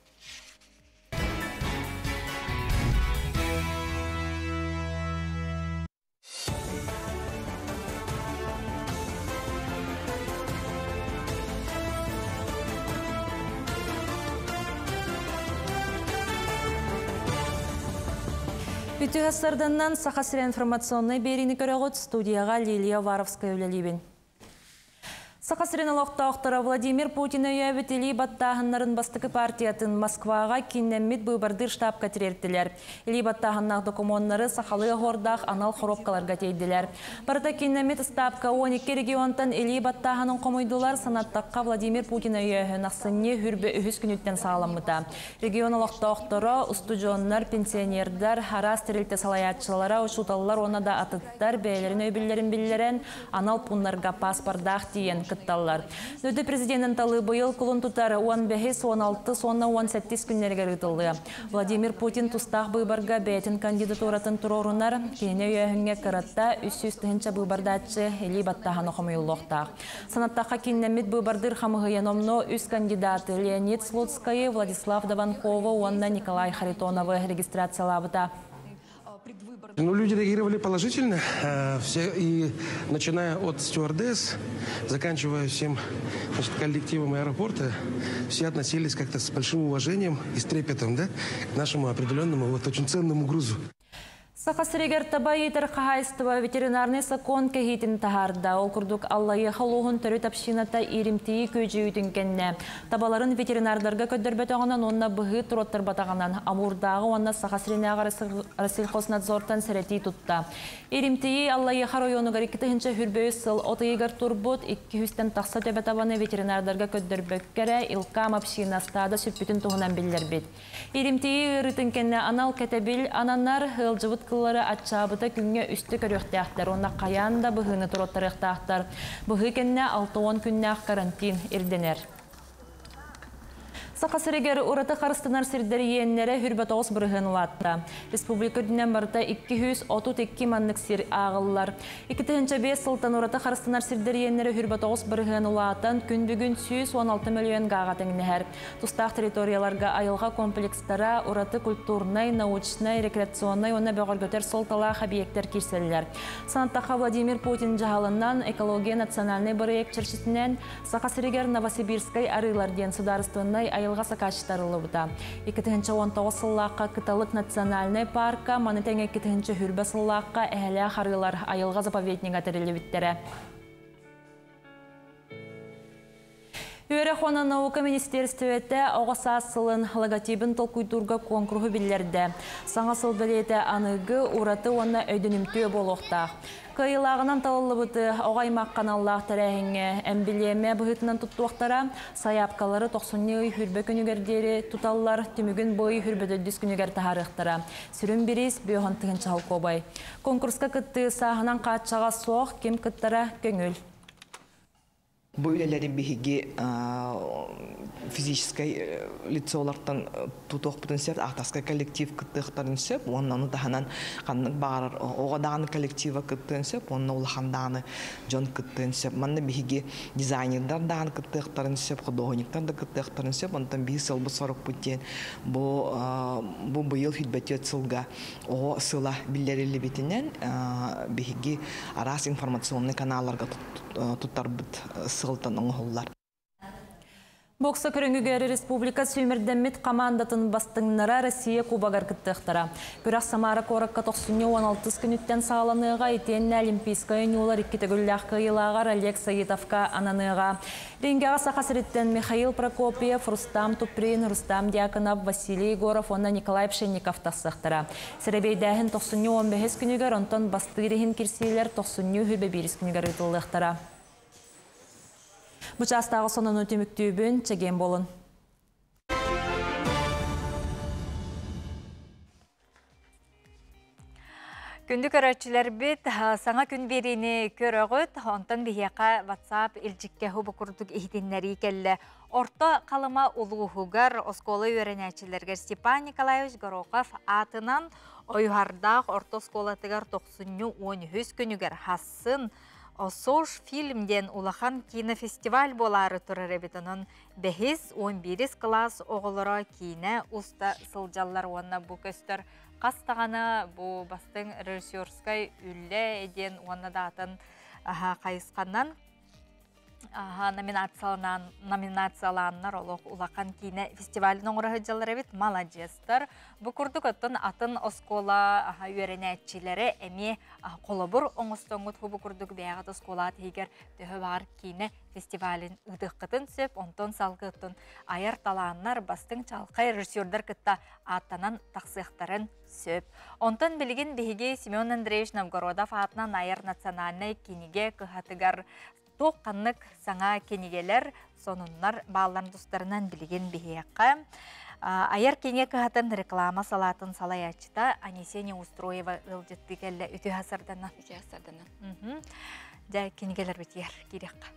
Үтүө сарданнан Саха сирэ информационнай биэриини көрөҕүт студияҕа Лилия Уваровская үлэлиибин. Саха сирин олохтоохторо Владимир Путин өйөөбүт илии баттааһыннарын бастакы партиятын Москваҕа кииннэммит быыбардыыр штабка тириэртилэр. Илии баттааһыннаах докумуоннары сахалыы оһуордаах анал хоруопкаларга тиэйдилэр. Барыта кииннэммит ыстаапка 12 регионтан илии баттааһынын хомуйдулар. Санаттахха Владимир Путин өйөөһүн ахсынньы хүрбэ үһүс күнүттэн саҕаламмыта. Регион олохтоохторо, устудьуоннар, пенсионердар, араас тэрилтэ салайааччылара, учууталлар уонна да атыттар бэйэлэрин өйөбүллэрин биллэрэн, анал пууннарга паспордаах тиийэн кытталлар. Дойду президенин талыы быйыл кулун тутар 15, 16 уонна 18 күннэригэр ыытыллыа. Владимир Путин тустаах быыбарга бэйэтин кандидатуратын туруорунар, кинини өйөөһүҥҥэ кыратта 300 тыһыынча быыбардааччы илии баттааһына хомуйуллуохтаах. Санаттахха кииннэммит быыбардыыр хамыһыйа номнуо үс кандидаты Леонид Слуцкайы, Владислав Дованкову уонна Николай Харитоновы регистрациялаабыта. Ну, люди реагировали положительно. Все, и начиная от стюардесс, заканчивая всем значит, коллективом аэропорта, все относились как-то с большим уважением и с трепетом да, к нашему определенному вот очень ценному грузу. Саха сиригэр таба иитэр хаһаайыстыба ветеринарнай сокуон кэһиитин таһаарда. Ол курдук Аллайыаха улууһун төрүт общината ииримтийии күөдьүйүүтүн кэннэ табаларын ветеринардарга көрдөрбөтөҕүнэн уонна быһыы туруоттарбатаҕынан Амурдааҕы уонна Саха сиринээҕи Россельхознадзортан сэрэтии тутта. Ииримтийии Аллайыаха оройуонугар 2023 сыл от ыйыгар турбут 200-тэн тахса төбө табаны ветеринардарга көрдөрбөккө эрэ Илкам община стада сүппүтүн туһунан биллэрбит. Иримтийии ыарыытын кэннэ анал кэтэбил ананар, ыалдьыбыт кыллары аччаабыта күҥҥэ үстэ көрүөхтээхтэр уонна хайаан да быһыыны туруоттарыахтаахтар. Быһыы кэннэ 60 күннээх карантин ирдэнэр. Саха сиригэр ураты харыстанар сирдэр иэннэрэ 29 бырыһыан улаатта. Республика үрдүнэн барыта 232 маннык сир ааҕыллар. 2005 сылтан ураты харыстанар сирдэр иэннэрэ 29 бырыһыан улаатан, күн бүгүн 116 мөлүйүөн гааҕа тэҥнэһэр. Тустаах территорияларга айылҕа комплекстара, ураты культурнай, научнай, рекреационнай уонна бөҕөргөтөр суолталаах объектар киирсэллэр. Санаттахха Владимир Путин дьаһалынан экология национальнай бырайыак чэрчитинэн Саха сиригэр Новосибирскай арыылар диэн судаарыстыбаннай айылҕа сакааччыта арыллыбыта. 2019 сыллаахха Кыталык национальнай паарка, маны тэҥэ 2020 сыллаахха Эһэлээх арыылар айылҕа заповеднига тэриллибиттэрэ. Үөрэх уонна наука министиэристибэтэ оҕо саас сылын логотибын толкуйдуурга куонкуруһу биллэрдэ. Саҥа сыл бэлиэтэ аныгы, ураты уонна өйдөнүмтүө буолуохтаах. Кыайыылааҕынан талыллыбыты оҕо аймах ханаллаах тэрээһиҥҥэ эмбилиэмэ быһыытынан туттуохтара. Сайаапкалары тохсунньу ый хүрбэ күнүгэр диэри туталлар, түмүгүн бу ый хүрбөтөдүс күнүгэр таһаарыахтара. Сүрүн бириис бүөһөн тыһыынча холкуобай. Конкурска кыттыы сааһынан хааччаҕа суох, ким кыттара көҥүл. Бу үлэлэри биһиги физическэй лицолартан тутуохпутун сөп, авторскай коллектив кыттыахтарын сөп, уонна ону таһынан ханнык баҕарар оҕо даҕаны коллектива кыттыан сөп, уонна улахан даҕаны дьон кыттыан сөп. Манна биһиги дизайнердар даҕаны кыттыахтарын сөп, художниктар да кыттыахтарын сөп. Онтон биир сылбыт сорукпут диэн бу бу быйыл хүлбэтиэт сылга оҕо сыла биллэриллибитинэн биһиги араас информационный каналларга туттарбыт сылтан оҥоһуллар. Бокса көрүҥүгэр республика сүүмэрдэммит хамаандатын бастыҥнара Россия Кубогар кыттыахтара. Күрэх Самара куоракка тохсунньу 16 күнүттэн саҕаланыаҕа, итиэннэ Олимпийскай оонньуулар икки төгүллээх кыайыылааҕар Олег Саитовка ананыаҕа. Рингэҕэ Саха сириттэн Михаил Прокопьев, Рустам Туприн, Рустам Дьяконов, Василий Егоров уонна Николай Пшенников тахсыахтара. Сэрэбиэйдээһин тохсунньу 15 күнүгэр, онтон бастыыр иһин кирсиилэр тохсунньу үһү биирис күнүгэр ыытыллыахтара. Бу чаастааҕы сонуну түмүктүүбүн, чэгиэн буолун. Күндү көрөөччүлэрбит, саҥа күн биэриини көрөҕүт. Онтон биһиэхэ WhatsApp илдьиккэ хубу курдук иһитиннэрии кэллэ. Орто Халыма улууһугар оскуола үөрэнээччилэригэр Степан Николаевич Горохов аатынан Ойуһардаах орто оскуолатыгар тохсунньу 13 күнүгэр хассын Осош фильм диэн улахан кинофестиваль буолаары турар эбит. Онон бэһис, 11 кылаас оҕолоро киинэ уста сылдьаллар уонна бу көстөр хас даҕаны бу бастыҥ режиссерскай үлэ диэн уонна даатын хайысханан номинациялааннар олох улахан киинэ фестивалын оҥоро сылдьаллар эбит маладьыастар бу курдук оттон атын оскуола үөрэнээччилэрэ эмиэ холобур оҥостоҥҥут бу курдук бэйэҕит оскуолаат иһигэр төһө баҕар киинэ фестивалын ыытыаххытын сөп онтон салгыттын айар талааннар бастыҥ чалхай режиссердар кытта ааттанан тахсыахтарын сөп. Онтон билигин биһиги Семен Андреевич Новгородов аатынан айар национальнай кинигэ кыһатыгар туох ханнык саҥа кинигэлэр, сонуннар баалларын тустарынан билигин биһиэхэ айар кинигэ кыһатын реклама салаатын салайааччыта Анисия Неустроева ыалдьыттыы кэллэ. Үтүө сардана. Үтүө сардана. Дьэ, кинигэлэр битиэр киириэххэ.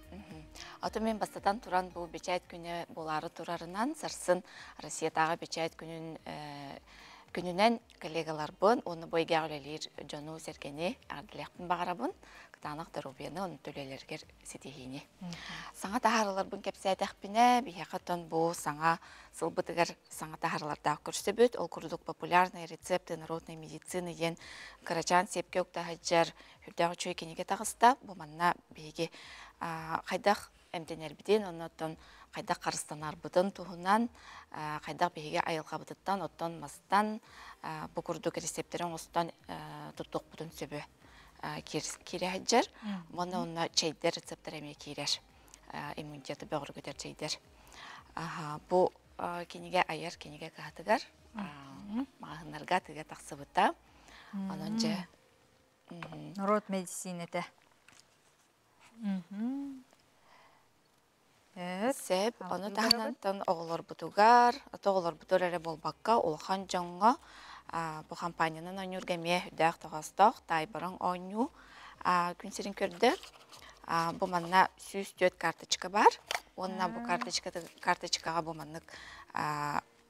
Ото мен бастатан туран бу бэчээт күнэ буолаары турарынан сарсын Россиятааҕы бэчээт күнүн күнүнэн коллегаларбын уонна бу эйгэҕэ үлэлиир дьону сэргэни эҕэрдэлиэхпин баҕарабын. Кытаанах доруобуйаны уонна үлэлэригэр ситиһиини. Саҥа таһаарыларбын кэпсээтэхпинэ, биһиэхэ оттон бу саҥа сылбытыгар саҥа таһаарылардаах көрсөбүт. Ол курдук популярные рецепты народной медицины диэн кырачаан сиэпкэ уктаһыдьар үрдээх үчүгэй кинигэ таҕыста. Бу манна биһиги хайдах эмтэнэрбитин, оннуттан хайдах харыстанарбытын туһунан, хайдах биһиги айылҕабытыттан, оттон мастан бу курдук рецептери оҥостон туттуохпутун сөбө киирэ сылдьар. Уонна онно чэйдэр рецептэр эмиэ киирэр. Иммунитеты бөҕөргөтөр чэйдэр. Бу кинигэ айар кинигэ кыһатыгар маҕаһыыннарга атыыга тахсыбыта. Онон дьэ Норуот медицинэтэ. Сөп. Ону таһынан оҕолорбутугар, оҕолорбутугар эрэ буолбакка, улахан дьоҥҥо бу хампаанньанан оонньуурга эмиэ үрдээх тоҕоостоох таайбараҥ оонньуу күн сирин көрдө. Бу манна 104 карточка баар. Уонна бу карточкаҕа бу маннык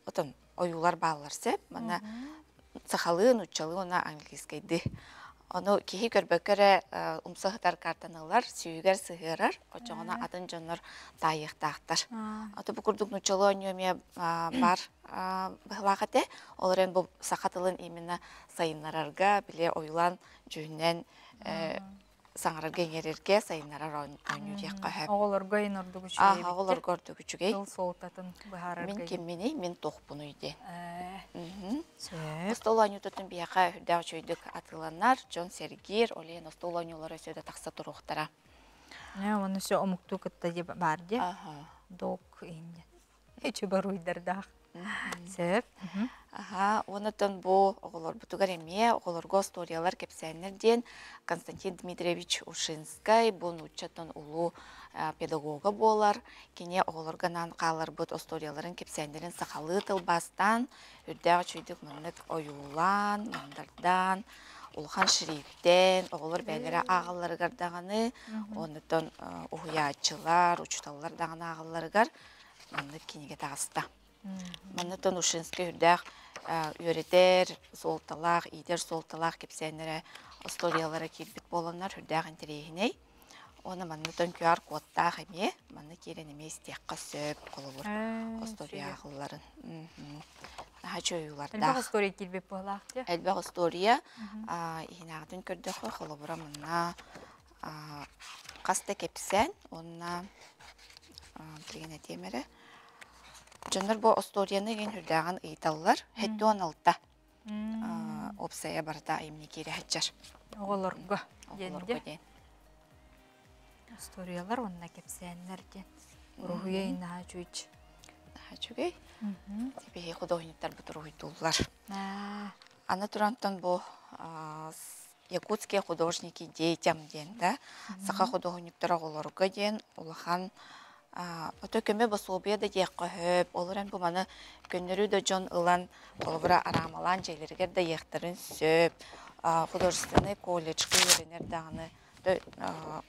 отон ойуулар бааллар сөп. Манна сахалыы, нууччалыы уонна английскайдыы. Ону киһи көрбөккө эрэ умса сытар картаны ылар, сүүһүгэр сыһыарар, оччоҕуна атын дьоннор таайыахтаахтар. Ото бу курдук нууччалыы оонньуу эмиэ баар быһылаах этэ. Ол эрэн бу саха тылын именно сайыннарарга, били ойулаан дьүһүнэн Саҥарарга иҥэрэргэ сайыннарар оонньуу диэххэ сөп. Оҕолорго ин ордук үчүгэй. Ааха, оҕолорго ордук үчүгэй. Тыл суолтатын быһаарарга. Мин кимминий, мин туохпунуй диэн. Остуол оонньуутун биһиэхэ үрдээх үчүгэйдик атыыланар, дьон сэргиир, ол иһин остуол оонньуулара өссө да тахса туруохтара. Оны все омуктуу кытта баар дии. Док инде. Үчү баруйдардаах. Сөп. Аха, онотон бу оҕолорбутугар эмиэ оҕолорго историялар кэпсээннэр диэн Константин Дмитриевич Ушинскай бу нууччаттан улуу педагога буолар. Кини оҕолорго анаан хаалларбыт историяларын кэпсээннэрин сахалыы тылбаастаан, үрдээх үчүйдүк маннык ойуулаан, мандардаан, улахан шрифтэн оҕолор бэйэлэрэ ааҕалларыгар даҕаны, оннуттан уһуйааччылар, учууталлар даҕаны ааҕалларыгар маннык кинигэ таҕыста. Манна Ушинскай үрдээх үөрэтэр суолталаах, иитэр суолталаах кэпсээннэрэ, историялара киирбит буоланнар үрдээх интэриэһинэй. Уонна манна QR кодтаах эмиэ, манна киирэн эмиэ истиэххэ сөп, холобур, история ааҕылларын. Наһаа чөйүүлардаах. Элбэх история киирбит буолаах дии. Элбэх история. Иһинээҕитин көрдөххө, холобура манна хас да кэпсээн уонна билигин этиэм эрэ. Дьоннор бу остуоруйаны игин үрдээҕин ыйыталлар. 76 уопсайа барыта айымньы киирэ сылдьар. Оҕолорго. Оҕолорго диэн. Историялар уонна кэпсээннэр диэн. Уруһуйа наһаа үчүгэй. Наһаа үчүгэй. Биһиги художниктарбыт уруһуйдууллар. Аны турантан бу Якутские художники детям диэн да, саха худуоһунньуктара оҕолорго диэн улахан ото көмө босуобуйа да диэххэ сөп. Ол эрэн бу маны көннөрүү да дьон ылан, холобура, араамалаан дьиэлэригэр да ыйыахтарын сөп. Художественнай колледжка үөрэнэр даҕаны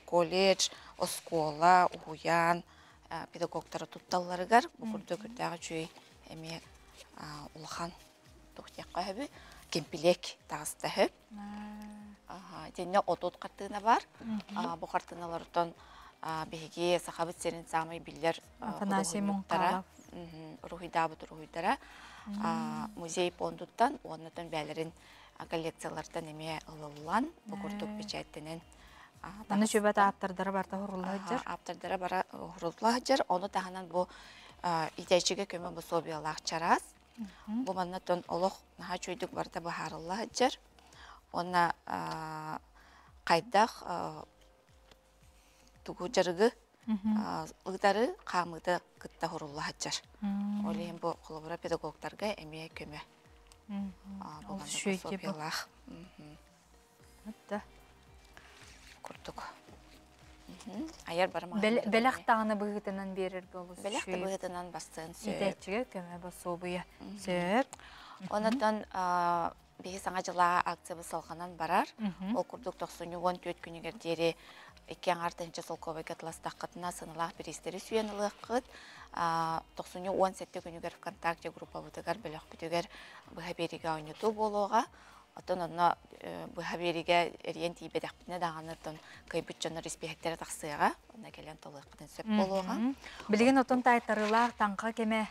колледж, оскуола, уһуйаан педагогтара тутталларыгар бу курдук үрдээх үчүгэй эмиэ улахан туох диэххэ сөбүй кэмпилиэк таҕыста сөп. Итиннэ 30 хартыына бар. Бу хартыыналартан биһиги Сахабыт сирин саамай биллэр Афанасий Муҥхалов уруһуйдаабыт уруһуйдара музей пуондуттан уоннатан бээлэрин коллекциялартан эмиэ ылыллан бу курдук печаттэнэн Аны сүбэт ааптардара барта хурулла сылдьар. Ааптардара бара хурулла сылдьар. Ону таһынан бу иитээччигэ көмө босуобуйалаах чараас. Бу манна тон олох наһаа үчүгэйдик барыта быһаарылла сылдьар. Уонна хайдах тугу дьарыгы ыытары хаамыыта кытта хурулла сылдьар. Ол иһин бу холобура педагогтарга эмиэ көмө. Бу манна пособиялаах. Курдук. Айар барым. Бэлэх даҕаны быһыытынан биэрэргэ олус Бэлэх да быһыытынан бастыан сөп. Иитээччигэ көмө босуобуйа сөп. Онотон биһи саҥа дьылаа акциябыт салҕанан барар. Ол курдук 94 күнүгэр диэри икки аҥаар тыһыынча солкуобайга тыластаххытына сыаналаах бириистэри сүүйэн ылыаххыт. 97 күнүгэр ВКонтакте группабытыгар бөлөхпүтүгэр быһа биэриигэ оонньотуу буолуоҕа. Оттон онно быһа биэриигэ эрийэн тиийбэтэхпитинэ даҕаны оттон кыайбыт дьоннор испииһэктэрэ тахсыаҕа. Онно кэлэн толуоххутун сөп буолуоҕа. Билигин отон таайтарыылаах таҥха кэмэ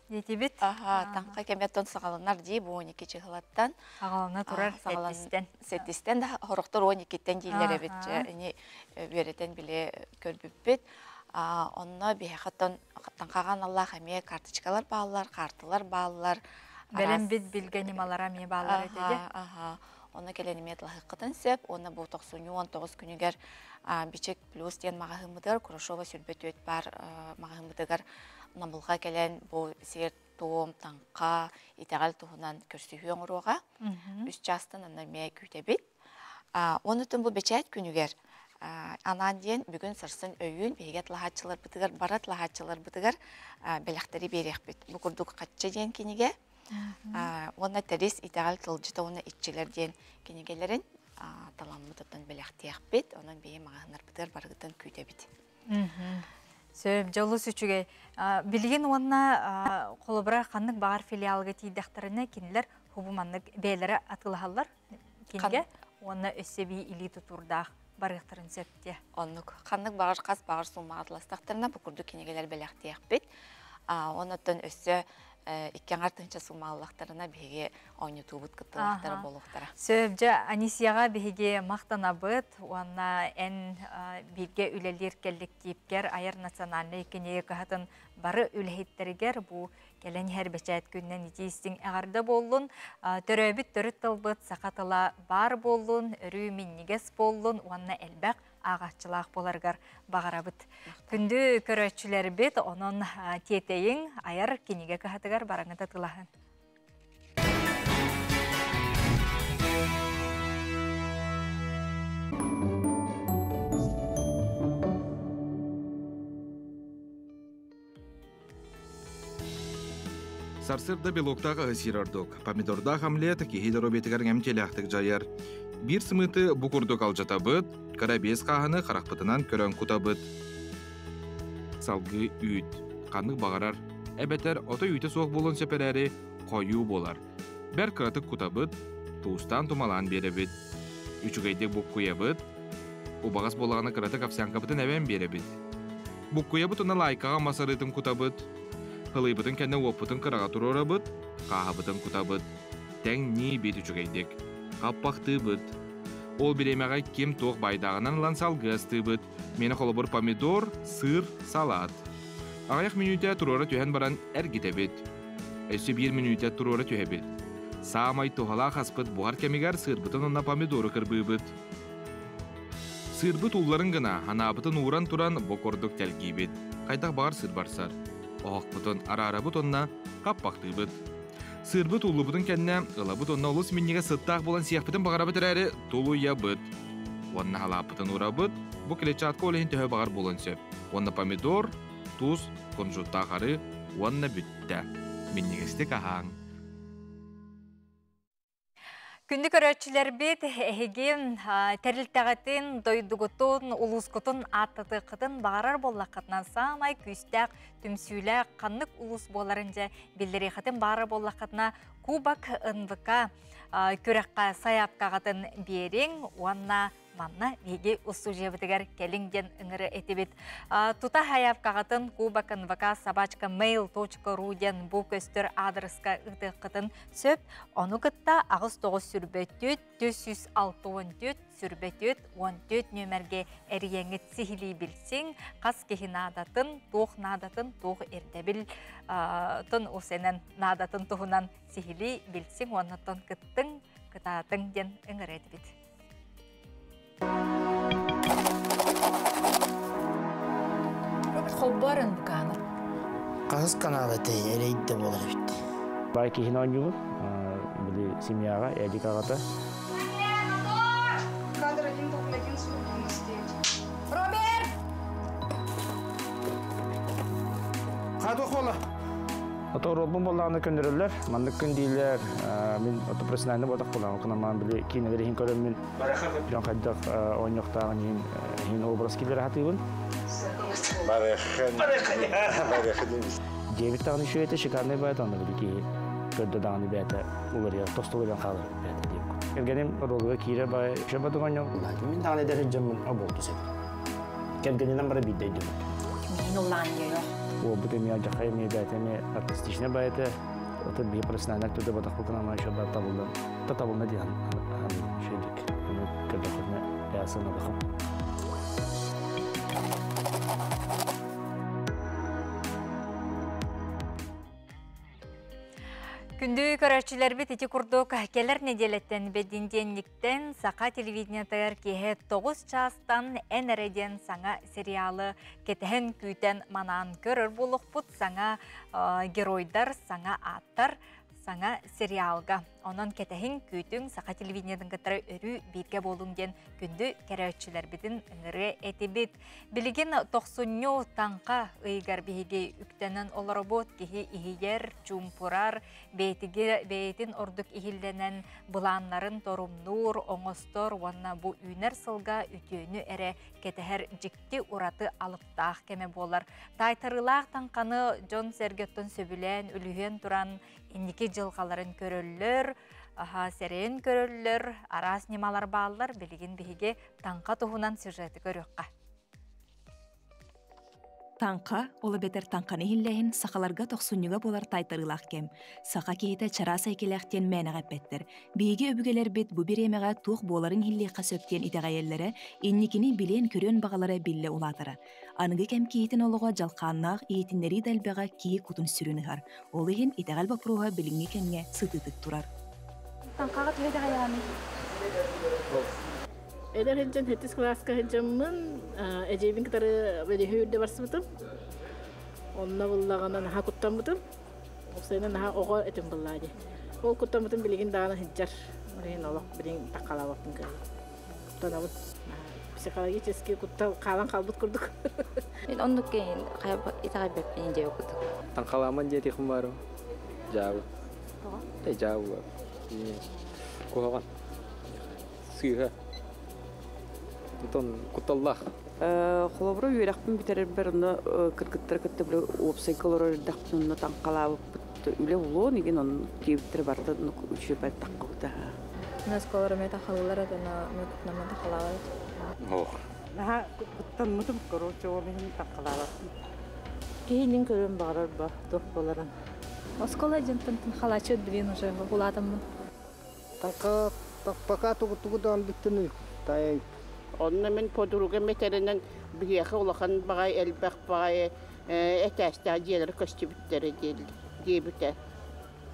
диэтибит. Аха, таҥха кэмэ оттон саҕаланар дии бу 12 чыһылаттан. Саҕалана турар сэттистэн. Сэттистэн да хорохтор 12-ттэн дииллэр эбит. Ини үөрэтэн биле көрбүппүт. Онно биһиэхэ оттон таҥхаҕа аналлаах эмиэ карточкалар бааллар, карталар бааллар. Бэлэм бит билгэ ньымалара эмиэ бааллар этэ дии. Аха. Онно кэлэн эмиэ тылаһыаххытын сөп. Уонна бу 99 күнүгэр Бичик плюс диэн маҕаһыыммытыгар Курашова 24 баар маҕаһыыммытыгар Намылҕа кэлэн бу сиэр-туом, таҥха, итэҕэл туһунан көрсүһүү оҥоруоҕа. Үс чаастан онно эмиэ күүтэбит. Онутун бу бэчээт күнүгэр анаан диэн бүгүн сарсын өйүүн биһиги атлаһааччыларбытыгар бары атлаһааччыларбытыгар бэлэхтэри биэриэхпит. Бу курдук Хачча диэн кинигэ уонна Тэрис итэҕэл тылдьыта уонна иччилэр диэн кинигэлэрин таламмыт оттон бэлэхтиэхпит. Онон биһи маҕаһыыннарбытыгар барыгытын күүтэбит. Сөп, дьолус үчүгэй. Билигин уонна холобура ханнык баҕар филиалга тиийдэхтэринэ кинилэр хубу маннык бэйэлэрэ атыылаһаллар кинигэ уонна өссө бии илии тутуурдаах барыахтарын сөп диэ. Оннук. Ханнык баҕар хас баҕар суумаҕа атыластахтарына бу курдук кинигэлэр бэлэхтиэхпит. Оннуттан өссө Икки аҥар тыһыынча суумаллахтарына биһиги оонньотуубут кыттыылаахтара буолуохтара. Сөп, дьэ, Анисияҕа биһиги махтанабыт уонна эн бииргэ үлэлиир кэлликтиипкэр айар национальнай кинигэ кыһатын бары үлэһиттэригэр бу кэлэн иһэр бэчээт күнүнэн итии-истиҥ эҕэрдэ буоллун. Төрөөбүт төрүт тылбыт саха тыла баар буоллун, өрүү минньигэс буоллун уонна элбэх ааҕааччылаах буоларыгар баҕарабыт. Күндү көрөөччүлэрбит, онон тиэтэйиҥ, айар кинигэ кыһатыгар бараҥыта тылаһын. Сарсыарда белоктаах аһы сиир ордук. Помидордаах омлет киһи доруобуйатыгар эмтиэлээхтик дьайар. Биир сымыыты бу курдук алдьатабыт, кыра биэс хааһыны харахпытынан көрөн кутабыт. Салгыы үүт. Ханнык баҕарар, эбэтэр ото үүтэ суох буолуон сөп эрээри, хойуу буолар. Бэрт кыратык кутабыт, туустаан тумалаан биэрэбит. Үчүгэйдик буккуйабыт, убаҕас буоллаҕына кыратык овсянкабытын эбэн биэрэбит. Буккуйабыт уонна лаайкаҕа мас арыытын кутабыт. Һылыйбытын кэннэ уоппутун кыраҕа туруорабыт, хааһыбытын кутабыт. Тэҥниибит үчүгэйдик. Хаппахтыыбыт. Ол бириэмэҕэ ким туох байдааҕынан ылан салгыы астыыбыт. Миэнэ холобур помидор, сыр, салат. Аҕыйах мүнүүтэ туруора түһэн баран эргитэбит. Өссө биир мүнүүтэ туруора түһэбит. Саамай туһалаах аспыт буһар кэмигэр сыырбытын уонна помидору кырбыыбыт. Сыырбыт уулларын гына, анаабытын ууран туран бу курдук тэлгиибит. Хайдах баҕар сыыр барсар. Оһохпутун араарабыт уонна хаппахтыыбыт. Сыырбыт ууллубутун кэннэ ылабыт уонна олус минньигэс сыттаах буолан сиэхпитин баҕарабыт эрээри тулуйабыт. Уонна халааппытын уурабыт, бу клетчатка ол иһин төһө баҕар буолуон сөп. Уонна помидор, туус, кунжуттаах арыы уонна бүттэ. Минньигэстик аһааҥ. Күндү көрөөччүлэрбит, эһиги тэрилтэҕитин, дойдугутун, улуускутун ааттатыаххытын баҕарар буоллаххытынан саамай күүстээх, түмсүүлээх ханнык улуус буоларын дьэ биллэриэххитин баҕарар буоллаххытына Кубок НВК күрэххэ сайаапкаҕытын биэриҥ уонна Манна биһиги устуудьуйабытыгар кэлиҥ диэн ыҥыры этибит. Тута хайаапкаҕытын кубок нвк собачка mail.ru диэн бу көстөр аадырыска ыытыаххытын сөп. Ону кытта 89 сүрбөтүт, 364 сүрбөтүт 14 нүөмэргэ эрийэҥҥит сиһилии билсиҥ, хас киһи наадатын, туох наадатын, туох ирдэбил тун усенен наадатын туһунан сиһилии билсиҥ уонна кыттыҥ, кытаатыҥ диэн ыҥыры этибит. Роберт холбоор НВК-ны. Хаһыс канал этэй эрейде болар эбит. Бай киһини оонньуубун. Били семьяҕа Эдик аҕата. Кадр 1.1, звук 99. Роберт! Хата хола. Ото оруолбун буоллаҕына көннөрөллөр. Маннык күн дииллэр. Мин ото профессиональный буолтах буоллаҕым. Кунамаан били киинэлэр иһин көрөммүн дьон хайдах оонньуохтааҕын иһин иһин образ киллэрэ сатыыбын. Барыхын. Барыхын. Диэбит даҕаны үчүгэй этэ, шикарный баайт, онно били киһи көрдө даҕаны бэйэтэ уларыйар, тосту уларыйан хаалар бэйэтэ диэбит. Кэргэним оруолугар киирэр баай үчүгэй бадык оонньоо. Мин даҕаны эдэр дьоммун оболту сэтим. Кэргэнинэн бара биирдэ өйдөммүт. Миин улаан диэйох. Уолбут эмиэ алдьархай эмиэ бэйэтэ эмиэ артистичнай баайата. Ото биһи профессиональный актер батахпытын ама еще бар табыллан та табылна диэн үчүгэйдик көрдөхпүтүнэ бэйэ сыаналахым. Күндү көрөөччүлэрбит ити курдук кэлэр нэдиэлэттэн бэдиндиэнниктэн саха телевидениетыгар киэһэ 9 чаастан эн эрэ диэн саҥа сериалы кэтэһэн күүтэн манаан көрөр буолуохпут саҥа геройдар саҥа ааттар саҥа сериалга. Онон кэтэһиҥ, күүтүҥ, саха телевидениетын кытары өрүү бииргэ буолуҥ диэн күндү көрөөччүлэрбитин ыҥырыа этибит. Билигин тохсунньу таҥха ыйыгар биһиги үктэнэн олоробут. Киһи иһийэр, чуумпурар, бэйэтиги, бэйэтин ордук иһиллэнэн былааннарын торумнуур, оҥостор уонна бу үүнэр сылга үтүөнү эрэ кэтэһэр дьикти ураты алыптаах кэмэ буолар. Таайтарыылаах таҥханы дьон-сэргэттэн сөбүлээн, үлүһүйэн туран инники дьылҕаларын көрөллөр, сэрэйэн көрөллөр, араас ньымалар бааллар. Билигин биһиги таҥха туһунан сюжеты көрүөххэ. Таҥха, ол эбэтэр таҥханы иһиллээһин сахаларга тохсунньуга буолар таайтарыылаах кэм. Саха киһитэ чараас эйгэлээх диэн мээнэҕэ эппэттэр. Биһиги өбүгэлэрбит бу бириэмэҕэ туох буоларын иһиллиэххэ сөп диэн итэҕэйэллэрэ, инникини билиэн-көрүөн баҕалара биллэ улаатара. Аныгы кэм киһитин олоҕо дьалхааннаах иһитиннэрии да элбэҕэ киһи кутун-сүрүн ыһар. Ол иһин итэҕэл боппуруоһа билиҥҥи кэмҥэ сытыытык турар. Таҥхаҕа төһө итэҕэйэҕиний? Эдэр сылдьан сэттис кылааска сылдьаммын эдьиийбин кытары бэлиһи үрдэ барсыбытым. Онно буллаҕына наһаа куттаммытым. Уопсайынан наһаа оҕо этим буллаа дии. Ол куттаммытым билигин даҕаны сылдьар. Билигин олох билигин таххалаабаппын кыайан. Куттанабын. Психологически куттал хаалан хаалбыт курдук. Мин оннук итэҕэйбэппин дьиэ курдук. Таҥхалааман диэтихим баарым. Дьаабы. Тоҕо? Дьаабы. Куһаҕан. Сыыһа. Онтон кутталлаах. Холобура, үөрэхпин бүтэрэрбэр онно кыргыттары кытта били уопсайга олорор эрдэхпин онно таҥхалаабыппыт үлэ булуон игин онно диэбиттэрэ барыта үчүгэй таххыбыта. Оскуолалар эмиэ тахалыылар этэ, но кутнаман тахалаабат. Ох. Наһаа куттаммытым, короче, ол иһин таххалаабаппын. Киһинин көрөн баҕарар ба, туох буоларын. Оскуола дьонтон халааччыт билин уже улаатаммын. Таҥха пока тугу тугу даҕаны бүттүн тай. Онно мин подругам этэринэн биһиэхэ улахан баҕайы элбэх баҕайы этээстээх дьиэлэр көстүбүттэрэ диэбитэ.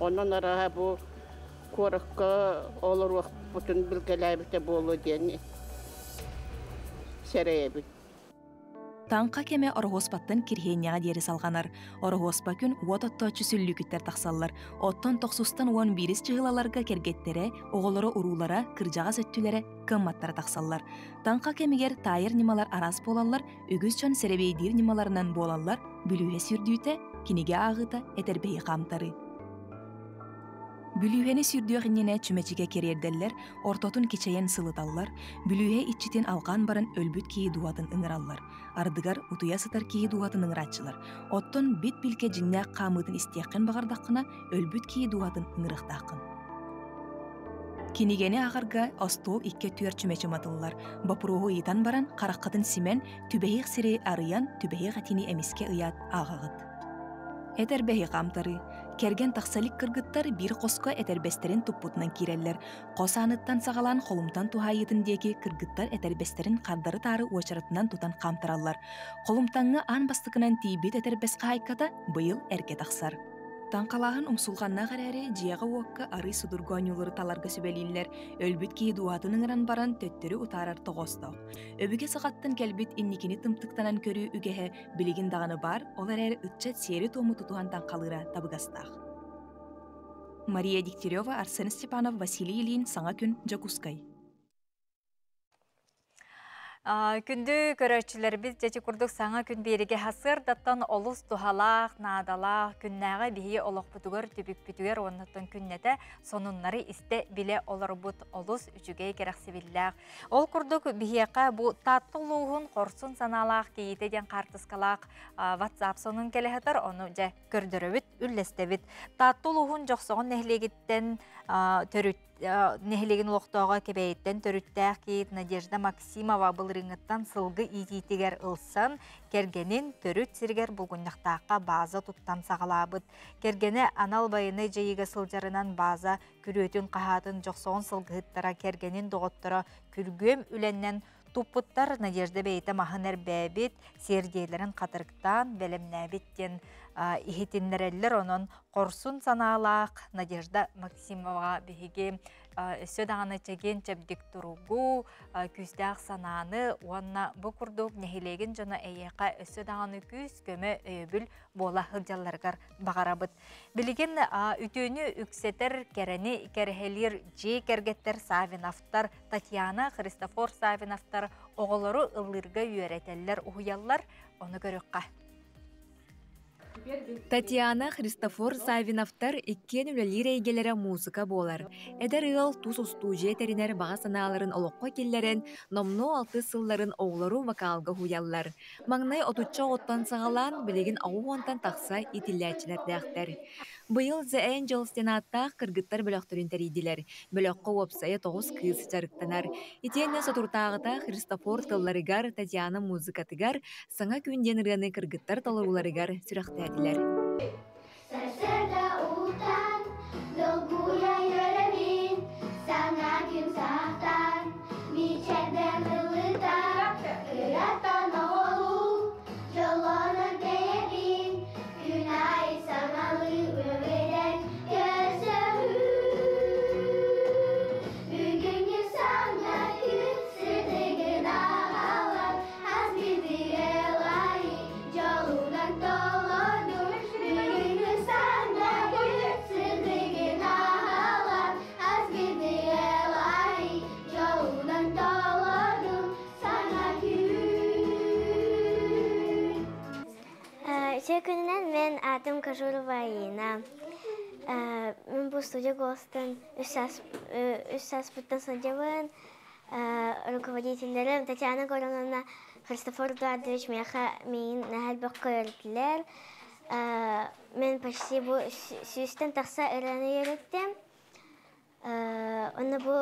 Онон арааһа бу куоракка олоруохпутун билгэлээбитэ буолуо диэн сэрэйэбин. Таҥха кэмэ Ороһуоспаттан Кирһиэнньэҕэ диэри салҕанар. Ороһуоспа күн уот оттооччу сүллүүкүттэр тахсаллар. Оттон тохсустан уон биирис чыһылаларга кэргэттэрэ, оҕолоро уруулара, кырдьаҕас өттүлэрэ, кыамматтара тахсаллар. Таҥха кэмигэр таайар ньымалар араас буолаллар, үгүс дьон сэрэбиэйдиир ньымаларынан буолаллар, бүлүүһэ сүүрдүүтэ, кинигэ ааҕыыта, этэрбэһи хаамтарыы. Бүлүүһэни сүүрдүөх иннинэ чүмэчигэ кэриэрдэллэр, ортотун кичэйэн сылыталлар, бүлүүһэ иччитин алҕаан баран өлбүт киһи дууһатын ыҥыраллар. Ардыгар утуйа сытар киһи дууһатын ыҥырааччылар. Оттон бит-билкэ дьиҥнээх хаамыытын истиэххин баҕардаххына, өлбүт киһи дууһатын ыҥырыахтааххын. Кинигэни ааҕарга остуол икки өттүгэр чүмэчи уматыллар. Боппуруоһу ыйытан баран, хараххытын симэн, түбэһиэх сири арыйан, түбэһиэх этиини эмискэ ыйаат ааҕаҕыт. Этэрбэһи хаамтарыы. Кэргэн тахса илик кыргыттар биир хоско этэрбэстэрин туппутунан киирэллэр. Хос ааныттан саҕалаан холумтан туһаайыытын диэки кыргыттар этэрбэстэрин хардары-таары уочаратынан тутан хаамтараллар. Холумтаҥҥа аан бастакынан тиийбит этэрбэс хаһаайката быйыл эргэ тахсар. Таҥхалааһын умсулҕаннаах эрээри, дьиэҕэ-уокка арыый судургу оонньуулары таларга сүбэлииллэр. Өлбүт киһи дууһатын ыҥыран баран төттөрү утаарар тоҕоостоох. Өбүгэ саҕаттан кэлбит инникини тымтыктанан көрүү үгэһэ Билигин даҕаны баар, ол эрээри ыччат сиэри-туому тутуһан таҥхалыыра табыгастаах. Мария Дегтярева, Арсен Степанов, Василий Ильин, Саҥа күн, Дьокуускай. Күндү көрөөччүлэрбит дьэчи курдук саҥа күн биэригэ сарсыардаттан олус туһалаах, наадалаах, күннээҕи биһиги олохпутугар, түбүкпүтүгэр уоннаттан күннэтэ сонуннары истэ-билэ олорбут олус үчүгэй кэрэхсибиллээх Ол курдук биһиэхэ бу Таатта улууһун хорсун санаалаах кийиитэ диэн хаартыскалаах WhatsApp сонун кэлэ сытар, ону дьэ көрдөрөбүт, үллэстэбит. Таатта улууһун Дьохсоҕон нэһилиэгиттэн төрүт нэһилиэгин олохтооҕо Кэбээйиттэн төрүттээх кийиит Надежда Максимова былырыыҥҥыттан сылгы иитиитигэр ылсан, кэргэнин төрүт сиригэр Булгунньахтаахха бааза туттан саҕалаабыт. Кэргэнэ анал байыаннай дьайыыга сылдьарынан бааза күрүөтүн-хаһаатын дьохсоҕун сылгыһыттара, кэргэнин доҕотторо күргүөм үлэннэн туппуттар. Надежда бэйэтэ маһын эрбээбит, сиэрдиэлэрин хатырыктаан бэлэмнээбит диэн иһитиннэрэллэр. Онон хорсун санаалаах Надежда Максимоваҕа биһиги өссө даҕаны чэгиэн-чэбдик туругу, күүстээх санааны уонна бу курдук нэһилиэгин дьоно эйиэхэ өссө даҕаны күүс-көмө, өйөбүл буола сылдьалларыгар баҕарабыт. Билигин үтүөнү үксэтэр, кэрэни кэрэһэлиир дьиэ кэргэттэр Савиновтар, Татьяна, Христофор Савиновтар оҕолору ыллыырга үөрэтэллэр, уһуйаллар. Ону көрүөххэ. Татьяна, Христофор Савиновтар иккиэн үлэлиир эйгэлэрэ муусука буолар. Эдэр ыал тус устуудьуйа тэринэр баҕа санааларын олоххо киллэрэн, номнуо алтыс сылларын оҕолору вокалга уһуйаллар. Маҥнай отучча оҕоттон саҕалаан, билигин аҕыс уонтан тахса иитиллээччилэрдээхтэр. Быйыл The Angels диэн ааттаах кыргыттар бөлөхтөрүн тэрийдилэр. Бөлөххө уопсайа тоҕус кыыс дьарыктанар. Итиэннэ соторутааҕыта Христофор тылларыгар, Татьяна музыкатыгар «Саҥа күн» диэн ырыаны кыргыттар толорууларыгар сүрэхтээтилэр. Сарсыарда уутан, долгуйа үөрэмин, саҥа күн саахтан, мичээрдэн ылытан, кыраттан оҕолуу, дьоллонон тэйэбин, күн аайы саҥалыы үөрэн көрсөһүү. Бүгүҥҥү саҥа күн сырдыгын аҕалан, хас биирдии ылайы дьолунан толордум. Бүгүҥҥү саҥа күн сырдыгын аҕалан, хас биирдии ылайы дьолунан толордум. Саҥа күн. Үтүө күнүнэн мен аатым Кожурова Аина. Мен бу студия Голостан үс сааспыттан сылдьабын. Руководителлэрим Татьяна Гороновна, Христофор Эдуардович миэхэ миигин наһаа элбэх көрдүлэр. Мен почти бу сүүстэн тахса ырыаны үөрэттим. Онно бу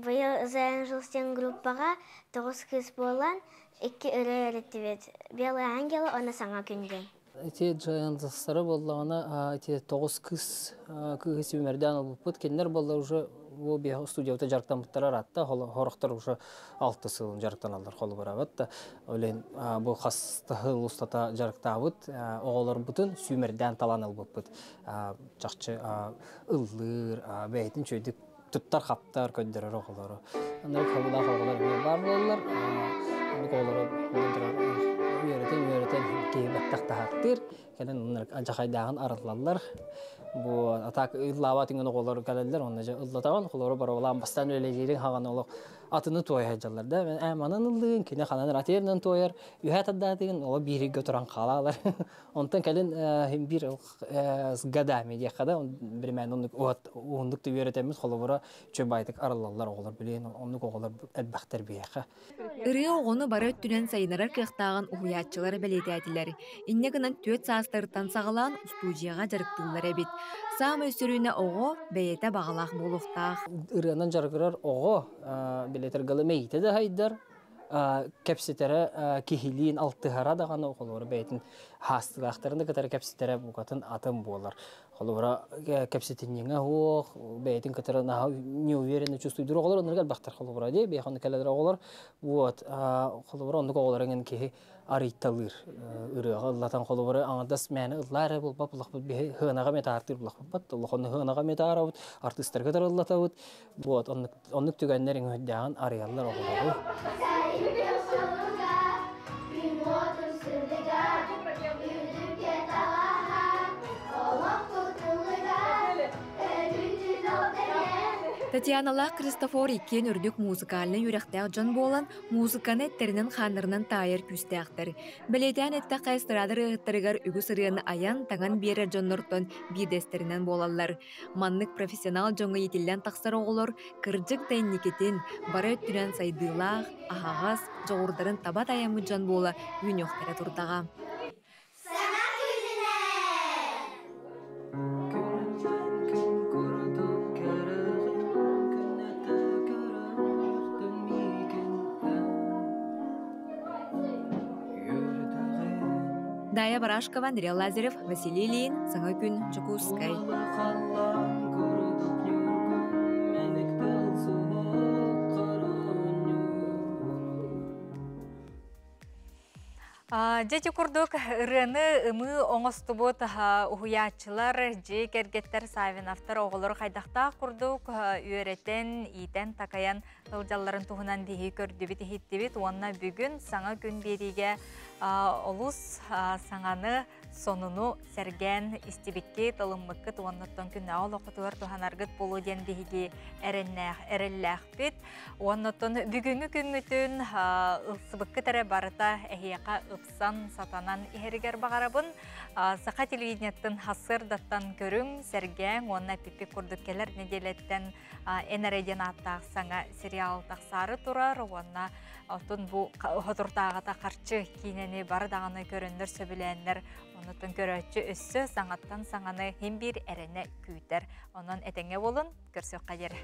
быйыл The Angels диэн группаҕа тоҕус кыыс буолан икки ырыа үөрэттибит. Белые ангелы уонна Саҥа күн диэн. Ити Giants'тары буоллаҕына ити тоҕус кыыс кыыһы сүүмэрдээн ылбыппыт. Кинилэр буоллар уже бу биһиэхэ студиябыта дьарыктаммыттара ыраатта. Хорохтор уже алты сыл дьарыктаналлар холобура да. Олен бу хас сыл устата дьарыктаабыт оҕолорбутун сүүмэрдээн талан ылбыппыт. Чахчы ыллыыр, бэйэтин үчүгэйдик туттар-хаптар, көрдөрөр оҕолору. Оннук хабылаах оҕолор эмиэ баар буолаллар. Оннук оҕолору үөрэтэн үөрэтэн киһи бэттэх таһааттыыр. Кэлин оннук алдьархайдааҕын арыллаллар. Бу атак ыллаабат иҥэн оҕолор кэлэллэр, онно дьэ ыллатаҕын, холоро боруобалаан бастаан үлэлиириҥ хаҕан олох атыны туойа сылдьаллар да. Мен ээ манан ыллыын, кини ханан ратиерынан туойар, үһэ тардаатыгын, оло бииргэ туран хаалаалар. Онтон кэлин биир с годами диэххэ да биримээн оннук уһуннук да үөрэтэммит холобура үчүгэй арыллаллар оҕолор билигин оннук оҕолор элбэхтэр биһиэхэ. Ырыа оҕону бары өттүнэн сайыннарар кыахтааҕын уһуйааччылар бэлиэтээтилэр. Инньэ гынан түөрт саастарыттан саҕалаан устуудьуйаҕа дьарыктыыллар эбит. Саамай сүрүнэ оҕо бэйэтэ баҕалаах буолуохтаах. Ырыанан дьарыгырар оҕо билэтэр галы мэйиитэ да хайдар, кэпсэтэрэ киһилиин алтыһара даҕаны оҕолору бэйэтин хаастыылаахтарын да кытары кэпсэтэрэ букатын атын буолар. Холобура кэпсэтинньэҥэ суох, бэйэтин кытары наһаа неуверенно чувствуйдуур оҕолор оннук элбэхтэр холобура дии, биэхэ оннук кэлэлэр оҕолор. Вот, холобура оннук оҕолор эҥин киһи арыйталыыр ырыаҕа ыллатан холобура аҥардас мээнэ ыллаа эрэ буолбат булахпыт биһи һыанаҕа эмиэ таартыыр булахпыт улахан һыанаҕа эмиэ таарабыт артыыстарга да ыллатабыт вот оннук Оннук түгэннэр иҥүһүйдээҕин арыйаллар оҕолору. Татьяналаах Христофор иккиэн үрдүк музыкальнай үөрэхтээх дьон буолан, музыканы эттэринэн-хааннарынан таайар күүстээхтэр. Бэлиэтээн эттэххэ, эстрада ырыаһыттарыгар үгүс ырыаны айан, таҥан биэрэр дьоннортон биирдэстэринэн буолаллар. Маннык профессионал дьоҥҥо иитиллэн тахсар оҕолор кырдьык да инникитин бары өттүнэн сайдыылаах, аһаҕас, дьоҕурдарын таба тайаммыт дьон буола үүнүөхтэрэ турдаҕа. Саҥа күнүнэн! Дая Барашкова, Андрей Лазарев, Василий Ильин, Саҥа күн, Дьокуускай. Дьэ курдук ырыаны ымыы оҥостубут уһуйааччылар, дьиэ кэргэттэр Савиновтар оҕолору хайдахтаах курдук үөрэтэн, иитэн, такайан сылдьалларын туһунан биһи көрдүбүт, иһиттибит уонна бүгүн саҥа күн биэриигэ олус саҥаны, сонуну сэргээн истибиккит, ылыммыккыт уоннаттан күннээҕи олоххутугар туһанаргыт буолуо диэн биһиги эрэннээх эрэллээхпит. Уоннаттан бүгүҥҥү күҥҥүтүн ылсыбыккыт эрэ барыта эһиэхэ ыпсан, сатанан иһэригэр баҕарабын. Саха телевидениеттын сарсыардаттан көрүҥ, сэргээҥ уонна пиппик курдук кэлэр нэдиэлэттэн Эн эрэ диэн ааттаах саҥа сериал тахсаары турар уонна оттон бу хотуртааҕыта харчы киинэни бары даҕаны көрөннөр сөбүлээннэр Оннуттан көрөөччү өссө саҥаттан саҥаны хим биир эрэнэ күүтэр. Онон этэҥҥэ буолун, көрсүөххэ диэри.